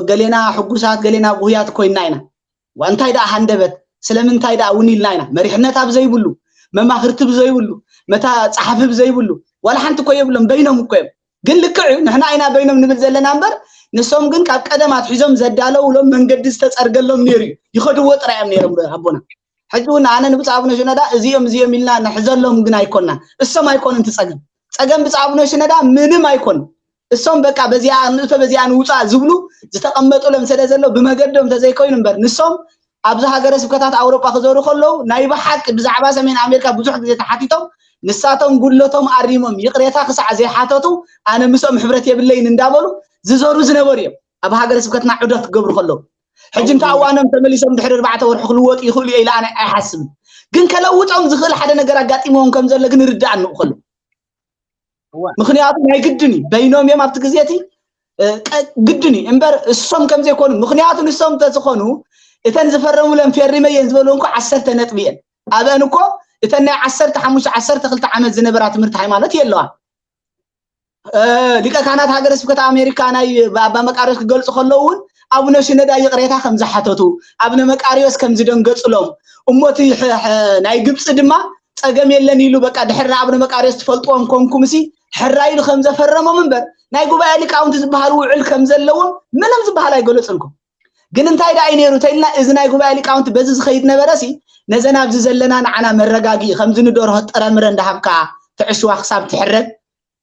ገሌና ሕጉሳት ገሌና ጉህያት ኮይንና ኢና እንታይ ደኣ ሃንደበት ስለምንታይ ደኣ እውን ኢልና ኢና መሪሕነት ኣብ ዘይብሉ መማኽርቲ ብዘይብሉ መታ ጸሓፊ ብዘይብሉ ዋላ ሓንቲ እኮ የብሎም በይኖም እኮ እዮም ግን ልክዕ እዩ ንሕና ኢና በይኖም ንብል ዘለና እምበር ንሶም ግን ካብ ቀደም ኣትሒዞም ዘዳለውሎም መንገዲ ዝተጸርገሎም ነይሩ እዩ ይኸድዎ ጥራይ እዮም ነይሮም ኣቦና ሕጂ እውን ኣነ ንብፁዕ ኣቡነ ሽኖዳ እዚኦም እዚኦም ኢልና ንሕዘሎም ግን ኣይኮንናን እሶም ኣይኮኑን እቲ ጸገም ጸገም ብፁዕ ኣቡነ ሽኖዳ ምንም ኣይኮኑን እሶም በቃ በዚኣ ንእቶ በዚኣ ንውፃእ ዝብሉ ዝተቐመጡሎም ስለ ዘሎ ብመገዶም ተዘይኮይኑ እምበር ንሶም ኣብዚ ሃገረ ስብከታት ኣውሮጳ ክዞሩ ከለዉ ናይ ብሓቂ ብዛዕባ ሰሜን ኣሜሪካ ብዙሕ ግዜ ተሓቲቶም ንሳቶም ጉድለቶም ኣሪሞም ይቕሬታ ክሳዕ ዘይሓተቱ ኣነ ምስኦም ሕብረት የብለይን እንዳበሉ ዝዞሩ ዝነበሩ እዮም ኣብ ሃገረ ስብከትና ዑደት ክገብሩ ከለዉ ሕጂ እንተ እዋኖም ተመሊሶም ድሕሪ ኣርባዕተ ወርሒ ክልወጡ ይኽእሉ እየ ኢለ ኣነ ኣይሓስብን ግን ከለውጦም ዝኽእል ሓደ ነገር ኣጋጢሞም ከም ዘሎ ግን ርዳእ እንኡ ከሎ ምክንያቱ ናይ ግድን እዩ በይኖም እዮም ኣብቲ ግዜ እቲ ግድን እዩ እምበር እሶም ከም ዘይኮኑ ምክንያቱ ንሶም እንተዝኾኑ እተን ዝፈረሙለን ፈሪመ እየን ዝበሉ እንኳ ዓሰርተ ነጥቢ እየን ኣብአን እኮ እተን ናይ ዓሰርተ ሓሙሽተ ዓሰርተ ክልተ ዓመት ዝነበራ ትምህርቲ ሃይማኖት የለዋ ሊቀ ካህናት ሃገረ ስብከት ኣሜሪካ ናይ ኣባ መቃርዮስ ክገልፁ ከለዉ እውን ኣቡነ ሽነዳ ይቕሬታ ከም ዝሓተቱ ኣቡነ መቃርዮስ ከም ዝደንገፅሎም እሞ እቲ ናይ ግብፂ ድማ ፀገም የለን ኢሉ በቃ ድሕሪ ኣቡነ መቃርዮስ ትፈልጥዎም ኮንኩም ሲ ሕራ ኢሉ ከም ዘፈረሞም እምበር ናይ ጉባኤ ሊቃውንቲ ዝበሃል ውዕል ከም ዘለዎም ምንም ዝበሃል ኣይገለፅንኩም ግን እንታይ ደኣ እዩ ነይሩ ተኢልና እዚ ናይ ጉባኤ ሊቃውንቲ በዚ ዝኸይድ ነበረ ሲ ነዘን ኣብዚ ዘለና ንዓና መረጋጊ ከምዚ ንደርሆ ጥረምረ እንዳሃብካ ትዕሽዋ ክሳብ ትሕረድ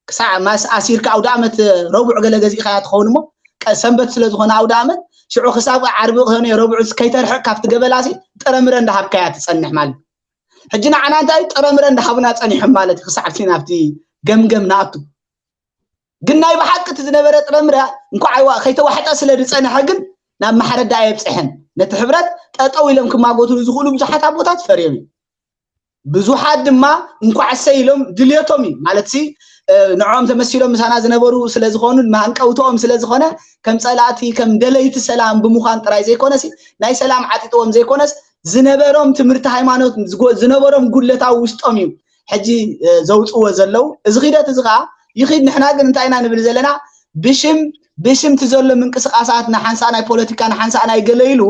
ክሳብ ማስ ኣሲርካ ኣውደ ኣመት ረቡዕ ገለ ገዚእካያ ትኸውን እሞ ሰንበት ስለ ዝኾነ ኣውደ ኣመት ሽዑ ክሳብ ዓርቢ ክኾነ ረቡዕ ከይተርሕቕ ካብቲ ገበላሲ ጥረምረ እንዳሃብካያ ትጸንሕ ማለት ሕጂ ንዓና እንታይ ጥረምረ እንዳሃብና ጸኒሖም ማለት ክሳብ ናብቲ ገምገም ንኣቱ ግን ናይ ብሓቂ እቲ ዝነበረ ጥረምረ እንኳዕ ኣይዋ ከይተዋሕጠ ስለ ዝጸንሐ ግን ናብ ማሕረዳ ኣየብፅሐን ነቲ ሕብረት ጠጠው ኢሎም ክማጎትሉ ዝኽእሉ ብዙሓት ኣቦታት ፈርዮም እዩ ብዙሓት ድማ እንኳዕ እሰይ ኢሎም ድልየቶም እዩ ማለት ሲ ንዕኦም ተመሲሎም ምሳና ዝነበሩ ስለ ዝኾኑ ሃንቀውተኦም ስለ ዝኾነ ከም ፀላእቲ ከም ደለይቲ ሰላም ብምዃን ጥራይ ዘይኮነ ሲ ናይ ሰላም ዓጢጥዎም ዘይኮነስ ዝነበሮም ትምህርቲ ሃይማኖት ዝነበሮም ጉድለታዊ ውሽጦም እዩ ሕጂ ዘውፅዎ ዘለው እዚ ኺደት እዚ ከዓ ይኺድ ንሕና ግን እንታይ ኢና ንብል ዘለና ብሽም ብሽምቲ ዘሎ ምንቅስቃሳት ንሓንሳእ ናይ ፖለቲካ ንሓንሳእ ናይ ገለ ኢሉ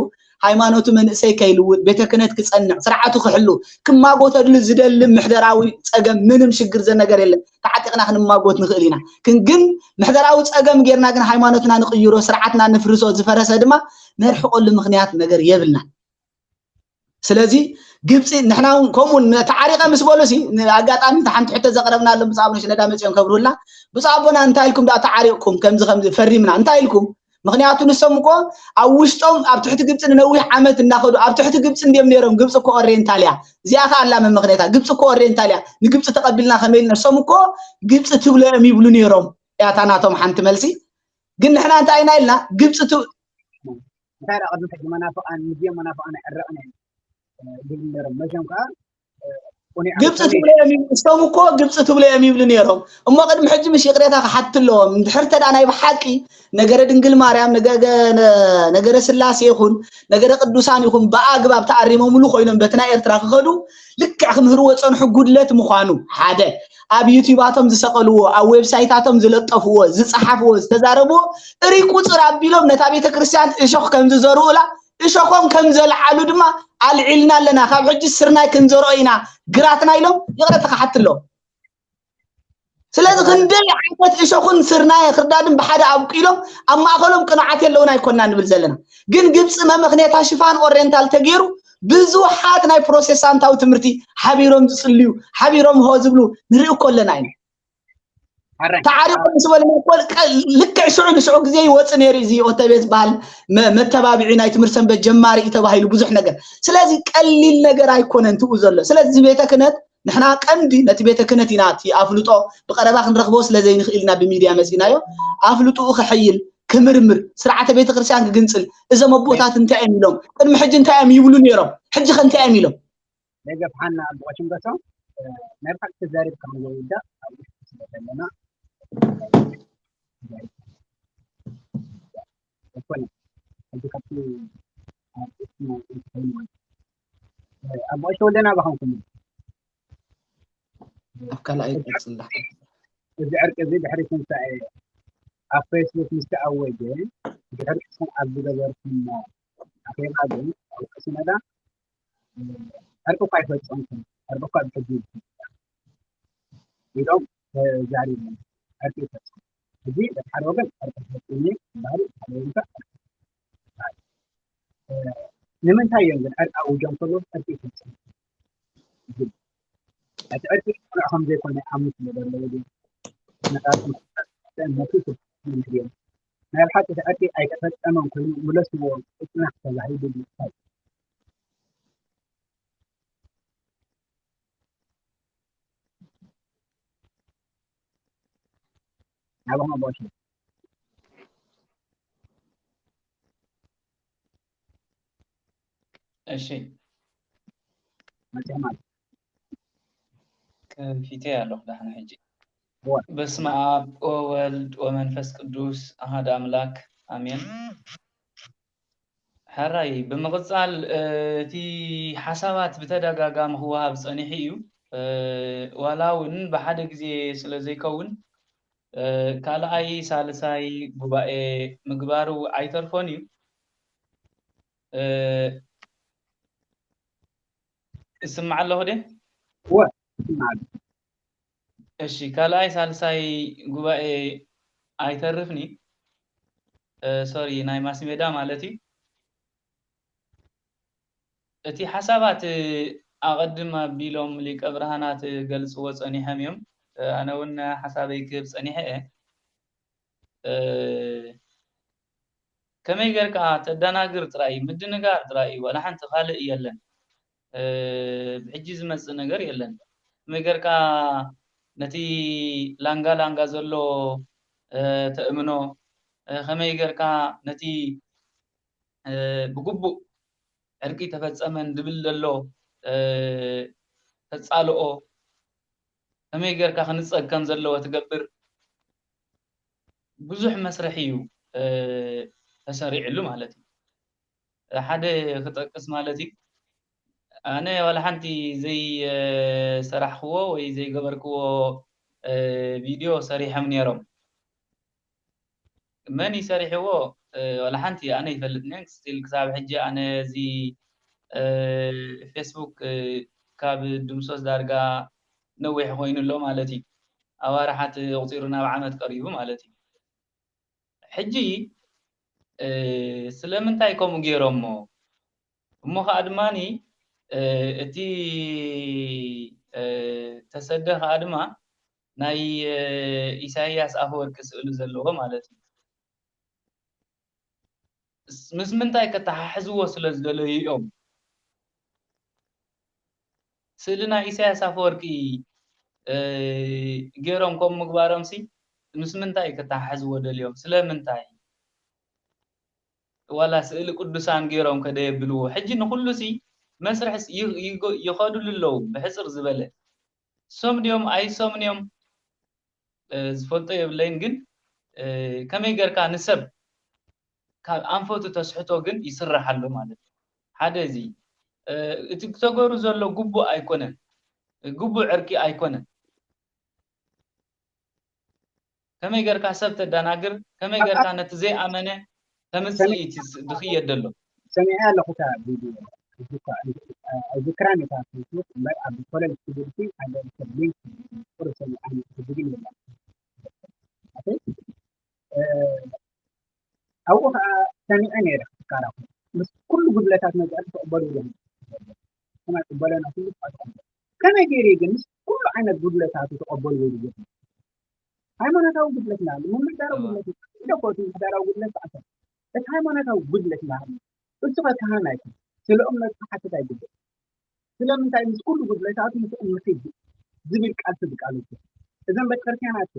ሃይማኖቱ መንእሰይ ከይልውጥ ቤተ ክህነት ክፀንዕ ስርዓቱ ክሕሉ ክማጎተሉ ዝደሊ ምሕደራዊ ፀገም ምንም ሽግር ዘነገር የለን ተዓጢቕና ክንማጎት ንኽእል ኢና ግን ምሕደራዊ ፀገም ጌርና ግን ሃይማኖትና ንቕይሮ ስርዓትና ንፍርሶ ዝፈረሰ ድማ ነርሕቀሉ ምኽንያት ነገር የብልና ስለዚ ግብፂ ንሕና እውን ከምኡ ተዓሪቐ ምስ በሉ ሲ ኣጋጣሚ ሓንቲ ሕቶ ዘቕረብናሎም ብፃ ኣቡነ ሽነዳ መፂኦም ከብርሁልና ብፃ ኣቦና እንታይ ኢልኩም ዳ ተዓሪቕኩም ከምዚ ከምዚ ፈሪምና እንታይ ኢልኩም ምክንያቱ ንሶም እኮ ኣብ ውሽጦም ኣብ ትሕቲ ግብፂ ንነዊሕ ዓመት እናኸዱ ኣብ ትሕቲ ግብፂ እንዲዮም ነይሮም ግብፂ እኮ ኦሬንታል እያ እዚኣ ከ ኣላ መመክነታ ግብፂ እኮ ኦሬንታል እያ ንግብፂ ተቐቢልና ከመይ ኢልና ንሶም እኮ ግብፂ ትብሎ እዮም ይብሉ ነይሮም እያታ ናቶም ሓንቲ መልሲ ግን ንሕና እንታይ ኢና ኢልና ግብፂ እንታይ ደኣ ቅድሚ ሕጂ መናፍቃን ምስዚኦም መናፍቃን ኣይዕረቕን እዮም ዝብል ነሮም መቸም ከዓ ግብፂ ትብሎ እዮም እሶም እኮ ግብፂ ትብሎ እዮም ይብሉ ነይሮም እሞ ቅድሚ ሕጂ ምሽ ይቅሬታ ክሓት ኣለዎም እንድሕር ተዳ ናይ ብሓቂ ነገረ ድንግል ማርያም ነገረ ስላሴ ይኹን ነገረ ቅዱሳን ይኹን ብኣግባብ ተኣሪሞምሉ ኮይኖም በቲ ናይ ኤርትራ ክኸዱ ልክዕ ክምህርዎ ፀንሑ ጉድለት ምዃኑ ሓደ ኣብ ዩቲባቶም ዝሰቐልዎ ኣብ ዌብሳይታቶም ዝለጠፍዎ ዝፀሓፍዎ ዝተዛረብዎ እሪ ቁፅር ኣቢሎም ነታ ቤተ ክርስቲያን እሾኽ ከም ዝዘርኡላ እሾኾም ከም ዘልዓሉ ድማ ኣልዒልና ኣለና ካብ ሕጂ ስርናይ ክንዘርኦ ኢና ግራትና ኢሎም ይቕረታ ክሓት ኣለዎም ስለዚ ክንደይ ዓይነት እሾኽን ስርናይ ክርዳድን ብሓደ ኣብቂሎም ኣብ ማእኸሎም ቅኑዓት የለውን ኣይኮና ንብል ዘለና ግን ግብፂ መመኽኔታ ሽፋን ኦሬንታል ተገይሩ ብዙሓት ናይ ፕሮቴስታንታዊ ትምህርቲ ሓቢሮም ዝፅልዩ ሓቢሮም ሆ ዝብሉ ንርኢ እኮ ኣለና ኢና ተዓሪቑ ምስ በለና እኮ ልክዕ ሽዑ ንሽዑ ግዜ ይወፅእ ነይሩ እዚ ኦተቤ ዝበሃል መተባብዒ ናይ ትምህርቲ ሰንበት ጀማሪ እዩ ተባሂሉ ብዙሕ ነገር ስለዚ ቀሊል ነገር ኣይኮነን ትኡ ዘሎ ስለዚ ቤተ ክነት ንሕና ቀንዲ ነቲ ቤተ ክህነት ኢና እቲ ኣፍልጦ ብቐረባ ክንረኽቦ ስለ ዘይንኽእል ኢና ብሚድያ መፂናዮ ኣፍልጥኡ ክሕይል ክምርምር ስርዓተ ቤተ ክርስቲያን ክግንፅል እዞም ኣቦታት እንታይ እዮም ኢሎም ቅድሚ ሕጂ እንታይ እዮም ይብሉ ነይሮም ሕጂ ከ እንታይ እዮም ኢሎም ደገፍሓና ኣቦ ሽምበሶ ናይ ብሓቂ ተዛሪብካ ንዘይውዳእ ኣብ ውሽጢ ስለ ዘለና ኣይኮነን። ሕጂ ካብቲ ኣብ ውሽጢ ናይ እንተኾይኑ ማለት እዩ። ኣቦ ኣሸወደና ባኸንኩም ኣብ ካልኣይ ቀጽል ዳሕተት እዚ ዕርቂ እዚ ድሕሪ ትንሳኤ ኣብ ፌስቡክ ምስ ተኣወጀ ድሕሪ እሱን ኣብ ዝገበርኩሞ ኣኼባ ግን ኣብ ርእሲ መዳ ዕርቂ እኳ ኣይፈጸምኩም ዕርቂ እኳ ብሕጂ ኢሎም ተዛሪቦም ዕርቂ ይፈጸም። እዚ በቲ ሓደ ወገን ዕርቂ ተፈጸመ ይበሃል፣ በቲ ሓደ ወገን ከዓ ዕርቂ ይበሃል። ንምንታይ እዮም ግን ዕርቂ ኣውጆም ከለዉ ዕርቂ ይፈጸም? እቲ ዕርቂ ቅኑዕ ከም ዘይኮነ ኣምኑ ስለ ዘለዉ ድዩ? ነቲ ዕርቂ ናይ ብሓቂ እቲ ዕርቂ ኣይተፈጸመን ኮይኑ ምለስዎ ይጽናሕ ተባሂሉ ድዩ? ናባኹም ኣቦ ኣሸ እሺ መፅእ ማለት ከፊተ ኣለኹ ዳሕና ሕጂ። እወ። በስመ ኣብ ወወልድ ወመንፈስ ቅዱስ ኣሃደ ኣምላክ ኣሜን። ሕራይ ብምቕጻል እቲ ሓሳባት ብተደጋጋሚ ክወሃብ ጸኒሑ እዩ። ዋላ እውን ብሓደ ግዜ ስለ ዘይከውን ካልኣይ ሳልሳይ ጉባኤ ምግባሩ ኣይተርፎን እዩ። እስማዕ ኣለኹ ደ እወ እስማዕ ኣለኹ። እሺ ካልኣይ ሳልሳይ ጉባኤ ኣይተርፍኒ ሶሪ ናይ ማስሜዳ ማለት እዩ። እቲ ሓሳባት ኣቐድም ኣቢሎም ሊቀ ብርሃናት ገልፅዎ ፀኒሖም እዮም። ኣነ እውን ሓሳበይ ክህብ ፀኒሐ እየ። ከመይ ጌርካ ተደናግር ጥራይ ምድንጋር ጥራይ እዩ፣ ዋላ ሓንቲ ካልእ የለን። ብሕጂ ዝመፅእ ነገር የለን። ከመይ ጌርካ ነቲ ላንጋ ላንጋ ዘሎ ተእምኖ፣ ከመይ ጌርካ ነቲ ብግቡእ ዕርቂ ተፈጸመን ዝብል ዘሎ ተጻልኦ ከመይ ጌርካ ክንጸግ ከም ዘለዎ ትገብር ብዙሕ መስርሕ እዩ ተሰሪዕሉ ማለት እዩ። ሓደ ክጠቅስ ማለት እዩ ኣነ ዋላ ሓንቲ ዘይሰራሕክዎ ወይ ዘይገበርክዎ ቪድዮ ሰሪሖም ነይሮም። መን እዩ ሰሪሕዎ? ዋላ ሓንቲ ኣነ ይፈልጥን ስቲል ክሳብ ሕጂ ኣነ እዚ ፌስቡክ ካብ ድምሶስ ዳርጋ ነዊሕ ኮይኑ ኣሎ ማለት እዩ። ኣዋርሓት ኣቑፂሩ ናብ ዓመት ቀሪቡ ማለት እዩ። ሕጂ ስለምንታይ ከምኡ ገይሮሞ? እሞ ከዓ ድማ እቲ ተሰደ ከዓ ድማ ናይ ኢሳያስ ኣፈወርቂ ስእሊ ዘለዎ ማለት እዩ። ምስ ምንታይ ከተሓሕዝዎ ስለ ዝደለዩ እዮም። ስእሊ ናይ ኢሳያስ ኣፈወርቂ ገይሮም ከም ምግባሮም ሲ ምስ ምንታይ ከተሓሕዝዎ ደልዮም? ስለምንታይ? ዋላ ስእሊ ቅዱሳን ገይሮም ከደየብልዎ ሕጂ ንኩሉ ሲ መስርሕስ ይኸዱሉ ኣለዉ ብሕፅር ዝበለ እሶም ድዮም ኣይሶምን እዮም ዝፈልጦ የብለይን ግን ከመይ ገርካ ንሰብ ካብ ኣንፈቱ ተስሕቶ ግን ይስራሕ ኣሎ ማለት እዩ ሓደ እዚ እቲ ተገሩ ዘሎ ግቡእ ኣይኮነን ግቡእ ዕርቂ ኣይኮነን ከመይ ገርካ ሰብ ተዳናግር ከመይ ገርካ ነቲ ዘይኣመነ ተምፅእ እዩ ዝኽየድ ዘሎ ሰሚዐ ኣለኹ እታ ቪድዮ ኣይዝክራን እታ ፌስቡክ እምበር ኣብ ኮለል ትብል ሓደ ሰብ ሊንክ ቁር ሰሚዐ ሕጂ ግን የላ ኣብኡ ከዓ ሰሚዐ ነይረ ክካራኹ ምስ ኩሉ ጉድለታት መፅኣት ተቕበሉ እዮም ከመይ ቅበለና ኩሉ ተቐበሉ ከመይ ገይረ ግን ምስ ኩሉ ዓይነት ጉድለታቱ ተቐበሉ ወይ ሃይማኖታዊ ጉድለት ናሃሉ ምምሕዳራዊ ጉድለት ኢለ ኮ እቲ ምምሕዳራዊ ጉድለት ተኣሰር እቲ ሃይማኖታዊ ጉድለት ናሃሉ እሱ ከ ካህን ኣይኮን ስለ እምነቱ ክሓትት ኣይግብእ ስለምንታይ ምስ ኩሉ ጉድለታቱ ምስ እምነቱ ይግእ ዝብል ቃል ትዝቃለቱ እዘን ቤተክርስትያናት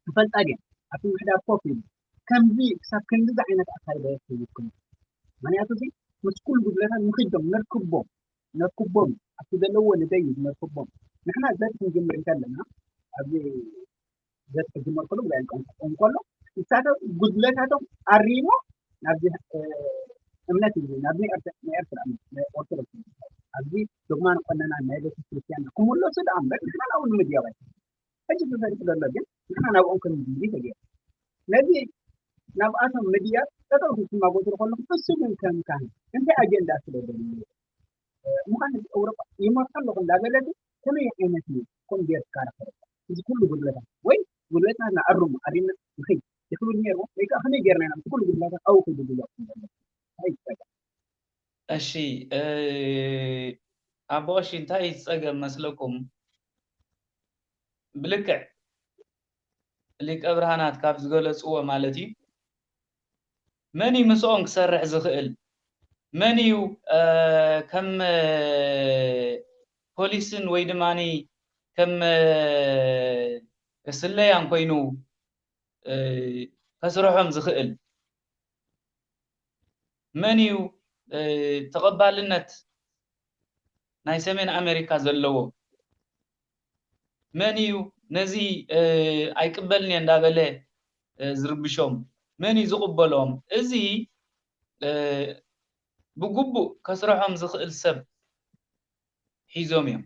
ትፈልጣ ድየን ኣብቲ ምሕዳር ኮፍ ኢሉ ከምዚ ክሳብ ክንድዚ ዓይነት ኣካይዳ የስይኩም ምክንያቱ እዚ ምስ ኩሉ ጉድለታት ንክዶም ነርክቦም ነርክቦም ኣብቲ ዘለዎ ንደይብ ነርክቦም ንሕና ዘት ክንጅምር እንከለና ኣብዚ ዘት ክጅመር ከሎ ብላይ ቋንቋ ክኸውን ከሎ ንሳቶም ጉድለታቶም ኣሪሞ ናብዚ እምነት እዩ ናብ ናይ ኤርትራ ናይ ኤርትራ እምነት ናይ ኦርቶዶክስ ኣብዚ ዶግማን ቆነናን ናይ ቤተ ክርስቲያን ክምለሱ ደኣ እምበር ንሕና ናብኡ ንምድያብ ኣይኮነን። ሕጂ ተሰሪሑ ዘሎ ግን ንሕና ናብኦም ከም ንድይብ ተገይሩ። ነዚ ናብኣቶም ምድያብ ጠጠው ክትማጎትሩ ከለኹም እሱ ግን ከም ካህን እንታይ ኣጀንዳ ስለ ዘለዎ ምዃን እዚ ኤውሮጳ ይመርሖ ኣለኹ እንዳበለ ግን ከመይ ዓይነት እዩ ኮም ጌርካ ረኸበ እዚ ኩሉ ጉድለታት ወይ ጉድለትና ንኣርሙ ኣሪምና ንኸይድ ይኽብል ነይርዎ ወይ ከዓ ከመይ ጌርና ኢና እቲ ኩሉ ጉድለታት ኣብኡ ከይድልሎ ይፀገም። እሺ ኣቦ ቀሺ እንታይ እዩ ዝፀገም መስለኩም? ብልክዕ ሊቀ ብርሃናት ካብ ዝገለፅዎ ማለት እዩ። መን እዩ ምስኦም ክሰርሕ ዝኽእል? መን እዩ ከም ፖሊስን ወይ ድማ ከም ስለያን ኮይኑ ከስርሖም ዝኽእል? መን እዩ ተቐባልነት ናይ ሰሜን ኣሜሪካ ዘለዎ? መን እዩ ነዚ ኣይቅበልን እየ እንዳበለ ዝርብሾም? መን እዩ ዝቕበሎም? እዚ ብግቡእ ከስርሖም ዝኽእል ሰብ ሒዞም እዮም።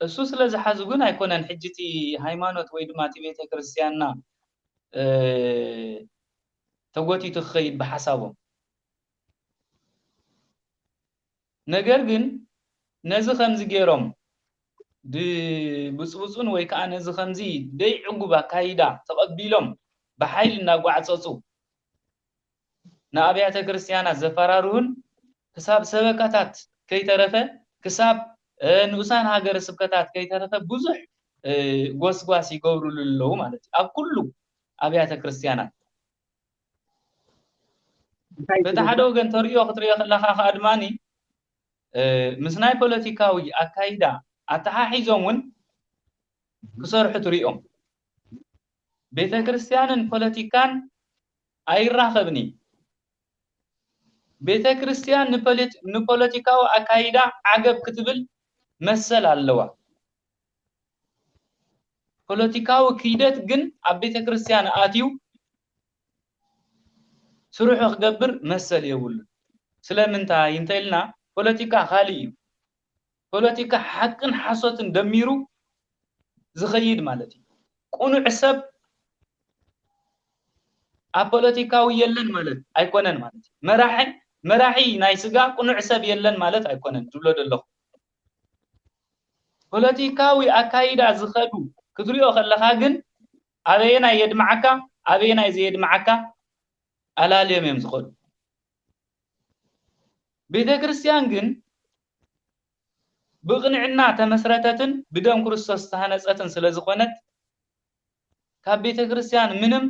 እሱ ስለ ዝሓዙ ግን ኣይኮነን ሕጂ እቲ ሃይማኖት ወይ ድማ እቲ ቤተ ክርስቲያንና ተጎቲቱ ክኸይድ ብሓሳቦም። ነገር ግን ነዚ ከምዚ ገይሮም ድብፅብፁን ወይ ከዓ ነዚ ከምዚ ደይ ዕጉብ ኣካይዳ ተቐቢሎም ብሓይሊ እናጓዕፀፁ ንኣብያተ ክርስቲያናት ዘፈራርሁን ክሳብ ሰበካታት ከይተረፈ ክሳብ ንኡሳን ሃገረ ስብከታት ከይተረፈ ብዙሕ ጎስጓስ ይገብሩሉ ኣለዉ ማለት እዩ። ኣብ ኩሉ ኣብያተ ክርስቲያናት በቲ ሓደ ወገን ተርእዮ ክትርእዮ ከለካ ከዓ ድማ ምስ ናይ ፖለቲካዊ ኣካይዳ ኣተሓሒዞም እውን ክሰርሑ ትርእዮም። ቤተ ክርስቲያንን ፖለቲካን ኣይራኸብን እዩ። ቤተ ክርስቲያን ንፖለቲካዊ ኣካይዳ ዓገብ ክትብል መሰል ኣለዋ። ፖለቲካዊ ክይደት ግን ኣብ ቤተ ክርስቲያን ኣትዩ ስርሑ ክገብር መሰል የብሉን። ስለምንታይ እንተኢልና ፖለቲካ ካልእ እዩ። ፖለቲካ ሓቅን ሓሶትን ደሚሩ ዝኸይድ ማለት እዩ። ቅኑዕ ሰብ ኣብ ፖለቲካዊ የለን ማለት ኣይኮነን ማለት እዩ። መራሒ መራሒ ናይ ስጋ ቅኑዕ ሰብ የለን ማለት ኣይኮነን ዝብሎ ዘለኹ። ፖለቲካዊ ኣካይዳ ዝኸዱ ክትሪኦ ከለኻ ግን ኣበየናይ የድምዓካ ኣበየናይ ዘየድምዓካ ኣላልዮም እዮም ዝኸዱ። ቤተ ክርስቲያን ግን ብቕንዕና ተመስረተትን ብደም ክርስቶስ ዝተሃነፀትን ስለ ዝኾነት ካብ ቤተ ክርስቲያን ምንም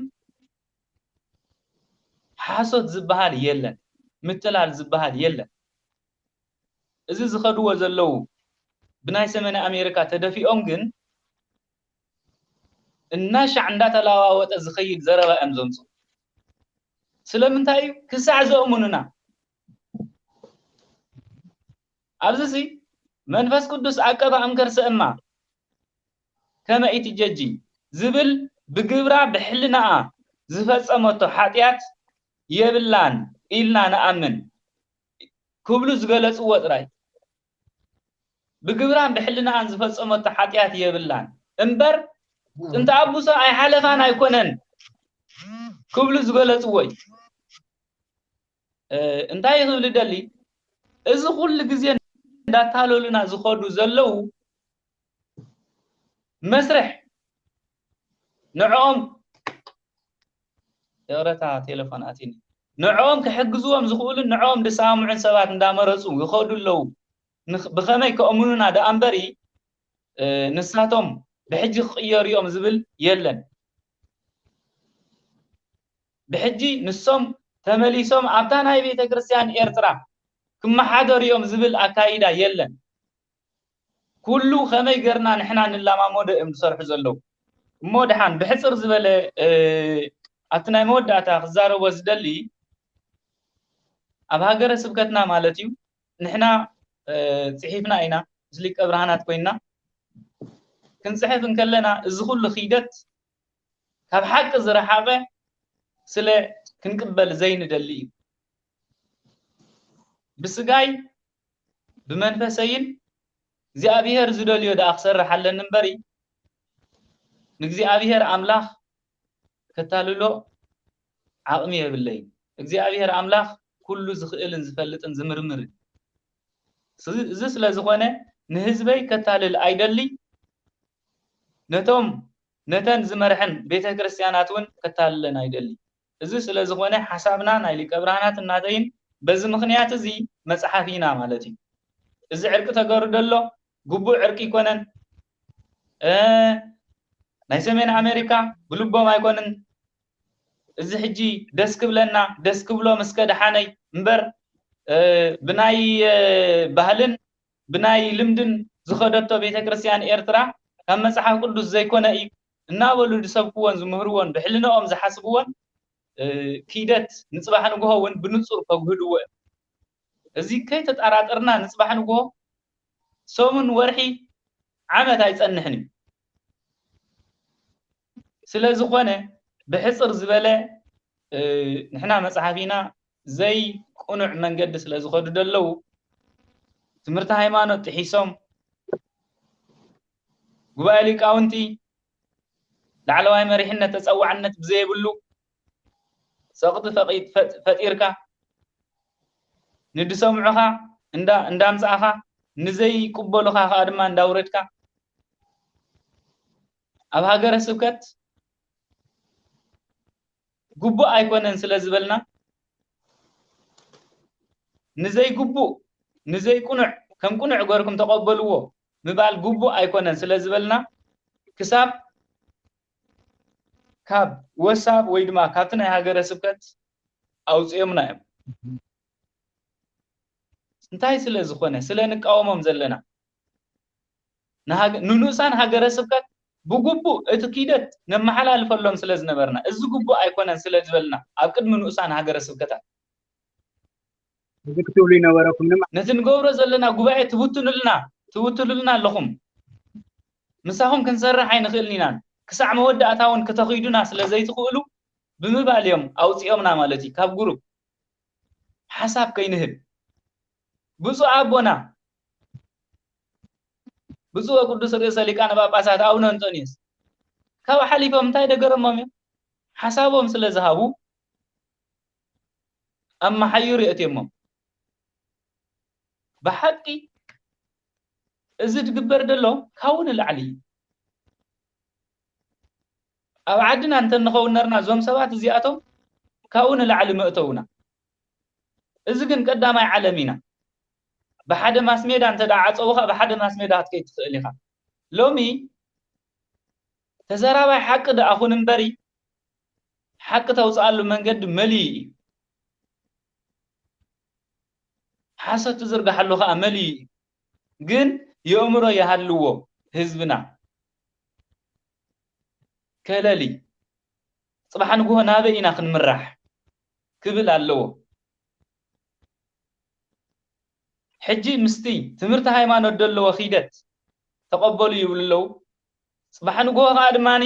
ሓሶት ዝበሃል የለን፣ ምትላል ዝበሃል የለን። እዚ ዝኸድዎ ዘለዉ ብናይ ሰሜን ኣሜሪካ ተደፊኦም ግን እናሻዕ እንዳተለዋወጠ ዝኸይድ ዘረባ እዮም ዘምፅኡ። ስለምንታይ እዩ? ክሳዕ ዘእሙኑና። ኣብዚ ሲ መንፈስ ቅዱስ ኣቀባ እምከርሰ እማ ከመ ኢትጀጂ ዝብል ብግብራ ብሕልናኣ ዝፈጸመቶ ሓጢኣት የብላን ኢልና ንኣምን ክብሉ ዝገለጽዎ ጥራይ ብግብራን ብሕልናኣን ዝፈጸመቶ ሓጢኣት የብላን እምበር ጥንተ ኣቡሳ ኣይሓለፋን ኣይኮነን ክብሉ ዝገለጽዎ እዩ። እንታይ ክብል ደሊ እዚ ኩሉ ግዜ እንዳታለሉና ዝኸዱ ዘለዉ መስርሕ ንዕኦም ይቕረታ ቴሌፎን ኣትኒ ንዕኦም ክሕግዝዎም ዝኽእሉን ንዕኦም ዝሰማምዑን ሰባት እንዳመረፁ ይኸዱ ኣለዉ። ብኸመይ ከእምኑና ደኣ እምበሪ ንሳቶም ብሕጂ ክቕየሩ እዮም ዝብል የለን። ብሕጂ ንሶም ተመሊሶም ኣብታ ናይ ቤተ ክርስቲያን ኤርትራ ክመሓደሩ እዮም ዝብል ኣካይዳ የለን። ኩሉ ከመይ ገርና ንሕና ንለማመዶ እዮም ዝሰርሑ ዘለዉ። እሞ ድሓን ብሕፅር ዝበለ ኣብቲ ናይ መወዳእታ ክዛረቦ ዝደሊ ኣብ ሃገረ ስብከትና ማለት እዩ ንሕና ፅሒፍና ኢና ምስ ሊቀ ብርሃናት ኮይና ክንጽሕፍ እንከለና፣ እዚ ኩሉ ኺደት ካብ ሓቂ ዝረሓቐ ስለ ክንቅበል ዘይንደሊ እዩ። ብስጋይ ብመንፈሰይን እግዚኣብሔር ዝደልዮ ደኣ ክሰርሕ ኣለኒ እምበሪ፣ ንእግዚኣብሔር ኣምላኽ ከታልሎ ዓቕሚ የብለይን። እግዚኣብሔር ኣምላኽ ኩሉ ዝኽእልን ዝፈልጥን ዝምርምርን። እዚ ስለ ዝኾነ ንህዝበይ ከታልል ኣይደሊ፣ ነቶም ነተን ዝመርሐን ቤተ ክርስቲያናት እውን ከታልለን ኣይደሊ። እዚ ስለ ዝኾነ ሓሳብና ናይ ሊቀ ብርሃናት እናተይን በዚ ምኽንያት እዚ መጽሓፍ ኢና ማለት እዩ። እዚ ዕርቂ ተገሩ ደሎ ግቡእ ዕርቂ ኣይኮነን። እ፣ ናይ ሰሜን ኣሜሪካ ብልቦም ኣይኮንን። እዚ ሕጂ ደስ ክብለና፣ ደስ ክብሎም እስከ ደሓነይ እምበር፣ እ፣ ብናይ፣ እ፣ ባህልን ብናይ ልምድን ዝኸደቶ ቤተ ክርስቲያን ኤርትራ ካብ መጽሓፍ ቅዱስ ዘይኮነ እዩ እናበሉ ዝሰብክዎን ዝምህርዎን ብሕልናኦም ዝሓስብዎን፣ እ፣ ክይደት ንጽባሕ ንግሆ እውን ብንጹር ከግህድዎ እዮም። እዚ ከይተጠራጠርና ንጽባሕ ንግሆ ሰሙን፣ ወርሒ፣ ዓመት ኣይጸንሕን እዩ። ስለ ዝኾነ ብሕጽር ዝበለ፣ እ፣ ንሕና መጽሓፍ ኢና ዘይቅኑዕ መንገዲ ስለ ዝኸዱ ደለዉ ትምህርቲ ሃይማኖት ጥሒሶም ጉባኤ ሊቃውንቲ ላዕለዋይ መሪሕነት ተጸዋዕነት ብዘይብሉ ጸቕጢ ፈቒ-፣ ፈጥ-፣ ፈጢርካ ንድሰምዑኻ እንዳ-፣ እንዳምጻእኻ ንዘይቅበሉኻ ከኣ ድማ እንዳውረድካ ኣብ ሃገረ ስብከት ግቡእ ኣይኮነን ስለ ዝበልና፣ ንዘይግቡእ፣ ንዘይቅኑዕ ከም ቅኑዕ ገርኩም ተቐበልዎ ምባል ግቡእ ኣይኮነን ስለ ዝበልና፣ ክሳብ ካብ ወሳብ ወይ ድማ ካብቲ ናይ ሃገረ ስብከት ኣውጺኦምና እዮም። እንታይ ስለ ዝኾነ? ስለ ንቃወሞም ዘለና። ንሃገ-፣ ንንኡሳን ሃገረ ስብከት ብግቡእ እቲ ኪደት ነመሓላልፈሎም ስለ ዝነበርና፣ እዚ ግቡእ ኣይኮነን ስለ ዝበልና፣ ኣብ ቅድሚ ንኡሳን ሃገረ ስብከታት እዚ ክትብሉ ይነበረኩም ድማ። ነቲ ንገብሮ ዘለና ጉባኤ ትብትኑልና፣ ትብትኑልና ኣለኹም። ምሳኹም ክንሰርሕ ኣይንኽእልን ኢና። ክሳዕ መወዳእታ እውን ክተኺዱና ስለ ዘይትኽእሉ ብምባል እዮም ኣውጺኦምና ማለት እዩ ካብ ግሩፕ። ሓሳብ ከይንህብ። ብፁዕ ኣቦና፣ ብፁዕ ወቅዱስ ርእሰ ሊቃነ ጳጳሳት ኣቡነ እንጦንዮስ ካብኡ ሓሊፎም እንታይ ደገረሞም እዮም? ሓሳቦም ስለ ዝሃቡ ኣብ መሓዩር የእትዮሞም። ብሓቂ እዚ ዝግበር ዘሎ ካብኡ ንላዕሊ እዩ። ኣብ ዓድና እንተንኸውን ነርና እዞም ሰባት እዚኣቶም ካብኡ ንላዕሊ መእተውና። እዚ ግን ቀዳማይ ዓለም ኢና። ብሓደ ማስ ሜዳ እንተ ደኣ ዓጸውኻ፣ ብሓደ ማስ ሜዳ ክትከይድ ትኽእል ኢኻ። ሎሚ ተዘራባይ ሓቂ ደኣ ኹን እምበሪ፣ ሓቂ ተውጽኣሉ መንገዲ መሊኡ እዩ። ሓሶት ትዝርግሓሉ ኸኣ መሊኡ እዩ። ግን የእምሮ ይሃልዎ ህዝብና። ከለሊ፣ ጽባሕ ንግሆ ናበይ ኢና ክንምራሕ ክብል ኣለዎ። ሕጂ ምስቲ ትምህርቲ ሃይማኖት ዘለዎ ኺደት ተቐበሉ ይብሉ ኣለዉ። ጽባሕ ንግሆ ኸኣ ድማኒ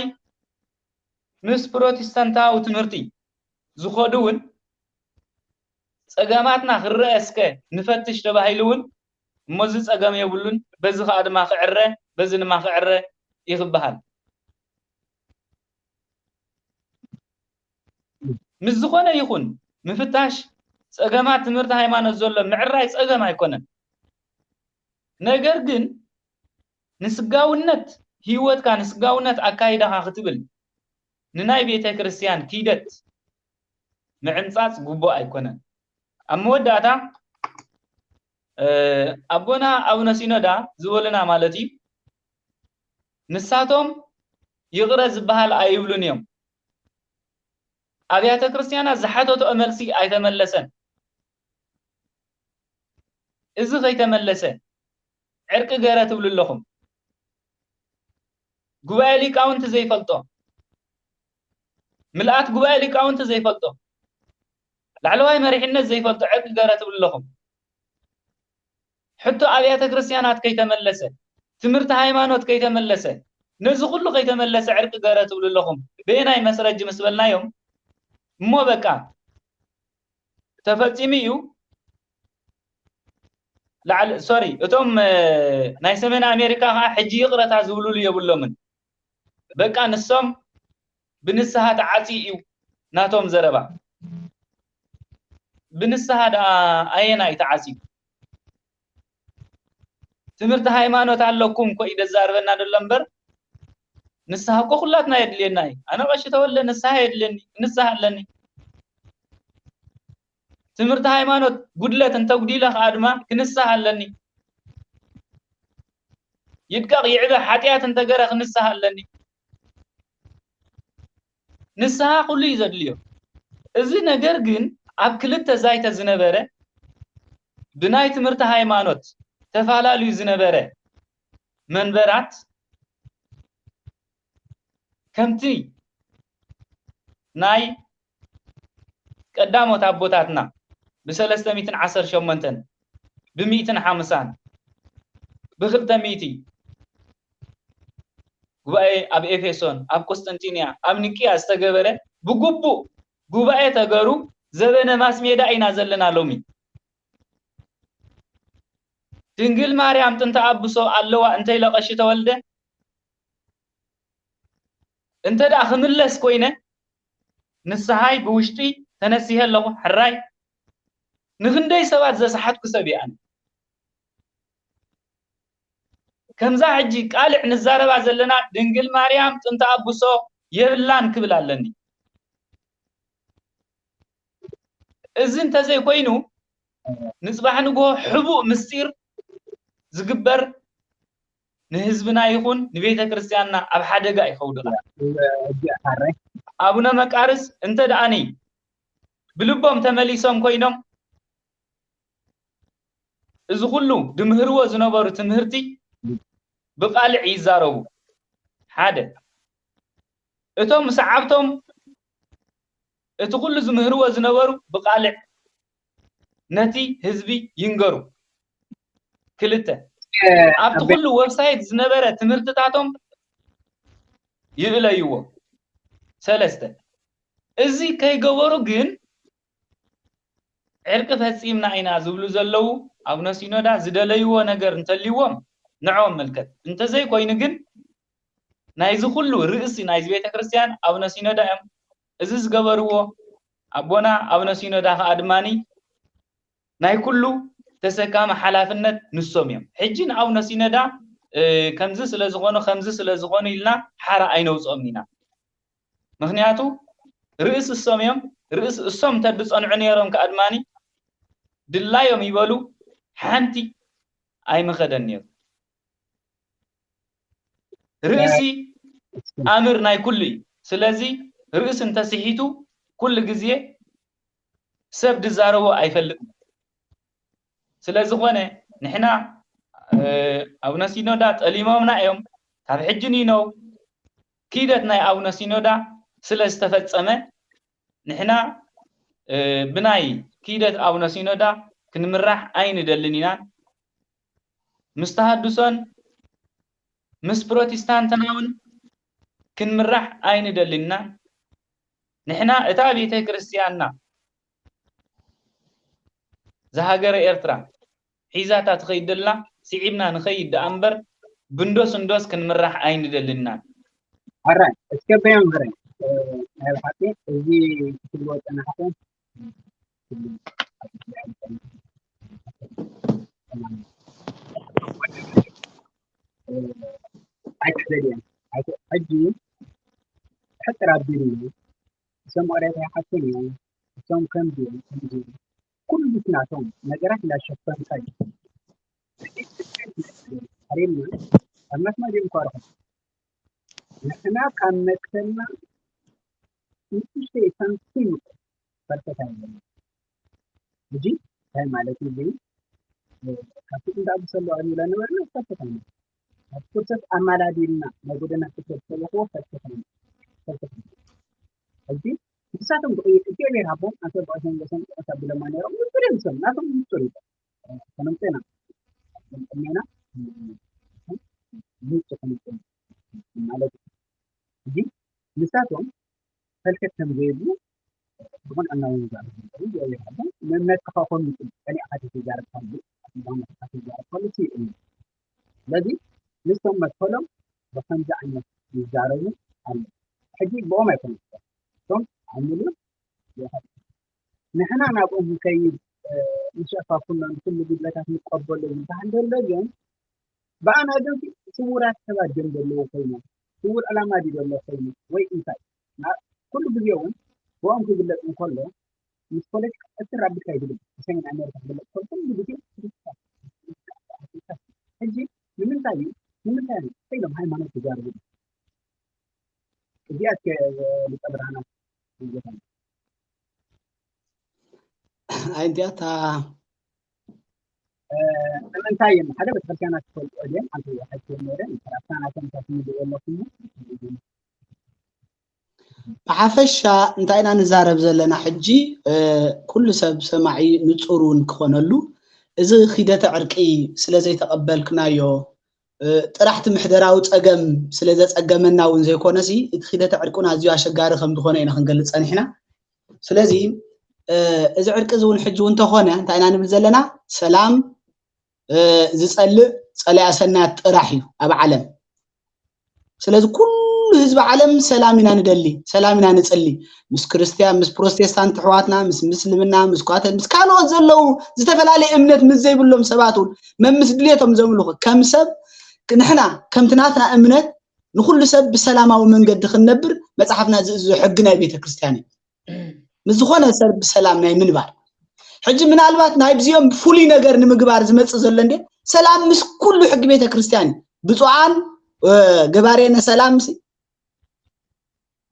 ምስ ፕሮቴስታንታዊ ትምህርቲ ዝኸዱ እውን ጸገማትና ክረአ እስከ ንፈትሽ ተባሂሉ እውን፣ እሞ እዚ ጸገም የብሉን፣ በዚ ኸኣ ድማ ክዕረ፣ በዚ ድማ ክዕረ እዩ ክበሃል። ምስ ዝኾነ ይኹን ምፍታሽ ጸገማት ትምህርቲ ሃይማኖት ዘሎ ምዕራይ ጸገም ኣይኮነን። ነገር ግን ንስጋውነት ህይወትካ፣ ንስጋውነት ኣካይዳኻ ክትብል ንናይ ቤተ ክርስቲያን ኪደት ምዕምጻጽ ግቡእ ኣይኮነን። ኣብ መወዳእታ፣ እ፣ ኣቦና ኣቡነ ሲኖዳ ዝበሉና ማለት እዩ፣ ንሳቶም ይቕረ ዝበሃል ኣይብሉን እዮም። ኣብያተ ክርስቲያናት ዝሓተትኦ መልሲ ኣይተመለሰን። እዚ ከይተመለሰ ዕርቂ ገረ ትብሉ ኣለኹም። ጉባኤ ሊቃውንቲ ዘይፈልጦ፣ ምልኣት ጉባኤ ሊቃውንቲ ዘይፈልጦ፣ ላዕለዋይ መሪሕነት ዘይፈልጦ ዕርቂ ገረ ትብሉ ኣለኹም። ሕቶ ኣብያተ ክርስቲያናት ከይተመለሰ፣ ትምህርቲ ሃይማኖት ከይተመለሰ፣ ነዚ ኩሉ ከይተመለሰ ዕርቂ ገረ ትብሉ ኣለኹም። በየናይ መስረጂ ምስ በልናዮም፣ እሞ በቃ ተፈጺሙ እዩ። ላዕሊ፣ ሶሪ፣ እቶም፣ እ፣ ናይ ሰሜን ኣሜሪካ ከዓ ሕጂ ይቕረታ ዝብሉሉ የብሎምን። በቃ ንሶም ብንስሃ ተዓጽዩ እዩ ናቶም ዘረባ። ብንስሃ ደኣ ኣየናይ ተዓጽዩ? ትምህርቲ ሃይማኖት ኣለኩም እኮ እዩ ዘዛርበና ዘሎ እምበር፣ ንስሃ እኮ ኩላትና የድልየና እዩ። ኣነ ቀሺ ተወልደ ንስሃ የድልየኒ፣ ንስሃ ኣለኒ። ትምህርቲ ሃይማኖት ጉድለት እንተጉዲለ ከዓ ድማ ክንስሃ ኣለኒ። ይድቀቕ ይዕበ ሓጢኣት እንተገረ ክንስሃ ኣለኒ። ንስሃ ኩሉ እዩ ዘድልዮ። እዚ ነገር ግን ኣብ ክልተ ዛይተ ዝነበረ፣ ብናይ ትምህርቲ ሃይማኖት ተፋላልዩ ዝነበረ መንበራት፣ ከምቲ ናይ ቀዳሞት ኣቦታትና ብሰለስተ ሚእትን ዓሰርተ ሸሞንተን፣ ብሚእትን ሓምሳን፣ ብክልተ ሚእቲ ጉባኤ ኣብ ኤፌሶን፣ ኣብ ቁስጥንጢንያ፣ ኣብ ኒቅያ ዝተገበረ ብግቡእ ጉባኤ ተገሩ ዘበነ ማስ ሜዳ ኢና ዘለና ሎሚ። ድንግል ማርያም ጥንተ ኣብሶ ኣለዋ እንተ ኢለ ቀሺ ተወልደ፣ እንተ ደኣ ክምለስ ኮይነ፣ ንስሃይ ብውሽጢ ተነሲሀ ኣለኹ፣ ሕራይ። ንክንደይ ሰባት ዘስሓትኩ ሰብ እየ ኣነ። ከምዛ ሕጂ ቃልዕ ንዛረባ ዘለና ድንግል ማርያም ጥንተ ኣብሶ የብላን ክብል ኣለኒ። እዚ እንተዘይኮይኑ፣ ንጽባሕ ንግሆ ሕቡእ ምስጢር ዝግበር ንህዝብና ይኹን ንቤተ ክርስቲያንና ኣብ ሓደጋ እዩ ከውድቓ። ኣቡነ መቃርስ እንተ ደኣኒ ብልቦም ተመሊሶም ኮይኖም፣ እዚ ኩሉ ድምህርዎ ዝነበሩ ትምህርቲ ብቃልዕ ይዛረቡ። ሓደ፣ እቶም ሰዓብቶም እቲ ኩሉ ዝምህርዎ ዝነበሩ ብቃልዕ ነቲ ህዝቢ ይንገሩ። ክልተ፣ ኣብቲ ኩሉ ዌብሳይት ዝነበረ ትምህርትታቶም ይእለይዎ። ሰለስተ፣ እዚ ከይገበሩ ግን ዕርቂ ፈጺምና ኢና ዝብሉ ዘለዉ ኣቡነ ሲኖዳ ዝደለይዎ ነገር እንተልይዎም ንዕኦም ምልከት። እንተዘይኮይኑ ግን ናይዚ ኩሉ ርእሲ ናይዚ ቤተ ክርስቲያን ኣቡነ ሲኖዳ እዮም። እዚ ዝገበርዎ ኣቦና ኣቡነ ሲኖዳ ከኣ ድማኒ ናይ ኩሉ ተሰካሚ ሓላፍነት ንሶም እዮም። ሕጂ ንኣቡነ ሲኖዳ፣ እ፣ ከምዚ ስለ ዝኾኑ፣ ከምዚ ስለ ዝኾኑ ኢልና ሓራ ኣይነውጽኦም ኢና። ምኽንያቱ ርእሲ እሶም እዮም። ርእሲ እሶም እንተድጸንዑ ነይሮም ከኣ ድማኒ ድላዮም ይበሉ ሓንቲ ኣይምኸደን ነይሩ። ርእሲ ኣምር ናይ ኩሉ እዩ። ስለዚ ርእሲ እንተስሒቱ ኩሉ ግዜ ሰብ ድዛረቦ ኣይፈልጥን። ስለ ዝኾነ ንሕና፣ እ፣ ኣቡነ ሲኖዳ ጠሊሞምና እዮም። ካብ ሕጂ ንይነው ክይደት ናይ ኣቡነ ሲኖዳ ስለ ዝተፈጸመ ንሕና፣ እ፣ ብናይ ክይደት ኣቡነ ሲኖዳ ክንምራሕ ኣይንደልን ኢና። ምስ ተሃድሶን ምስ ፕሮቴስታንትና እውን ክንምራሕ ኣይንደልን ኢና። ንሕና እታ ቤተ ክርስቲያንና ዝሃገረ ኤርትራ ሒዛታ ትኸይድ ደላ ስዒብና ንኸይድ ደኣ እምበር ብንዶስ እንዶስ ክንምራሕ ኣይንደልን ኢና። ኣራይ፣ እስከ በያ መረኝ፣ እ፣ ናይ ብሓቂ እዚ ክትብልዎ ጸናሕኩም፣ እ፣ ኣይትሕደድ እየን። ኣይት-፣ ሕጂ ሕጥር ኣቢሉ እዩ። እዞም መቕረታ ይሓቱን እዮም። እዞም ከምዚ እዮም፣ ከምዚ እዮም። ኩሉ ናቶም ነገራት እንዳሸፈንካ እዩ። ኣሬና፣ ኣብ ናትና ዲሞክራሲ ንሕና ካብ መክሰልና ንእሽተይ ሳንቲም ፈርሰት ኣይብለና። ሕጂ እንታይ ማለት እዩ? ካብቲ እንዳብሰሉ ኣሚለ ነበርና ፈርሰት ኣይብለና። ኣብ ፍርሰት ኣማላዲልና ናይ ጎደና ፍርሰት ተለኽዎ ፈርሰት ኣይብለና። ፈርሰት ኣይብለና። ሕጂ ንሳቶም ክቕይር እግዚኣብሔር ሃቦም ኣንተ ብኣቶም ገሶም ጥቕስ ኣቢሎማ ነይሮም። ንጹር እዮም፣ ናቶም ንጹር እዩ። ሰለምጤና ክንጥመና ንጹ ክንጥም ማለት እዩ። እዚ ንሳቶም ፈልከት ከም ዘይብሉ ብቕንዕና ይዛረቡ። ንእምነትካ ከኾኑ ይኽእል፣ ቀሊዕካ ተዘይዛረብ ከሉ፣ ኣትዛመድካ ተዘይዛረብ ከሉ እቲ እምነት። ስለዚ ንሶም መትከሎም ብኸምዚ ዓይነት ይዛረቡ ኣለዉ። ሕጂ ብኦም ኣይኮነን እቶም ዓሚሉ ንሕና ናብኦም ንከይድ፣ ንሸፋፍኖ፣ ንኩሉ ጉድለታት ንቀበሎ ዝበሃል ዘሎ ግን ብኣና ግን ስውራት ሰባት ድዮም ዘለዎ ኮይኖም፣ ስውር ዕላማ ድዩ ዘሎ ኮይኑ ወይ እንታይ? ኩሉ ግዜ እውን ብኦም ክግለጽ እንከሎ ምስ ፖለቲካ ኤርትራ ብቻ ኣይድግም ብሰሜን ኣሜሪካ ክግለጽ ከሎ ኩሉ ግዜ ሕጂ ንምንታይ እዩ ንምንታይ እዩ ኢሎም ሃይማኖት ይዛረቡ? እዚኣ እስከ ሊቀ ብርሃናት ይዘተና። ኣይ እንቲኣ እታ ንምንታይ እዮም ሓደ ቤተክርስትያናት ትፈልጦ ድዮም? ሓንቲ ሓንቲ ነረ ተራፍታ ናቶም ታስምድዎ ኣለኩም ብሓፈሻ እንታይ ኢና ንዛረብ ዘለና ሕጂ? ኩሉ ሰብ ሰማዒ ንጹር እውን ክኾነሉ፣ እዚ ኺደተ ዕርቂ ስለ ዘይተቐበልክናዮ፣ ጥራሕ እቲ ምሕደራዊ ጸገም ስለ ዘጸገመና እውን ዘይኮነሲ፣ እቲ ኺደተ ዕርቂ እውን ኣዝዩ ኣሸጋሪ ከም ዝኾነ ኢና ክንገልጽ ጸኒሕና። ስለዚ እዚ ዕርቂ እዚ እውን ሕጂ እውን እንተኾነ እንታይ ኢና ንብል ዘለና? ሰላም ዝጸልእ ጸላኢ ሰናያት ጥራሕ እዩ ኣብ ዓለም። ስለዚ ኩሉ ህዝቢ ዓለም ሰላም ኢና ንደሊ፣ ሰላም ኢና ንጽሊ። ምስ ክርስትያን፣ ምስ ፕሮቴስታንት ኣሕዋትና፣ ምስ ምስልምና፣ ምስ ኳተ፣ ምስ ካልኦት ዘለዉ ዝተፈላለየ እምነት ምስ ዘይብሎም ሰባት እውን መምስ ድሌቶም ዘምልኹ ከም ሰብ ንሕና ከምቲ ናትና እምነት ንኹሉ ሰብ ብሰላማዊ መንገዲ ክንነብር መጽሓፍና ዝእዝዞ ሕጊ ናይ ቤተ ክርስትያን እዩ። ምስ ዝኾነ ሰብ ብሰላም ናይ ምንባር ሕጂ ምናልባት ናይ ብዚኦም ፍሉይ ነገር ንምግባር ዝመጽእ ዘሎ እንዴ ሰላም ምስ ኩሉ ሕጊ ቤተ ክርስትያን እዩ። ብፁዓን ገባሬነ ሰላም ሲ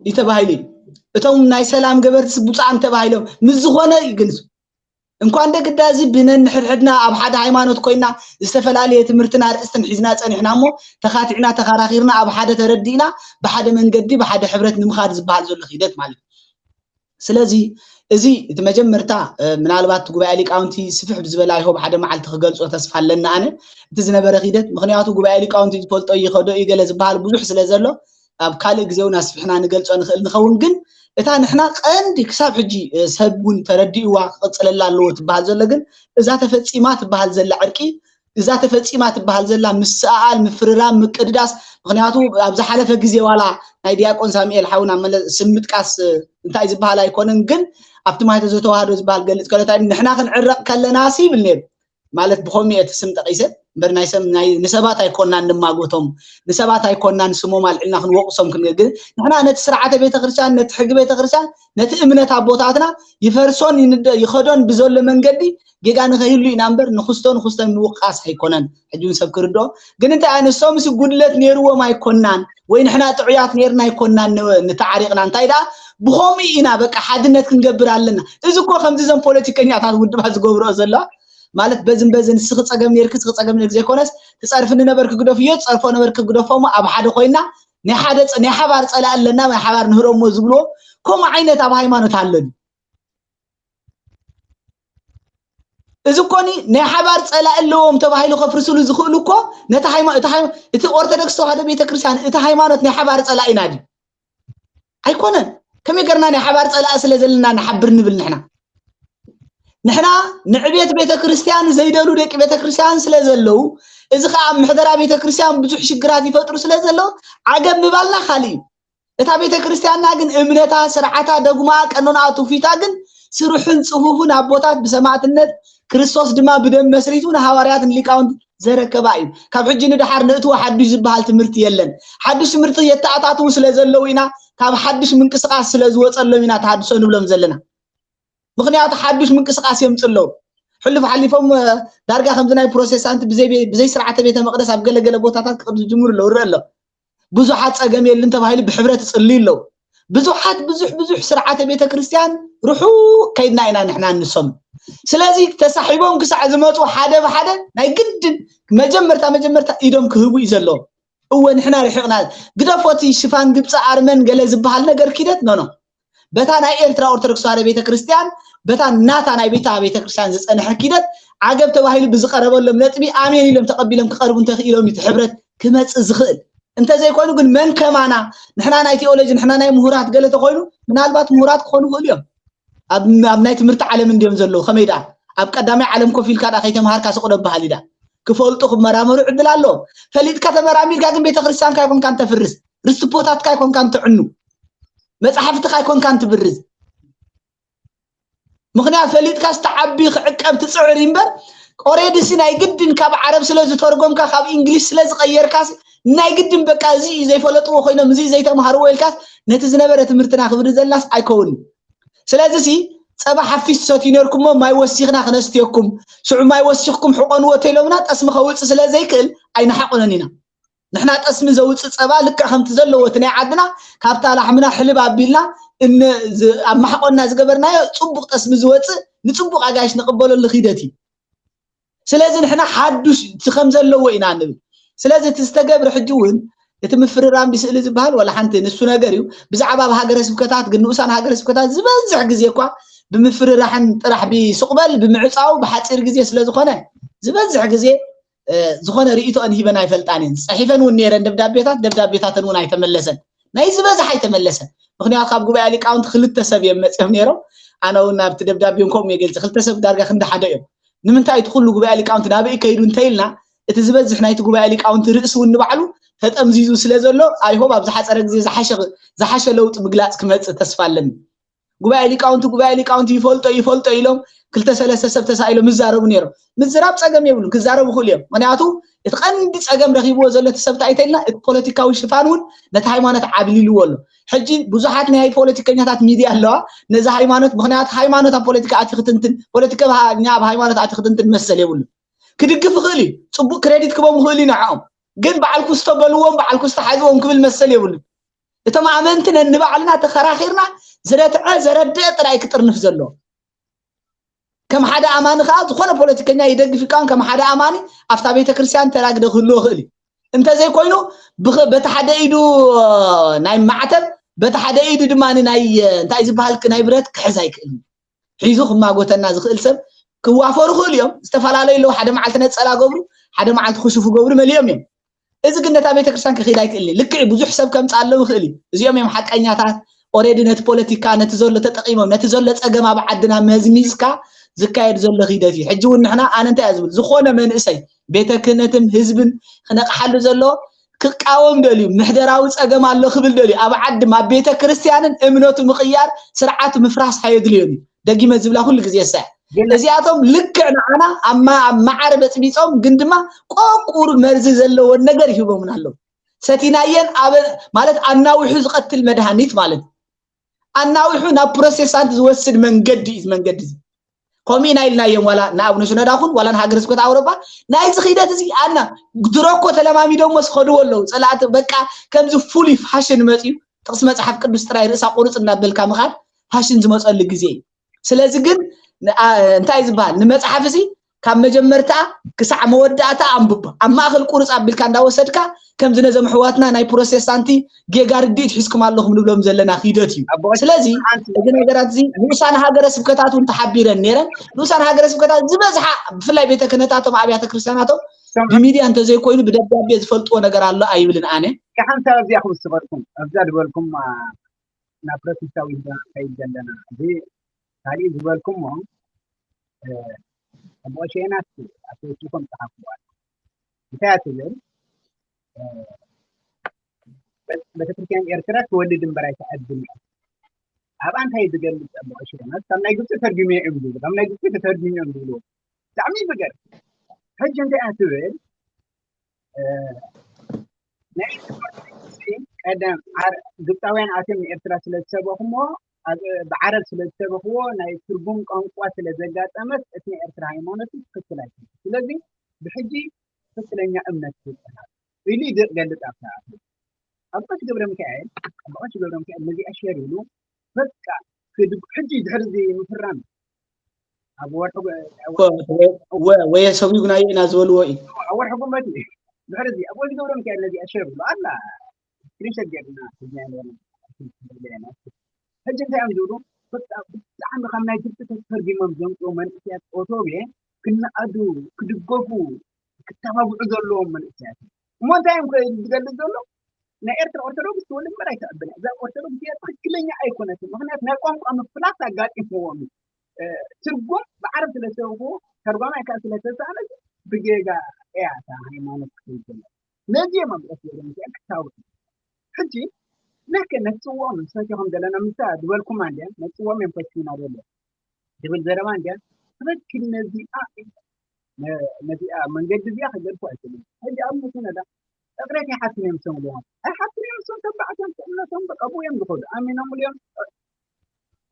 ይተባሂሉ እዩ። እቶም ናይ ሰላም ገበርትስ ብፁዓን ተባሂሎም ምስ ዝኾነ ይግንሱ። እንኳን ደግዳ እዚ ብነንሕድሕድና ኣብ ሓደ ሃይማኖት ኮይና ዝተፈላለየ ትምህርትን ኣርእስትን ሒዝና ጸኒሕና እሞ ተኻቲዕና ተኻራኺርና ኣብ ሓደ ተረዲእና ብሓደ መንገዲ ብሓደ ሕብረት ንምኻድ ዝበሃል ዘሎ ሂደት ማለት እዩ። ስለዚ እዚ እቲ መጀመርታ ምናልባት ጉባኤ ሊቃውንቲ ስፍሕ ብዝበለ ኣይሆብ ሓደ መዓልቲ ክገልጾ ተስፋ ኣለና። ኣነ እቲ ዝነበረ ሂደት ምክንያቱ ጉባኤ ሊቃውንቲ ዝፈልጦ ይኸዶ እዩ ገለ ዝበሃል ብዙሕ ስለ ዘሎ ኣብ ካልእ ግዜ እውን ኣስፊሕና ንገልጾ ንኽእል ንኸውን። ግን እታ ንሕና ቀንዲ ክሳብ ሕጂ ሰብ እውን ተረዲእዋ ክቕጽለላ ኣለዎ ትበሃል ዘሎ ግን እዛ ተፈጺማ ትበሃል ዘላ ዕርቂ እዛ ተፈጺማ ትበሃል ዘላ ምስኣኣል፣ ምፍርራም፣ ምቅድዳስ ምክንያቱ ኣብ ዝሓለፈ ግዜ ዋላ ናይ ዲያቆን ሳሙኤል ሓውና ስም ምጥቃስ እንታይ ዝበሃል ኣይኮነን ግን ኣብቲ ማይተ ዘተዋህዶ ዝበሃል ገልጽ ከለታ ንሕና ክንዕረቕ ከለና ሲ ይብል ነይሩ ማለት ብኸምኡ እየ እቲ ስም ጠቒሰ እምበር ናይ ሰብ ናይ ንሰባት ኣይኮናን ንማጎቶም ንሰባት ኣይኮናን ስሞም ኣልዕልና ክንወቕሶም ክንብል ግን ንሕና ነቲ ስርዓተ ቤተክርስትያን ነቲ ሕጊ ቤተክርስትያን ነቲ እምነት ኣቦታትና ይፈርሶን ይንደ ይኸዶን ብዘሎ መንገዲ ጌጋ ንኸይህሉ ኢና እምበር ንክስቶ ንክስቶ ምውቃስ ኣይኮነን ሕጂ እውን ሰብ ክርድኦ ግን እንታይ ኣነሶም ሲ ጉድለት ነይርዎም ኣይኮናን ወይ ንሕና ጥዑያት ነይርና ኣይኮናን ንተዓሪቕና እንታይ ደኣ ብኸምኡ ኢና በቃ ሓድነት ክንገብር ኣለና እዚ እኮ ከምዚ ዘም ፖለቲከኛታት ውድባት ዝገብርኦ ዘለዋ ማለት በዝን በዝን ንስኺ ጸገም ነርኪ ስኺ ጸገም ነርኪ ዘይኮነስ ትጸርፊ ንነበርኪ ግደፍዮ ትጸርፎ ነበርኪ ግደፎሞ ኣብ ሓደ ኮይና ናይ ሓደ ናይ ሓባር ጸላእ ኣለና ናይ ሓባር ንህረሞ ዝብሎ ከምኡ ዓይነት ኣብ ሃይማኖት ኣለኒ እዚ ኮኒ ናይ ሓባር ጸላእ ኣለዎም ተባሂሉ ከፍርስሉ ዝኽእሉ እኮ ነቲ ሃይማኖት እቲ ኦርቶዶክስ ተዋህዶ ቤተክርስትያን እቲ ሃይማኖት ናይ ሓባር ጸላእ ኢና ድዩ ኣይኮነን ከመይ ገርና ናይ ሓባር ጸላእ ስለ ዘለና ንሓብር ንብል ንሕና ንሕና ንዕቤት ቤተክርስትያን ዘይደሉ ደቂ ቤተክርስትያን ስለ ዘለዉ እዚ ከዓ ኣብ ምሕደራ ቤተክርስትያን ብዙሕ ሽግራት ይፈጥሩ ስለ ዘለዉ ዓገብ ምባልና ካልእ እዩ እታ ቤተክርስትያንና ግን እምነታ ስርዓታ ደጉማ ቀኖና ትውፊታ ግን ስሩሕን ጽፉፍን ኣቦታት ብሰማዕትነት ክርስቶስ ድማ ብደም መስሪቱ ንሃዋርያት ንሊቃውንት ዘረከባ እዩ ካብ ሕጂ ንድሓር ንእትዎ ሓዱሽ ዝበሃል ትምህርቲ የለን ሓዱሽ ትምህርቲ የተኣታትዉ ስለ ዘለዉ ኢና ካብ ሓዱሽ ምንቅስቃስ ስለ ዝወፀሎም ኢና ተሃድሶ ንብሎም ዘለና ምክንያቱ ሓዱሽ ምንቅስቃስ የምፅ ኣለዉ ሕሉፍ ሓሊፎም ዳርጋ ከምዚ ናይ ፕሮቴስታንት ብዘይ ስርዓተ ቤተ መቅደስ ኣብ ገለገለ ቦታታት ክቅዱ ዝጅምሩ ኣለዉ ርእ ኣሎ ብዙሓት ጸገም የልን ተባሂሉ ብሕብረት ይጽልዩ ኣለዉ ብዙሓት ብዙሕ ብዙሕ ስርዓተ ቤተ ክርስቲያን ርሑቅ ከይድና ኢና ንሕና ንሶም ስለዚ ተሳሒቦም ክሳዕ ዝመፁ ሓደ ብሓደ ናይ ግድን መጀመርታ መጀመርታ ኢዶም ክህቡ እዩ ዘለዎም እወ ንሕና ርሒቕና ግደፎ እቲ ሽፋን ግብፂ ኣርመን ገለ ዝበሃል ነገር ኪደት ኖኖ በታ ናይ ኤርትራ ኦርቶዶክስ ተዋህዶ ቤተክርስትያን በታ ናታ ናይ ቤታ ቤተክርስትያን ዝፀንሐ ኪደት ዓገብ ተባሂሉ ብዝቐረበሎም ነጥቢ ኣሜን ኢሎም ተቐቢሎም ክቐርቡ እንተኽኢሎም እዩ እቲ ሕብረት ክመፅእ ዝኽእል። እንተዘይኮይኑ ግን መን ከማና፣ ንሕና ናይ ቴዎሎጂ፣ ንሕና ናይ ምሁራት ገለ ተኾይኑ፣ ምናልባት ምሁራት ክኾኑ ይኽእሉ እዮም። ኣብ ኣብ ናይ ትምህርቲ ዓለም እንድዮም ዘለዉ። ከመይ ደኣ ኣብ ቀዳማይ ዓለም ኮፍ ኢልካ ደኣ ከይተምሃርካ ስቕ ዶ በሃል እዩ ደኣ? ክፈልጡ ክመራመሩ ዕድል ኣለዎም። ፈሊጥካ ተመራሚርካ ግን ቤተክርስትያንካ ኣይኮንካን ተፍርስ፣ ርስፖታትካ ኣይኮንካን ትዕኑ፣ መፅሓፍትካ ኣይኮንካን ትብርዝ። ምኽንያት ፈሊጥካ ዝተዓቢ ክዕቀብ ትፅዕር እምበር ኦሬዲ ሲ ናይ ግድን ካብ ዓረብ ስለ ዝተርጎምካ ካብ እንግሊሽ ስለ ዝቐየርካስ ናይ ግድን በቃ እዚ እዩ ዘይፈለጥዎ ኮይኖም እዚ እዩ ዘይተምሃርዎ ኢልካስ ነቲ ዝነበረ ትምህርትና ክብሪ ዘላስ ኣይከውንን። ስለዚ ሲ ጸባ ሓፊስ ትሰትዩ ነርኩሞ ማይ ወሲኽና ክነስትየኩም ሽዑ ማይ ወሲኽኩም ሕቆንዎ ተኢሎምና ጠስሚ ከውፅእ ስለ ዘይክእል ኣይንሓቆነን ኢና። ንሕና ጠስሚ ዘውፅእ ፀባ ልክዕ ከምቲ ዘለዎ እቲ ናይ ዓድና ካብታ ላሕምና ሕልብ ኣቢልና እነ- ዝ- ኣብ ማሕቆና ዝገበርናዮ ፅቡቕ ጠስሚ ዝወፅእ ንፅቡቕ ኣጋይሽ ንቕበለሉ ኺደት እዩ። ስለዚ ንሕና ሓዱሽ እቲ ከም ዘለዎ ኢና ንብል። ስለዚ እቲ ዝተገብረ ሕጂ እውን እቲ ምፍርራም ብስእሊ ዝበሃል ዋላ ሓንቲ ንሱ ነገር እዩ። ብዛዕባ ኣብ ሃገረ ስብከታት ግን ንኡሳን ሃገረ ስብከታት ዝበዝሕ ግዜ እኳ ብምፍርራሕን ጥራሕ ብስቕበል ብምዕፃው ብሓፂር ግዜ ስለ ዝኾነ ዝበዝሕ ግዜ ዝኾነ ርእይቶአን ሂበን ኣይፈልጣን እየን። ዝፀሒፈን እውን ነይረን ደብዳቤታት፣ ደብዳቤታተን እውን ኣይተመለሰን። ናይ ዝበዝሕ ኣይተመለሰን። ምክንያቱ ካብ ጉባኤ ሊቃውንቲ ክልተ ሰብ እዮም መፅኦም ነይሮም። ኣነ እውን ናብቲ ደብዳቤ ከምኡ እየ ገልፂ። ክልተ ሰብ ዳርጋ ክንዲ ሓደ እዮም። ንምንታይ እቲ ኩሉ ጉባኤ ሊቃውንቲ ናበይ ከይዱ እንተኢልና እቲ ዝበዝሕ ናይቲ ጉባኤ ሊቃውንቲ ርእሲ እውን ንባዕሉ ተጠምዚዙ ስለ ዘሎ ኣይሆብ ኣብ ዝሓፀረ ግዜ ዝሓሸ ለውጢ ምግላፅ ክመፅእ ተስፋ ኣለኒ። ጉባኤ ሊቃውንቲ ጉባኤ ሊቃውንቲ ይፈልጦ ይፈልጦ ኢሎም ክልተ ሰለስተ ሰብ ተሳኢሎም ይዛረቡ ነይሮም። ምዝራብ ፀገም የብሉን፣ ክዛረቡ ይኽእሉ እዮም። ምክንያቱ እቲ ቀንዲ ፀገም ረኪብዎ ዘሎ እቲ ሰብ እንታይ ተልና እቲ ፖለቲካዊ ሽፋን እውን ነቲ ሃይማኖት ዓብሊልዎ ኣሎ። ሕጂ ብዙሓት ናይ ፖለቲከኛታት ሚድያ ኣለዋ ነዚ ሃይማኖት፣ ምክንያቱ ሃይማኖት ኣብ ፖለቲካ ኣቲ ክትንትን ፖለቲከኛ ኣብ ሃይማኖት ኣቲ ክትንትን መሰል የብሉን። ክድግፍ ይኽእል እዩ፣ ፅቡቅ ክሬዲት ክቦም ይኽእል እዩ ንዕኦም፣ ግን በዓል ኩስቶ በልዎም በዓል ኩስቶ ሓዝዎም ክብል መሰል የብሉን። እቶም ኣመንቲ ነንባዕልና ተኸራኺርና ዝረትዐ ዘረድአ ጥራይ ክጥርንፍ ዘለዎ። ከም ሓደ ኣማኒ ከዓ ዝኾነ ፖለቲከኛ ይደግፍ ይቃወም ከም ሓደ ኣማኒ ኣብታ ቤተክርስትያን ተራ ግደ ክህልዎ ይኽእል እዩ። እንተዘይኮይኑ ብኽ- በቲ ሓደ ኢዱ ናይ ማዕተብ በቲ ሓደ ኢዱ ድማ ናይ እንታይ ዝበሃል ናይ ብረት ክሕዝ ኣይክእልን። ሒዙ ክማጎተና ዝኽእል ሰብ ክዋፈሩ ክእሉ እዮም። ዝተፈላለዩ ኣለዉ። ሓደ መዓልቲ ነፀላ ገብሩ፣ ሓደ መዓልቲ ክሹፉ ገብሩ መሊኦም እዮም። እዚ ግን ነታ ቤተክርስትያን ክኽእል ኣይክእልን። ልክዕ ብዙሕ ሰብ ከምፅእ ኣለዉ ይኽእል እዩ። እዚኦም እዮም ሓቀኛታት። ኦሬዲ ነቲ ፖለቲካ ነቲ ዘሎ ተጠቂሞም ነቲ ዘሎ ፀገም ኣብ ዓድና መዝሚዝካ ዝካየድ ዘሎ ሂደት እዩ። ሕጂ እውን ንሕና ኣነ እንታይ እየ ዝብል ዝኾነ መንእሰይ ቤተ ክህነትን ህዝብን ክነቕሓሉ ዘለዎ ክቃወም ደልዩ ምሕደራዊ ፀገም ኣሎ ክብል ደልዩ ኣብ ዓድም ኣብ ቤተ ክርስትያንን እምነቱ ምቕያር ስርዓቱ ምፍራስ ኣየድልዮን እዩ። ደጊመ ዝብላ ኩሉ ግዜ እሳ እያ። እዚኣቶም ልክዕ ንዓና ኣብ ማ- ኣብ መዓር በፅቢፆም ግን ድማ ቆቁር መርዚ ዘለዎን ነገር ይህቦምን ኣለዉ። ሰቲናየን ኣበ ማለት ኣናዊሑ ዝቐትል መድሃኒት ማለት እዩ። ኣናዊሑ ናብ ፕሮቴስታንት ዝወስድ መንገዲ እዩ እዚ መንገዲ እዚ። ከምኡ ኢና ኢልናዮም ዋላ ንኣቡነ ሽኖዳ ኹን ዋላ ንሃገረ ስብከት ኣውሮጳ ናይዚ ኺደት እዚ ኣና ድሮ እኮ ተለማሚዶሞ ዝኸድዎ ኣለዉ ፀላእቲ በቃ ከምዚ ፍሉይ ፋሽን መፅዩ ጥቕሲ መፅሓፍ ቅዱስ ጥራይ ርእሳ ቁርፅ እናበልካ ምኻድ ፋሽን ዝመፀሉ ግዜ እዩ። ስለዚ ግን እንታይ ዝበሃል ንመፅሓፍ እዚ ካብ መጀመርታ ክሳዕ መወዳእታ ኣንብቦ ኣብ ማእኸል ቁርፅ ኣቢልካ እንዳወሰድካ ከምዚ ነዞም ኣሕዋትና ናይ ፕሮቴስታንቲ ጌጋ ርድኢት ሒዝኩም ኣለኹም ንብሎም ዘለና ኺደት እዩ። ስለዚ እዚ ነገራት እዚ ንኡሳን ሃገረ ስብከታት እውን ተሓቢረን ነይረን። ንኡሳን ሃገረ ስብከታት ዝበዝሓ ብፍላይ ቤተ ክህነታቶም ኣብያተ ክርስትያናቶም ብሚድያ እንተዘይኮይኑ ብደብዳቤ ዝፈልጥዎ ነገር ኣሎ ኣይብልን ኣነ። ሓንሳብ ኣብዚኣ ክውስኸልኩም ኣብዛ ዝበልኩም ናብ ፕሮቴስታዊ ከይድ ዘለና እዚ ካሊእ ዝበልኩሞ ኣቦ ሸናት ኣብ ፌስቡኮም ጸሓፍዋ እንታይ ትብል ቤተክርስትያን ኤርትራ ትወልድ እምበር ኣይትዓብድን እያ። ኣብኣ እንታይ ዝገልፅ ኣቦ ሸናት ካብ ናይ ግብፂ ተርጉመ እዮም ዝብሉ ካብ ናይ ግብፂ ተተርጉመ እዮም ዝብሉ ብጣዕሚ ዝገርም። ሕጂ እንታይ እያ ትብል ናይ ቀደም ግብፃውያን ኣትዮም ንኤርትራ ስለ ዝሰበኹሞ ብዓረብ ስለ ዝሰበኽዎ ናይ ትርጉም ቋንቋ ስለ ዘጋጠመት እቲ ናይ ኤርትራ ሃይማኖት ትክክል ኣይኮነ ስለዚ ብሕጂ ትክክለኛ እምነት ይበሃል ኢሉ ይገልፅ ኣብታ ኣቦ ቀሺ ገብረ ሚካኤል ኣቦ ቀሺ ገብረ ሚካኤል ነዚኣ ሸር ኢሉ በቃ ሕጂ ድሕሪ ምፍራም ኣብ ወርሒ ወየ ሰጉጉና ኢና ዝበልዎ እዩ። ኣብ ወርሒ ጉንበት እዩ ድሕሪ እዚ ኣብ ወዲ ገብረ ሚካኤል ነዚኣ ሸር ብሎ ኣላ ስክሪንሾት ገይርና ሒዝናዮ ነበርና። ሕጂ እንታይ እዮም ዝብሉ በቃ ብጣዕሚ ካብ ናይ ግብፂ ተተርጊሞም ዘምፅኡ መንእሰያት ኦቶቤ ክነኣዱ፣ ክድገፉ፣ ክተባብዑ ዘለዎም መንእሰያት እዮም። እሞ እንታይ እዮም ከ ዝገልጽ ዘሎ? ናይ ኤርትራ ኦርቶዶክስ ትወልድ እምበር ኣይተቐብልን። እዛ ኦርቶዶክስ እዚኣ ትኽክለኛ ኣይኮነትን። ምኽንያቱ ናይ ቋንቋ ምፍላስ ኣጋጢምዎም እዩ። እ፣ ትርጉም ብዓረብ ስለ ዝተረጎሞ፣ ተርጓማይ ከኣ ስለ ዝተሳእነ ብጌጋ እያ እታ ሃይማኖት ክትብል ዘላ። ነዚ እዮም ኣብ ኤርትራ ክታወቅ። ሕጂ ነከ ነጽዎም ሰቲኹም ዘለና ምሳ ዝበልኩማ እንድያ፣ ነጽዎም እዮም ፈትዩና ዘሎ። ዝብል ዘረባ እንድያ ትኽክል። ነዚኣ ነዚኣ መንገዲ እዚኣ ክገድፉ ኣይክእሉን። ሕጂ ኣብ መኪና ዳ እቕሬት ይሓትም እዮም ሰም ልዎም ኣይሓትም እዮም ሰም ተባዕትዮም እምነቶም በቃ ብኡ እዮም ዝኸዱ ኣሚኖምሉ እዮም።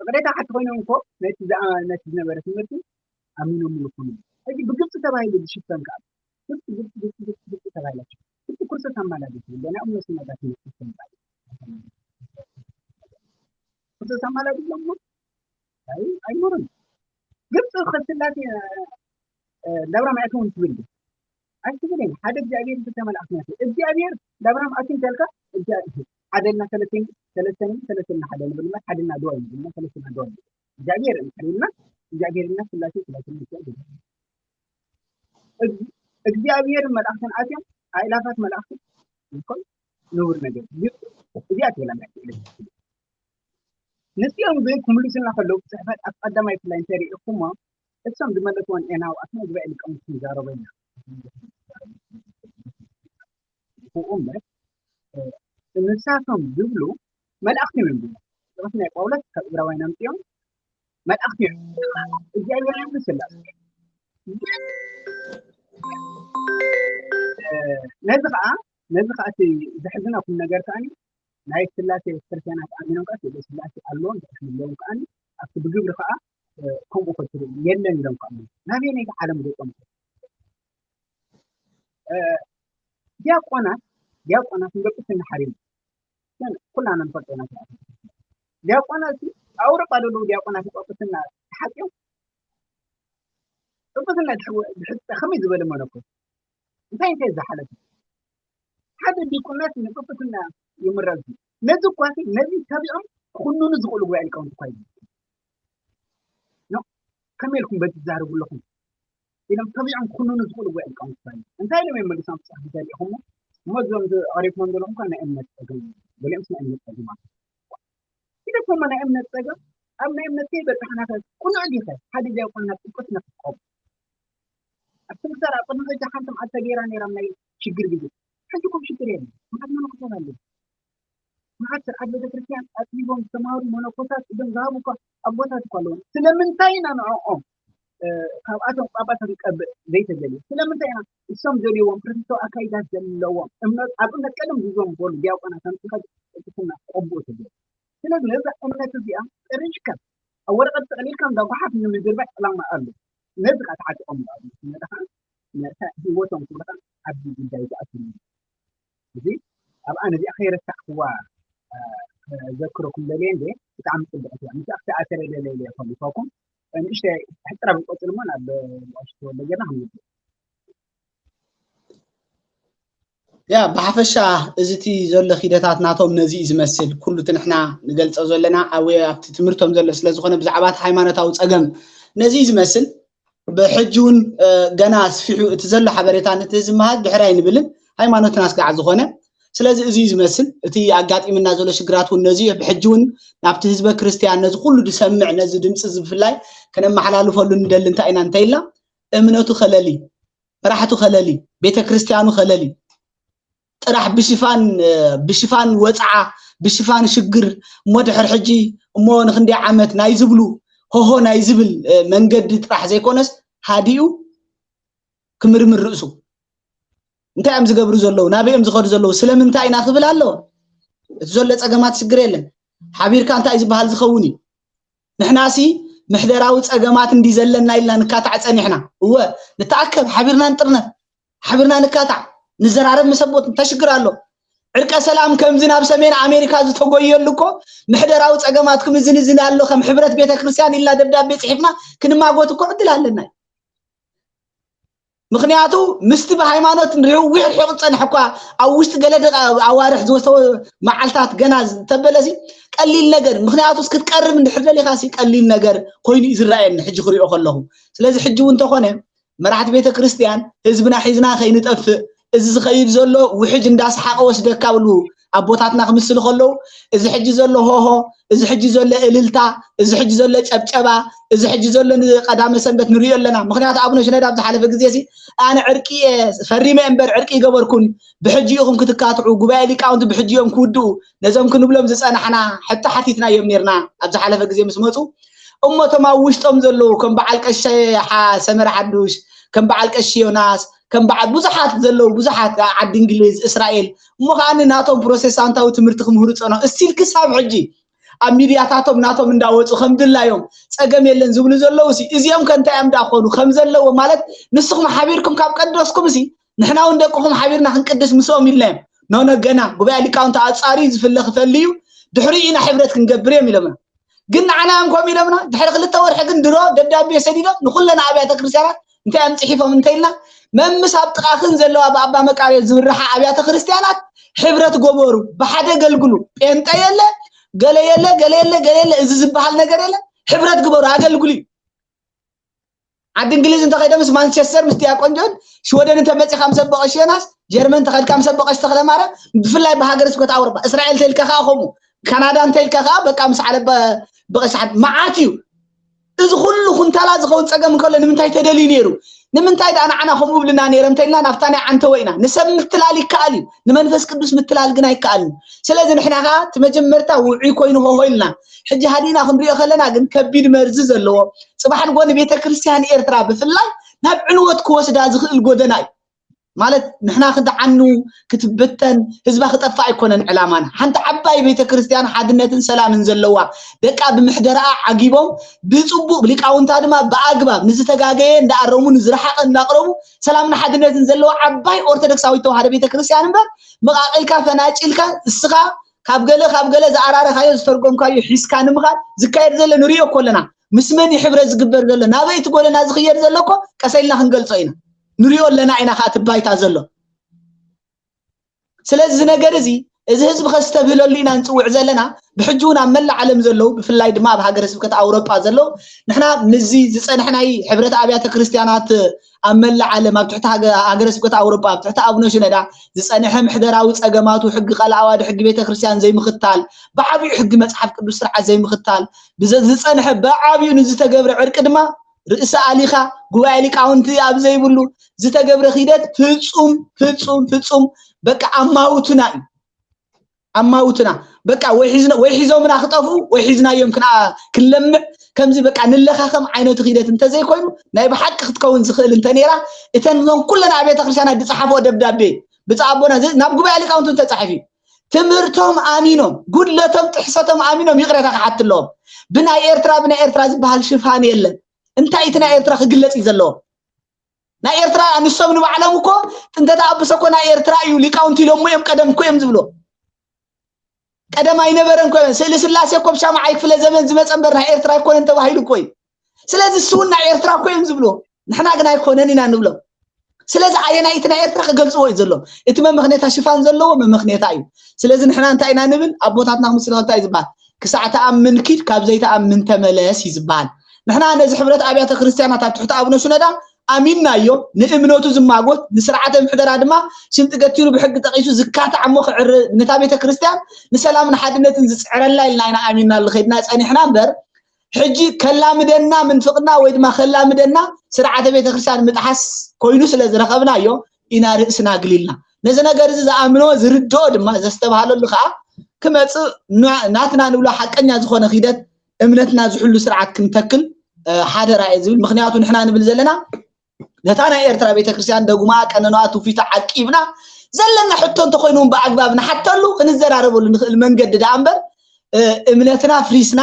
እቕሬት ሓቲ ኮይኖም እኮ ነቲ ዝኣ- ነቲ ዝነበረ ትምህርቲ ኣሚኖምሉ ይኹኑ። ሕጂ ብግብፂ ተባሂሉ ዝሽፈን ከዓ ግብፂ ግብፂ ግብፂ ግብፂ ግብፂ ተባሂላቸው ግብፂ ኩርሰት ኣማላዲት ገና እምነቱ ነጋት ይመስል ተባሂሉ ኩርሰት ኣማላዲት ለሞ ኣይ ኣይኖርም። ግብፂ ከስላሴ ዳብራ ማያት እውን ትብል ኣይትብልን። ሓደ እግዚኣብሔር ዝተመልኣክ ናት እግዚኣብሔር ዳብራ ማኣት እንተልካ እግዚኣብሔር ሓደልና ሰለስተን ሰለስተን ሰለስተን ሓደ ንብል ማለት ሓደልና ደዋ ንብል ማለት ሰለስተና ደዋ ንብል እግዚኣብሔር ሓደልና እግዚኣብሔርና ስላሴ ስላሴ እግዚኣብሔር መልኣክትን ኣትዮም ኣእላፋት መልኣክትን ይኮን ንቡር ነገር እዩ። እዚኣ ትብላ ናይ ክእለት ንስኦም ግን ክምልሱና ከለዉ ጽሕፈት ኣብ ቀዳማይ ፍላይ እንተሪኢኹሞ እሶም ዝመለስዎን ኤናው ኣትና ጉባኤ ሊቃውንቲ ንዛረቦ ኢና። ይኹኡ እምበር ንሳቶም ዝብሉ መልኣኽቲ እዮም ዝብሉ። ጽሑፍ ናይ ጳውሎስ ካብ እብራውያን ኣምጽኦም መልኣኽቲ እዮም እግዚኣብሔር እዮም ስላሴ ነዚ ከዓ ነዚ ከዓ እቲ ዘሕዝነኩም ነገር ከዓ ናይ ስላሴ ክርስቲያናት ኣሚኖም ከዓ ስእሊ ስላሴ ኣለዎም ኣለዎም ከዓ ኣብቲ ብግብሪ ከዓ ከምኡ ፈትሩ የለን ኢሎም ከዓ ናበየነይቲ ዓለም ገጾም ዲያቆናት ዲያቆናት ንደቂ ስናሓሪም ኩላና ንፈልጦ ኢና ዲያቆናት ኣውሮጳ ዘለዉ ዲያቆናት ጳጳስና ተሓጽዮም ጳጳስና ድሕፀ ከመይ ዝበለ መነኮስ እንታይ እንታይ ዝሓለፈ ሓደ ዲቁናት ንቅፍትና ይምረዝ ነዚ እኳ ነዚ ተቢዖም ክኩንኑ ዝኽእሉ ጉባኤ ሊቃውንቲ እኳ ይብሉ ከመይ ኢልኩም በዚ ትዛረቡ ኣለኹም ኢሎም ተቢዖም ክኩንኑ ዝኽእሉ ጉባኤ ሊቃውንቲ እኳ እንታይ ኢሎም እዮም መሊሶም ኣብ ጽሑፍ እንታይ ሪኢኹሞ እሞ እዞም ኣሪፍሞም ዘለኹም እኳ ናይ እምነት ጸገም ገሊኦም ናይ እምነት ጸገም ኢለኩሞ ናይ እምነት ጸገም ኣብ ናይ እምነት ከይበጻሕና ከ ቁኑዕ ዲኸ ሓደ ዲያቆን ናብ ጥምቀት ነክትቆም ኣብቲ ምሳር ኣብ ቅድሚ ሕጂ ሓንቲ መዓልቲ ተገይራ ነይራ ናይ ሽግር ግዜ ሕጂ ኩም ሽግር የለ መዓት መነኮሳት ኣለዉ መዓት ስርዓት ቤተክርስትያን ኣጥቢቦም ዝተማሃሩ መነኮሳት እዞም ዝሃቡ እኳ ኣቦታት እኳ ኣለዉ ስለምንታይ ኢና ንዕኦም ካብኣቶም ጳጳሳት ይቀብእ ዘይተደልዩ ስለምንታይ ኢና እሶም ዘልዎም ፕሮቴስታዊ ኣካይዳት ዘለዎም እምነት ኣብ እምነት ቀደም ዝዞም በሉ ዲያቆናት ኣምፅኻ ቅስና ክቀብኡ ተደልዩ ስለዚ ነዛ እምነት እዚኣ ጠሪሽካ ኣብ ወረቀት ጠቅሊልካ እንዳ ጓሓፍ ንምድርባይ ዕላማ ኣሎ ነዚ ከዓ ተዓጢቆም ኣለዉ ነታ ከዓ ነታ ህይወቶም ክብሉ ከዓ ኣብዚ ጉዳይ ዝኣትዉ እዚ ኣብኣ ነዚኣ ከይረሳዕክዋ ዘክረኩም ደልየ እንደ ብጣዕሚ ፅቡቅ እያ ምስኣ ክተኣተረ ደለየ ከሊፈኩም ንእሽተ ሕፅራ ብቆፅል እሞ ናብ ዋሽ ተወልደ ገና ክንውድእ ያ ብሓፈሻ እዚ እቲ ዘሎ ሂደታት ናቶም ነዚ እዩ ዝመስል ኩሉ እቲ ንሕና ንገልፀ ዘለና ኣብ ኣብቲ ትምህርቶም ዘሎ ስለዝኾነ ብዛዕባ እቲ ሃይማኖታዊ ፀገም ነዚ እዩ ዝመስል ብሕጂ እውን ገና ኣስፊሑ እቲ ዘሎ ሓበሬታ ነቲ ህዝቢ ምሃብ ድሕር ኣይንብልን ሃይማኖትና ስጋዕ ዝኾነ ስለዚ እዚ እዩ ዝመስል እቲ ኣጋጢምና ዘሎ ሽግራት እውን ነዚ እዩ ብሕጂ እውን ናብቲ ህዝበ ክርስትያን ነዚ ኩሉ ዝሰምዕ ነዚ ድምፂ እዚ ብፍላይ ከነመሓላልፈሉ ንደሊ እንታይ ኢና እንተኢልና እምነቱ ከለሊ መራሕቱ ከለሊ ቤተ ክርስትያኑ ከለሊ ጥራሕ ብሽፋን ብሽፋን ወፅዓ ብሽፋን ሽግር እሞ ድሕር ሕጂ እሞ ንክንደይ ዓመት ናይ ዝብሉ ሆሆ ናይ ዝብል መንገዲ ጥራሕ ዘይኮነስ ሃዲኡ ክምርምር ርእሱ እንታይ እዮም ዝገብሩ ዘለዉ ናበይ እዮም ዝኸዱ ዘለዉ ስለምንታይ ኢና ክብል ኣለዎ እቲ ዘሎ ፀገማት ሽግር የለን ሓቢርካ እንታይ ዝበሃል ዝኸውን እዩ ንሕናሲ ምሕደራዊ ፀገማት እንዲ ዘለና ኢልና ንካታዕ ፀኒሕና እወ ንተኣከብ ሓቢርና ንጥርነፍ ሓቢርና ንካታዕ ንዘራረብ ምስ ኣቦት እንታይ ሽግር ኣሎ ዕርቀ ሰላም ከምዚ ናብ ሰሜን ኣሜሪካ ዝተጎየሉ እኮ ምሕደራዊ ፀገማት ክምዝን እዝን ኣሎ ከም ሕብረት ቤተክርስትያን ኢልና ደብዳቤ ፅሒፍና ክንማጎት እኮ ዕድል ኣለና ምክንያቱ ምስቲ ብሃይማኖት ርሕዊሕ ርሒቁ ዝፀንሐ እኳ ኣብ ውሽጢ ገለ ደቂ ኣዋርሕ ዝወሰወ መዓልታት ገና ተበለሲ ቀሊል ነገር ምክንያቱ ክትቀርብ እንድሕር ደሊካ ቀሊል ነገር ኮይኑ እዩ ዝረኣየኒ ሕጂ ክሪኦ ከለኹ ስለዚ ሕጂ እውን እንተኾነ መራሕቲ ቤተ ክርስቲያን ህዝብና ሒዝና ከይንጠፍእ፣ እዚ ዝኸይድ ዘሎ ውሕጅ እንዳስሓቐ ወስደካ ብሉ ኣቦታትና ክምስሉ ከለዉ፣ እዚ ሕጂ ዘሎ ሆሆ፣ እዚ ሕጂ ዘሎ እልልታ፣ እዚ ሕጂ ዘሎ ጨብጨባ፣ እዚ ሕጂ ዘሎ ንቀዳመ ሰንበት ንሪኦ ኣለና። ምኽንያቱ ኣቡነ ሽነዳ ኣብ ዝሓለፈ ግዜ ሲ ኣነ ዕርቂ እየ ፈሪመ እምበር ዕርቂ ይገበርኩን፣ ብሕጂ ኢኹም ክትካትዑ፣ ጉባኤ ሊቃውንቲ ብሕጂ እዮም ክውድኡ፣ ነዞም ክንብሎም ዝጸናሕና ሕቶ ሓቲትናዮም ኔርና ኣብ ዝሓለፈ ግዜ ምስ መጹ። እሞ እቶም ኣብ ውሽጦም ዘለዉ ከም በዓል ቀሺ ሓ-፣ ሰመረ ሓዱሽ፣ ከም በዓል ቀሺ ዮናስ፣ ከም በዓል ብዙሓት ዘለዉ፣ ብዙሓት ዓዲ እንግሊዝ፣ እስራኤል፣ እሞ ከኣ ናቶም ፕሮቴስታንታዊ ትምህርቲ ክምህሩ ጸንሑ። እስቲል ክሳብ ሕጂ ኣብ ሚድያታቶም ናቶም እንዳወጹ ከም ድላዮም ጸገም የለን ዝብሉ ዘለዉ ሲ፣ እዚኦም ከ እንታይ እዮም ደኣ ክኾኑ ከም ዘለዎ ማለት ንስኹም ሓቢርኩም ካብ ቀደስኩም ሲ፣ ንሕና እውን ደቅኹም ሓቢርና ክንቅድስ ምስኦም ኢልናዮም። ኖ ኖ፣ ገና ጉባኤ ሊቃውንቲ ኣጻሪ ዝፍለ ክፈሊ እዩ፣ ድሕሪኡ ኢና ሕብረት ክንገብር እዮም ኢሎምና። ግን ንዓና እዮም ከምኡ ኢሎምና። ድሕሪ ክልተ ወርሒ ግን ድሮ ደብዳቤ ሰዲዶም ንኹለን ኣብያተ ክርስቲያናት እንታይ እዮም ጽሒፎም እንተኢልና፣ መምስ ኣብ ጥቓኽን ዘለዋ ብኣባ መቃርዮስ ዝምርሓ ኣብያተ ክርስቲያናት ሕብረት ጎበሩ፣ ብሓደ ገልግሉ። ጴንጠ የለ፣ ገለ የለ፣ ገለ የለ፣ ገለ የለ፣ እዚ ዝበሃል ነገር የለ። ሕብረት ግበሩ፣ ኣገልግሉ እዩ። ዓዲ እንግሊዝ እንተኸይደ ምስ ማንቸስተር፣ ምስ ዲያቆን ጆን፣ ሽወደን እንተመጺኻ ምስ ኣቦ ቀሺ ዮናስ፣ ጀርመን እንተኸድካ ምስ ኣቦ ቀሺ ተኽለ ማርያም፣ ብፍላይ ብሃገረ ስብከት ኣውሮጳ፣ እስራኤል እንተኢልካ ከኣ ከምኡ፣ ካናዳ እንተኢልካ ከኣ በቃ ምስ ዓለባ በቐሻሓት መዓት እዩ። እዚ ኩሉ ኩንታላ ዝኸውን ጸገም እንከሎ ንምንታይ ተደልዩ ነይሩ? ንምንታይ ደኣ ንዓና ከምኡ ብልና ነይረ እንተኢልና ናብታ ናይ ዓንተወ ኢና። ንሰብ ምትላል ይከኣል እዩ፣ ንመንፈስ ቅዱስ ምትላል ግን ኣይከኣልን። ስለዚ ንሕና ከኣ እቲ መጀመርታ ውዑይ ኮይኑ ሆሆ ኢልና፣ ሕጂ ሃዲእና ክንሪኦ ከለና ግን ከቢድ መርዚ ዘለዎ፣ ጽባሕ ንጎ ንቤተ ክርስቲያን ኤርትራ ብፍላይ ናብ ዕንወት ክወስዳ ዝኽእል ጎደና እዩ። ማለት ንሕና ክትዓኑ፣ ክትብተን፣ ህዝባ ክጠፍእ ኣይኮነን ዕላማና። ሓንቲ ዓባይ ቤተ ክርስቲያን ሓድነትን ሰላምን ዘለዋ፣ ደቃ ብምሕደራኣ ዓጊቦም ብጽቡቕ ሊቃውንታ ድማ ብኣግባብ ንዝተጋገየ እንዳኣረሙ ንዝረሓቐ እንዳቕረቡ ሰላምን ሓድነትን ዘለዋ ዓባይ ኦርቶዶክሳዊት ተዋህዶ ቤተ ክርስቲያን እምበር መቓቒልካ ፈናጭልካ እስኻ ካብ ገለ ካብ ገለ ዝኣራረኻዮ ዝተርጎምካዮ ሒዝካ ንምኻድ ዝካየድ ዘሎ ንሪኦ እኮ ኣለና። ምስ መን እዩ ሕብረት ዝግበር ዘሎ? ናበይ እቲ ጎደና ዝኽየድ ዘሎ እኮ ቀሰ ኢልና ክንገልጾ ኢና። ንሪኦ ኣለና ኢና ከኣ እቲ ባይታ ዘሎ። ስለዚ እዚ ነገር እዚ፣ እዚ ህዝቢ ከስተብህለሉ ኢና ንጽውዕ ዘለና። ብሕጂ እውን ኣብ መላእ ዓለም ዘለዉ፣ ብፍላይ ድማ ኣብ ሃገረ ስብከት ኣውሮጳ ዘለዉ፣ ንሕና ምስዚ ዝጸንሐ ናይ ሕብረት ኣብያተ ክርስቲያናት ኣብ መላእ ዓለም፣ ኣብ ትሕቲ ሃገ-፣ ሃገረ ስብከት ኣውሮጳ፣ ኣብ ትሕቲ ኣቡነ ሽነዳ ዝጸንሐ ምሕደራዊ ጸገማቱ፣ ሕጊ ቃል ዓዋዲ፣ ሕጊ ቤተ ክርስቲያን ዘይምኽታል፣ ብዓቢኡ ሕጊ መጽሓፍ ቅዱስ ስርዓት ዘይምኽታል፣ ብዘ-፣ ዝጸንሐ ብዓቢኡ ንዝተገብረ ዕርቂ ድማ ርእሲ ኣሊኻ ጉባኤ ሊቃውንቲ ኣብ ዘይብሉ ዝተገብረ ኺደት ፍጹም፣ ፍጹም፣ ፍጹም በቃ ኣማውቱና እዩ። ኣማውቱና በቃ ወይ ሒዝና-፣ ወይ ሒዞምና ክጠፍኡ ወይ ሒዝናዮም ክና-፣ ክንለምዕ ከምዚ በቃ ንለኻኸም ዓይነቱ ኺደት እንተዘይኮይኑ ናይ ብሓቂ ክትከውን ዝኽእል እንተ ነይራ እተን ዞን ኩለን ኣብያተ ክርስቲያናት ዝጸሓፍኦ ደብዳቤ ብጻ ኣቦና ዝ-፣ ናብ ጉባኤ ሊቃውንቲ ተጻሒፉ እዩ። ትምህርቶም ኣሚኖም ጉድለቶም ጥሕሰቶም ኣሚኖም ይቕሬታ ክሓት ኣለዎም። ብናይ ኤርትራ ብናይ ኤርትራ ዝበሃል ሽፋን የለን። እንታይ እቲ ናይ ኤርትራ ክግለጽ እዩ ዘለዎ? ናይ ኤርትራ ንሶም ንባዕሎም እኮ ጥንተ ተኣብሶ እኮ ናይ ኤርትራ እዩ ሊቃውንቲ ኢሎሞ እዮም ቀደም እኮ እዮም ዝብሎ። ቀደም ኣይነበረን እኮ እዮም። ስእሊ ስላሴ እኮ ብሻምዓይ ክፍለ ዘመን ዝመጸ እምበር ናይ ኤርትራ ኣይኮነን ተባሂሉ እኮ እዩ። ስለዚ እሱ እውን ናይ ኤርትራ እኮ እዮም ዝብሎ። ንሕና ግን ኣይኮነን ኢና ንብሎም። ስለዚ ኣየናይ እቲ ናይ ኤርትራ ክገልጽዎ እዩ ዘሎ። እቲ መመኽኔታ ሽፋን ዘለዎ መመኽኔታ እዩ። ስለዚ ንሕና እንታይ ኢና ንብል? ኣቦታትና ክምስል እንታይ እዩ ዝበሃል? ክሳዕ ተኣምን ኪድ ካብ ዘይተኣምን ተመለስ እዩ ዝበሃል። ንሕና ነዚ ሕብረት ኣብያተ ክርስቲያናት ኣብ ትሕቲ ኣቡነ ሽኖዳ ኣሚንናዮ፣ ንእምነቱ ዝማጎት፣ ንስርዓተ ምሕደራ ድማ ሽምጢ ገቲሩ ብሕጊ ጠቒሱ ዝካታዕ እሞ ክዕርብ፣ ነታ ቤተ ክርስቲያን ንሰላምን ሓድነትን ዝጽዕረላ ኢልና ኢና ኣሚንና ልኸድና ጸኒሕና እምበር፣ ሕጂ ከላምደና ምንፍቕና ወይ ድማ ከላምደና ስርዓተ ቤተ ክርስቲያን ምጥሓስ ኮይኑ ስለ ዝረኸብናዮ ኢና ርእስና ኣግሊልና። ነዚ ነገር እዚ ዝኣምኖ ዝርድኦ ድማ ዘስተብሃለሉ ከዓ ክመጽእ ና-፣ ናትና ንብሎ ሓቀኛ ዝኾነ ኺደት እምነትና ዝሕሉ ስርዓት ክንተክል፣ እ፣ ሓደራ እየ ዝብል። ምኽንያቱ ንሕና ንብል ዘለና ነታ ናይ ኤርትራ ቤተክርስትያን ደጉማ ቀነንኣ ትውፊታ ዓቂብና ዘለና ሕቶ እንተኾይኑ እውን ብኣግባብ ንሓተሉ ክንዘራረበሉ ንኽእል መንገዲ ደኣ እምበር፣ እ፣ እምነትና ፍሪስና፣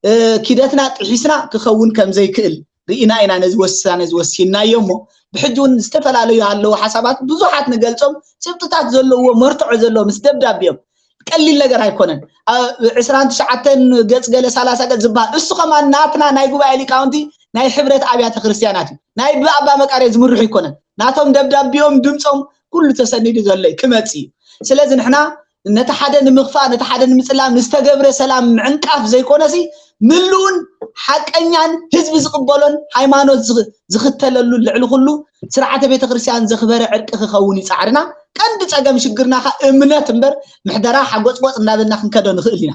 እ፣ ኪደትና ጥሒስና ክኸውን ከም ዘይክእል ርኢና ኢና ነዚ ወሳነ እዚ ወሲንናዮ እሞ ብሕጂ እውን ዝተፈላለዩ ኣለዉ ሓሳባት ብዙሓት ንገልጾም ጭብጥታት ዘለዎ መርትዖ ዘለዎ ምስ ደብዳቤኦም ቀሊል ነገር ኣይኮነን። ኣብ ዕስራን ትሽዓተን ገጽ ገለ ሰላሳ ገጽ ዝበሃል እሱ ከማን ናትና ናይ ጉባኤ ሊቃውንቲ ናይ ሕብረት ኣብያተ ክርስትያናት እዩ። ናይ ብኣባ መቃርዮስ ዝምርሑ ኣይኮነን። ናቶም ደብዳቤኦም ድምጾም ኩሉ ተሰኒዱ ዘሎ እዩ ክመጽእ እዩ። ስለዚ ንሕና ነቲ ሓደ ንምኽፋእ፣ ነቲ ሓደ ንምጽላም ንዝተገብረ ሰላም ምዕንቃፍ ዘይኮነሲ፣ ምሉእን ሓቀኛን ህዝቢ ዝቕበሎን ሃይማኖት ዝኽ-፣ ዝኽተለሉ ልዕሊ ኩሉ ስርዓተ ቤተ ክርስቲያን ዘኽበረ ዕርቂ ክኸውን እዩ ጻዕርና። ቀንዲ ጸገም ሽግርና ከኣ እምነት እምበር፣ ምሕደራ ሓጎጽጎጽ እንዳበልና ክንከዶ ንኽእል ኢና።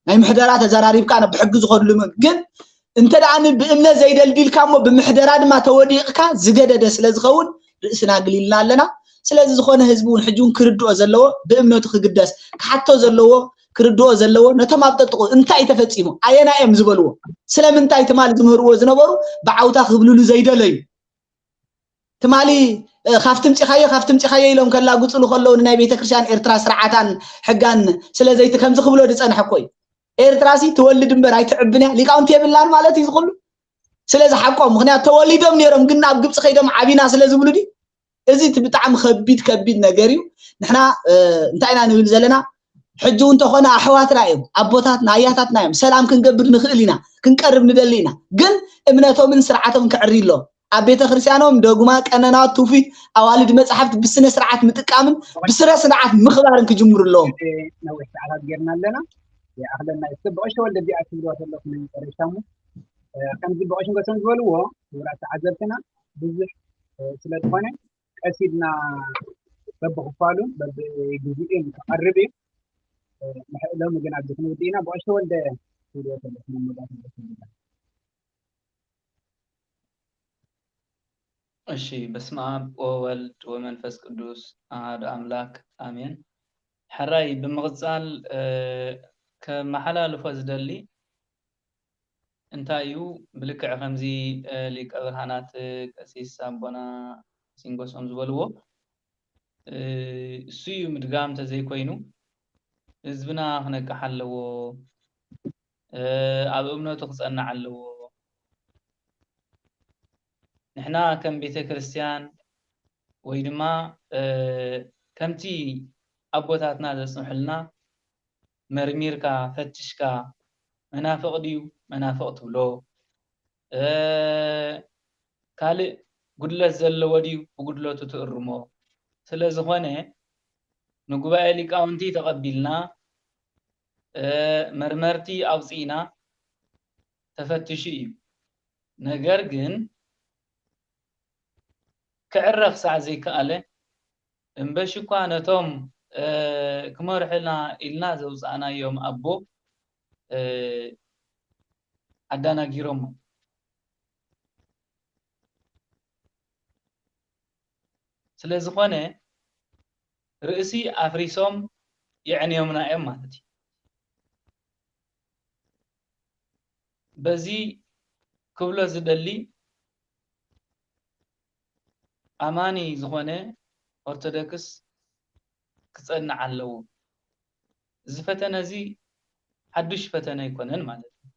ናይ ምሕደራ ተዘራሪብካ ናብ ብሕጊ ዝኸድሉ መ-፣ ግን እንተ ደኣ ን-፣ ብእምነት ዘይደልዲልካ እሞ ብምሕደራ ድማ ተወዲቕካ ዝገደደ ስለ ዝኸውን ርእስና ኣግሊልና ኣለና። ስለዚ ዝኾነ ህዝቢ እውን ሕጂ እውን ክርድኦ ዘለዎ፣ ብእምነቱ ክግደስ ክሓቶ ዘለዎ፣ ክርድኦ ዘለዎ፣ ነቶም ኣብ ጠጥቑ እንታይ ተፈጺሙ፣ ኣየናይ እዮም ዝበልዎ፣ ስለምንታይ ትማሊ ዝምህርዎ ዝነበሩ ብዓውታ ክብልሉ ዘይደለዩ፣ ትማሊ፣ እ፣ ካብቲ ምጺኻዮ፣ ካብቲ ምጺኻዮ ኢሎም ከላግጹሉ ከለዉ ንናይ ቤተ ክርስቲያን ኤርትራ ስርዓታን ሕጋን ስለ ዘይቲ ከምዚ ክብሎ ዝጸንሐ እኮ እዩ። ኤርትራሲ ትወልድ እምበር ኣይትዕብን እያ፣ ሊቃውንቲ የብላን ማለት እዩ ዝኽሉ። ስለዚ ሓቆም፣ ምኽንያቱ ተወሊዶም ነይሮም፣ ግን ናብ ግብጺ ከይዶም ዓቢና ስለ ዝብሉ ድዩ? እዚ እቲ ብጣዕሚ ከቢድ፣ ከቢድ ነገር እዩ። ንሕና፣ እ፣ እንታይ ኢና ንብል ዘለና? ሕጂ እውን እንተኾነ ኣሕዋትና እዮም፣ ኣቦታትና፣ ኣያታትና እዮም። ሰላም ክንገብር ንኽእል ኢና፣ ክንቀርብ ንደሊ ኢና። ግን እምነቶምን ስርዓቶምን ክዕሪ ኣለዎም። ኣብ ቤተ ክርስቲያኖም ደጉማ፣ ቀነናት፣ ትውፊት፣ ኣዋልድ መጻሕፍቲ ብስነ ስርዓት ምጥቃምን ብስነ ስርዓት ምኽባርን ክጅምሩ ኣለዎም። ነዊሕ ሰዓታት ጌርና ኣለና። ይኣኽለና እዩ። እስከ ብቐሽ ተወልደ እዚኣ ትብልዋ ዘለኹም መጨረሻ እሞ፣ እ፣ ከምዚ ብቐሽ ንገሶም ዝበልዎ፣ ክቡራት ተዓዘብትና፣ ብዙሕ፣ እ፣ ስለ ዝኾነ፣ ቀስ ኢልና በብኽፋሉ፣ በብግዜኡን ክቐርብ እዩ። እ፣ ንሕ-፣ ሎሚ ግን ኣብዚ ክንውድእ ኢና። ብቐሽ ተወልደ ትብልዎ ዘለኹም መወዳእታ። እሺ፣ በስመ ኣብ ወወልድ ወመንፈስ ቅዱስ ኣሃዱ ኣምላክ ኣሜን። ሕራይ ብምቕጻል፣ እ፣ ከመሓላልፎ ዝደሊ እንታይ እዩ፣ ብልክዕ ከምዚ፣ እ፣ ሊቀ ብርሃናት ቀሲስ ኣቦና ሲንጎሶም ዝበልዎ፣ እ፣ እሱ እዩ ምድጋም እንተዘይኮይኑ፣ ህዝብና ክነቅሕ ኣለዎ፣ እ፣ ኣብ እምነቱ ክጸንዕ ኣለዎ። ንሕና ከም ቤተ ክርስቲያን ወይ ድማ፣ እ፣ ከምቲ ኣቦታትና ዘጽንሑልና መርሚርካ፣ ፈቲሽካ፣ መናፍቕ ድዩ መናፍቕ ትብሎ፣ እ፣ ካልእ ጉድለት ዘለዎ ድዩ ብጉድለቱ ትእርሞ። ስለ ዝኾነ ንጉባኤ ሊቃውንቲ ተቐቢልና፣ እ፣ መርመርቲ ኣውጺእና ተፈቲሹ እዩ። ነገር ግን ክዕረ ክሳዕ ዘይከኣለ፣ እምበሺ እኳ ነቶም፣ እ፣ ክመርሑልና ኢልና ዘውጻእናዮም ኣቦ፣ እ፣ ኣዳናጊሮሞ። ስለ ዝኾነ ርእሲ ኣፍሪሶም የዕንዮምና እዮም ማለት እዩ። በዚ ክብሎ ዝደሊ ኣማኒ ዝኾነ ኦርቶዶክስ ክጸንዕ ኣለዎ። እዚ ፈተነ እዚ ሓዱሽ ፈተነ ኣይኮነን ማለት እዩ።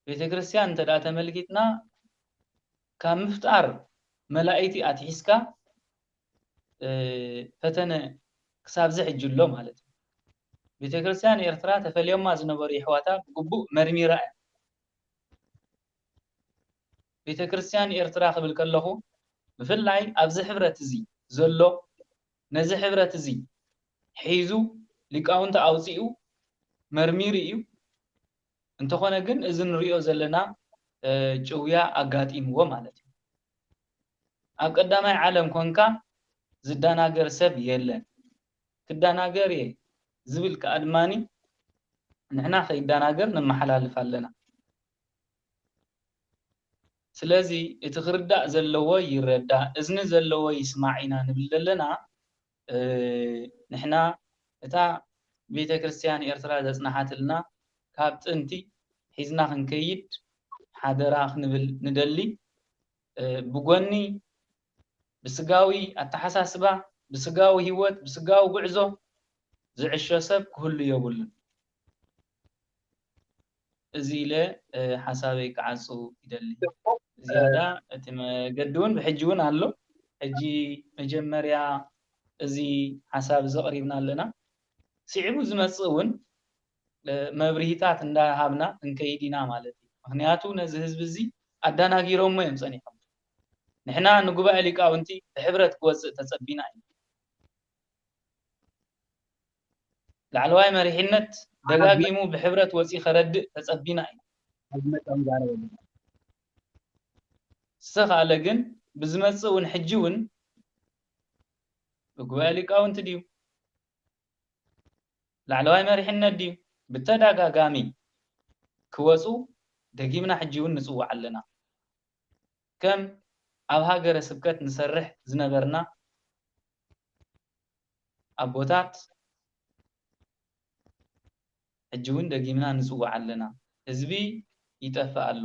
ቤተ ክርስቲያን እንተ ደኣ ተመልኪትና ካብ ምፍጣር መላእክቲ ኣትሒዝካ፣ እ፣ ፈተነ ክሳብ እዚ ሕጂ ኣሎ ማለት እዩ። ቤተ ክርስቲያን ኤርትራ ተፈልዮማ ዝነበሩ የሕዋታ ብግቡእ መርሚራ እያ። ቤተ ክርስቲያን ኤርትራ ክብል ከለኹ ብፍላይ ኣብዚ ሕብረት እዚ ዘሎ፣ ነዚ ሕብረት እዚ ሒዙ ሊቃውንቲ ኣውጺኡ መርሚሩ እዩ። እንተኾነ ግን እዚ ንሪኦ ዘለና፣ እ፣ ጭውያ ኣጋጢምዎ ማለት እዩ። ኣብ ቀዳማይ ዓለም ኮንካ ዝደናገር ሰብ የለን። ክደናገር እየ ዝብል ከኣ ድማኒ ንሕና ከይደናገር ነመሓላልፍ ኣለና። ስለዚ እቲ ክርዳእ ዘለዎ ይረዳእ፣ እዝኒ ዘለዎ ይስማዕ ኢና ንብል ዘለና። እ፣ ንሕና እታ ቤተ ክርስቲያን ኤርትራ ዘጽናሓትልና ካብ ጥንቲ ሒዝና ክንከይድ ሓደራ ክንብል ንደሊ። እ፣ ብጎኒ ብስጋዊ ኣተሓሳስባ፣ ብስጋዊ ህይወት፣ ብስጋዊ ጉዕዞ ዝዕሾ ሰብ ክህሉ የብሉን። እዚ ኢለ፣ እ፣ ሓሳበይ ክዓጹ ይደሊ። ዝያዳ እቲ መገዲ እውን ብሕጂ እውን ኣሎ። ሕጂ መጀመርያ እዚ ሓሳብ እዚ ኣቕሪብና ኣለና። ስዒቡ ዝመጽእ እውን፣ እ፣ መብርሂታት እንዳሃብና ክንከይድ ኢና ማለት እዩ። ምኽንያቱ ነዚ ህዝቢ እዚ ኣደናጊሮሞ እዮም ጸኒሖም። ንሕና ንጉባኤ ሊቃውንቲ ብሕብረት ክወጽእ ተጸቢና ኢና። ላዕለዋይ መሪሕነት ደጋጊሙ ብሕብረት ወፂ ከረድእ ተፀቢና እዩ። ኣብ ዝመፅኦም ዛረበሉ ዝተኻእለ ግን ብዝመፅእ እውን ሕጂ እውን ብጉባኤ ሊቃውንቲ ድዩ ላዕለዋይ መሪሕነት ድዩ ብተደጋጋሚ ክወፁ ደጊምና ሕጂ እውን ንፅውዕ ኣለና። ከም ኣብ ሃገረ ስብከት ንሰርሕ ዝነበርና ኣቦታት ሕጂ እውን ደጊምና ንፅውዕ ኣለና። ህዝቢ ይጠፍእ ኣሎ።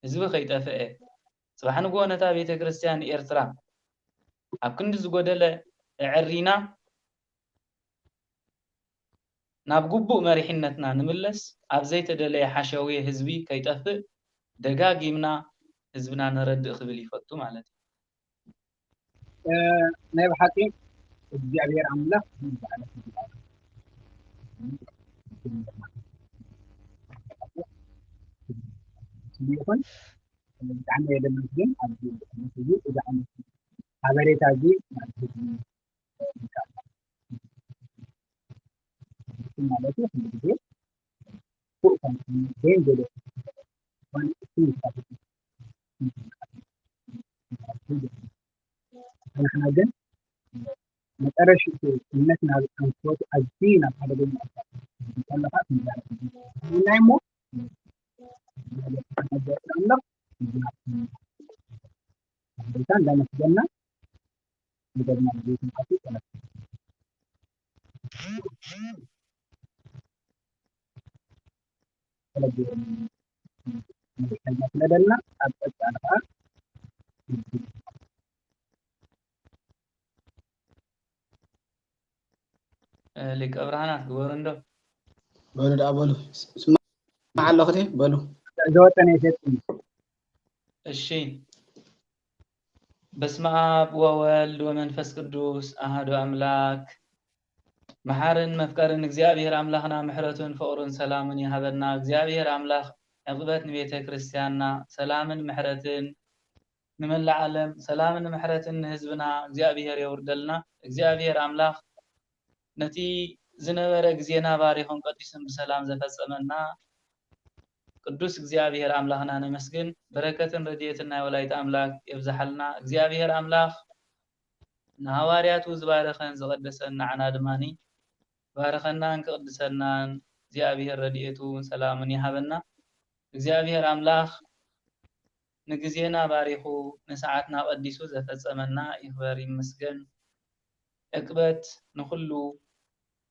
ህዝቢ ከይጠፍአ ፅባሕ ንግሆ ነታ ቤተ ክርስቲያን ኤርትራ ኣብ ክንዲ ዝጎደለ ኣዐሪና ናብ ግቡእ መሪሕነትና ንምለስ ኣብ ዘይተደለየ ሓሸውየ ህዝቢ ከይጠፍእ ደጋጊምና ህዝብና ነረድእ ክብል ይፈቱ ማለት እዩ። ናይ ብሓቂ እግዚኣብሔር ኣምላኽ ይኹን ብጣዕሚ የደንስ ግን ኣብዚ እዚ ዓይነት ሓበሬታ እዚ ማለት ማለት ኩሉ ግዜ ፉእ ከም ዘይን ገለ ንሕና ግን መጨረሽቱ እምነትና ዝኣንፈቱ ኣዝዩ ናብ ሓደገኛ ከለኻ ክንዛረብ እሞ ኣምላኽ እንዳመስገና ስለደና ኣብ ቀጻሊ ከዓ ሊቀ ብርሃናት ግበሩ እንዶ በሉ ደኣ በሉ ስማዕ ኣለኹ በሉ ዝወጠነ ይሰጥ እሺ በስመ ኣብ ወወልድ ወመንፈስ ቅዱስ ኣሃዱ ኣምላክ መሓርን መፍቀርን እግዚኣብሔር ኣምላኽና ምሕረቱን ፍቕሩን ሰላሙን ይሃበና። እግዚኣብሔር ኣምላኽ ዕቕበት ንቤተ ክርስቲያንና ሰላምን ምሕረትን ንመላእ ዓለም ሰላምን ምሕረትን ንህዝብና እግዚኣብሔር የውርደልና። እግዚኣብሔር ኣምላኽ ነቲ ዝነበረ ግዜና ባሪኹን ቀዲሱን ብሰላም ዘፈጸመና ቅዱስ እግዚኣብሔር ኣምላኽና ነመስግን። በረከትን ረድኤትን ናይ ወላዲተ ኣምላክ የብዝሓልና። እግዚኣብሔር ኣምላኽ ንሃዋርያቱ ዝባረኸን ዝቐደሰን ንዓና ድማኒ ባረኸናን ክቕድሰናን እግዚኣብሔር ረድኤቱን ሰላሙን ይሃበና። እግዚኣብሔር ኣምላኽ ንግዜና ባሪኹ ንሰዓትና ቀዲሱ ዘፈጸመና ይኽበር ይመስገን። ዕቅበት ንኹሉ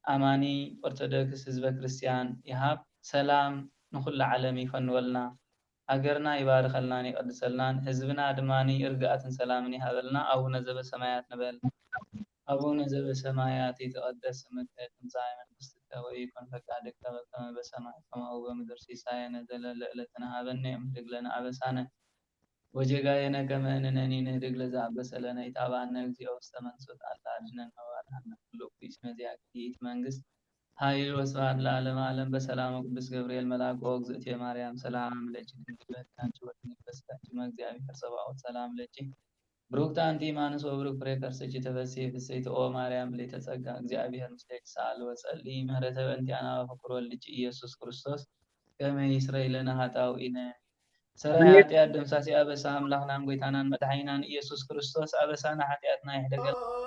ኣማኒ ኦርቶዶክስ ህዝበ ክርስቲያን ይሃብ። ሰላም ንኹሉ ዓለም ይፈንወልና። ሃገርና ይባርኸልናን ይቐድሰልናን። ህዝብና ድማ ርግኣትን ሰላምን ይሃበልና። ኣቡነ ዘበሰማያት ንበል። ኣቡነ ዘበሰማያት ይትቀደስ ስምከ ትምጻእ መንግስትከ ወይኩን ፈቃድከ በከመ በሰማይ ከማሁ በምድር። ሲሳየነ ዘለለ ዕለትነ ሀበነ ዮም። ህድግ ለነ አበሳነ ወጌጋየነ ከመ ንሕነኒ ንህድግ ለዘአበሰ ለነ። ኢታብአነ እግዚኦ ውስተ መንሱት አላ አድነነ ወአድኃነ ኩሉ እኩይ። እስመ ዚአከ ይእቲ መንግስት ኃይል ወስብሐት ለዓለመ ዓለም። በሰላም ቅዱስ ገብርኤል መልአክ ኦ እግዝእትየ ማርያም ሰላም ለኪ ድንግል በሕሊናኪ ወድንግል በስጋኪ እመ እግዚአብሔር ጸባኦት ሰላም ለኪ ብሩክት አንቲ እም አንስት ወብሩክ ፍሬ ከርሥኪ ተፈሥሒ ፍሥሕቲ ኦ ማርያም ምልዕተ ጸጋ እግዚአብሔር ምስሌኪ ሰአሊ ወጸሊ ምህረተ በእንቲአነ አብ ፍቁር ወልድኪ ኢየሱስ ክርስቶስ ከመ ይስረይ ለነ ኃጣውኢነ ሰራይ ኃጢአት ደምሳሲ አበሳ አምላኽናን ጎይታናን መድኃኒናን ኢየሱስ ክርስቶስ አበሳና ኃጢአትና ይሕደገልና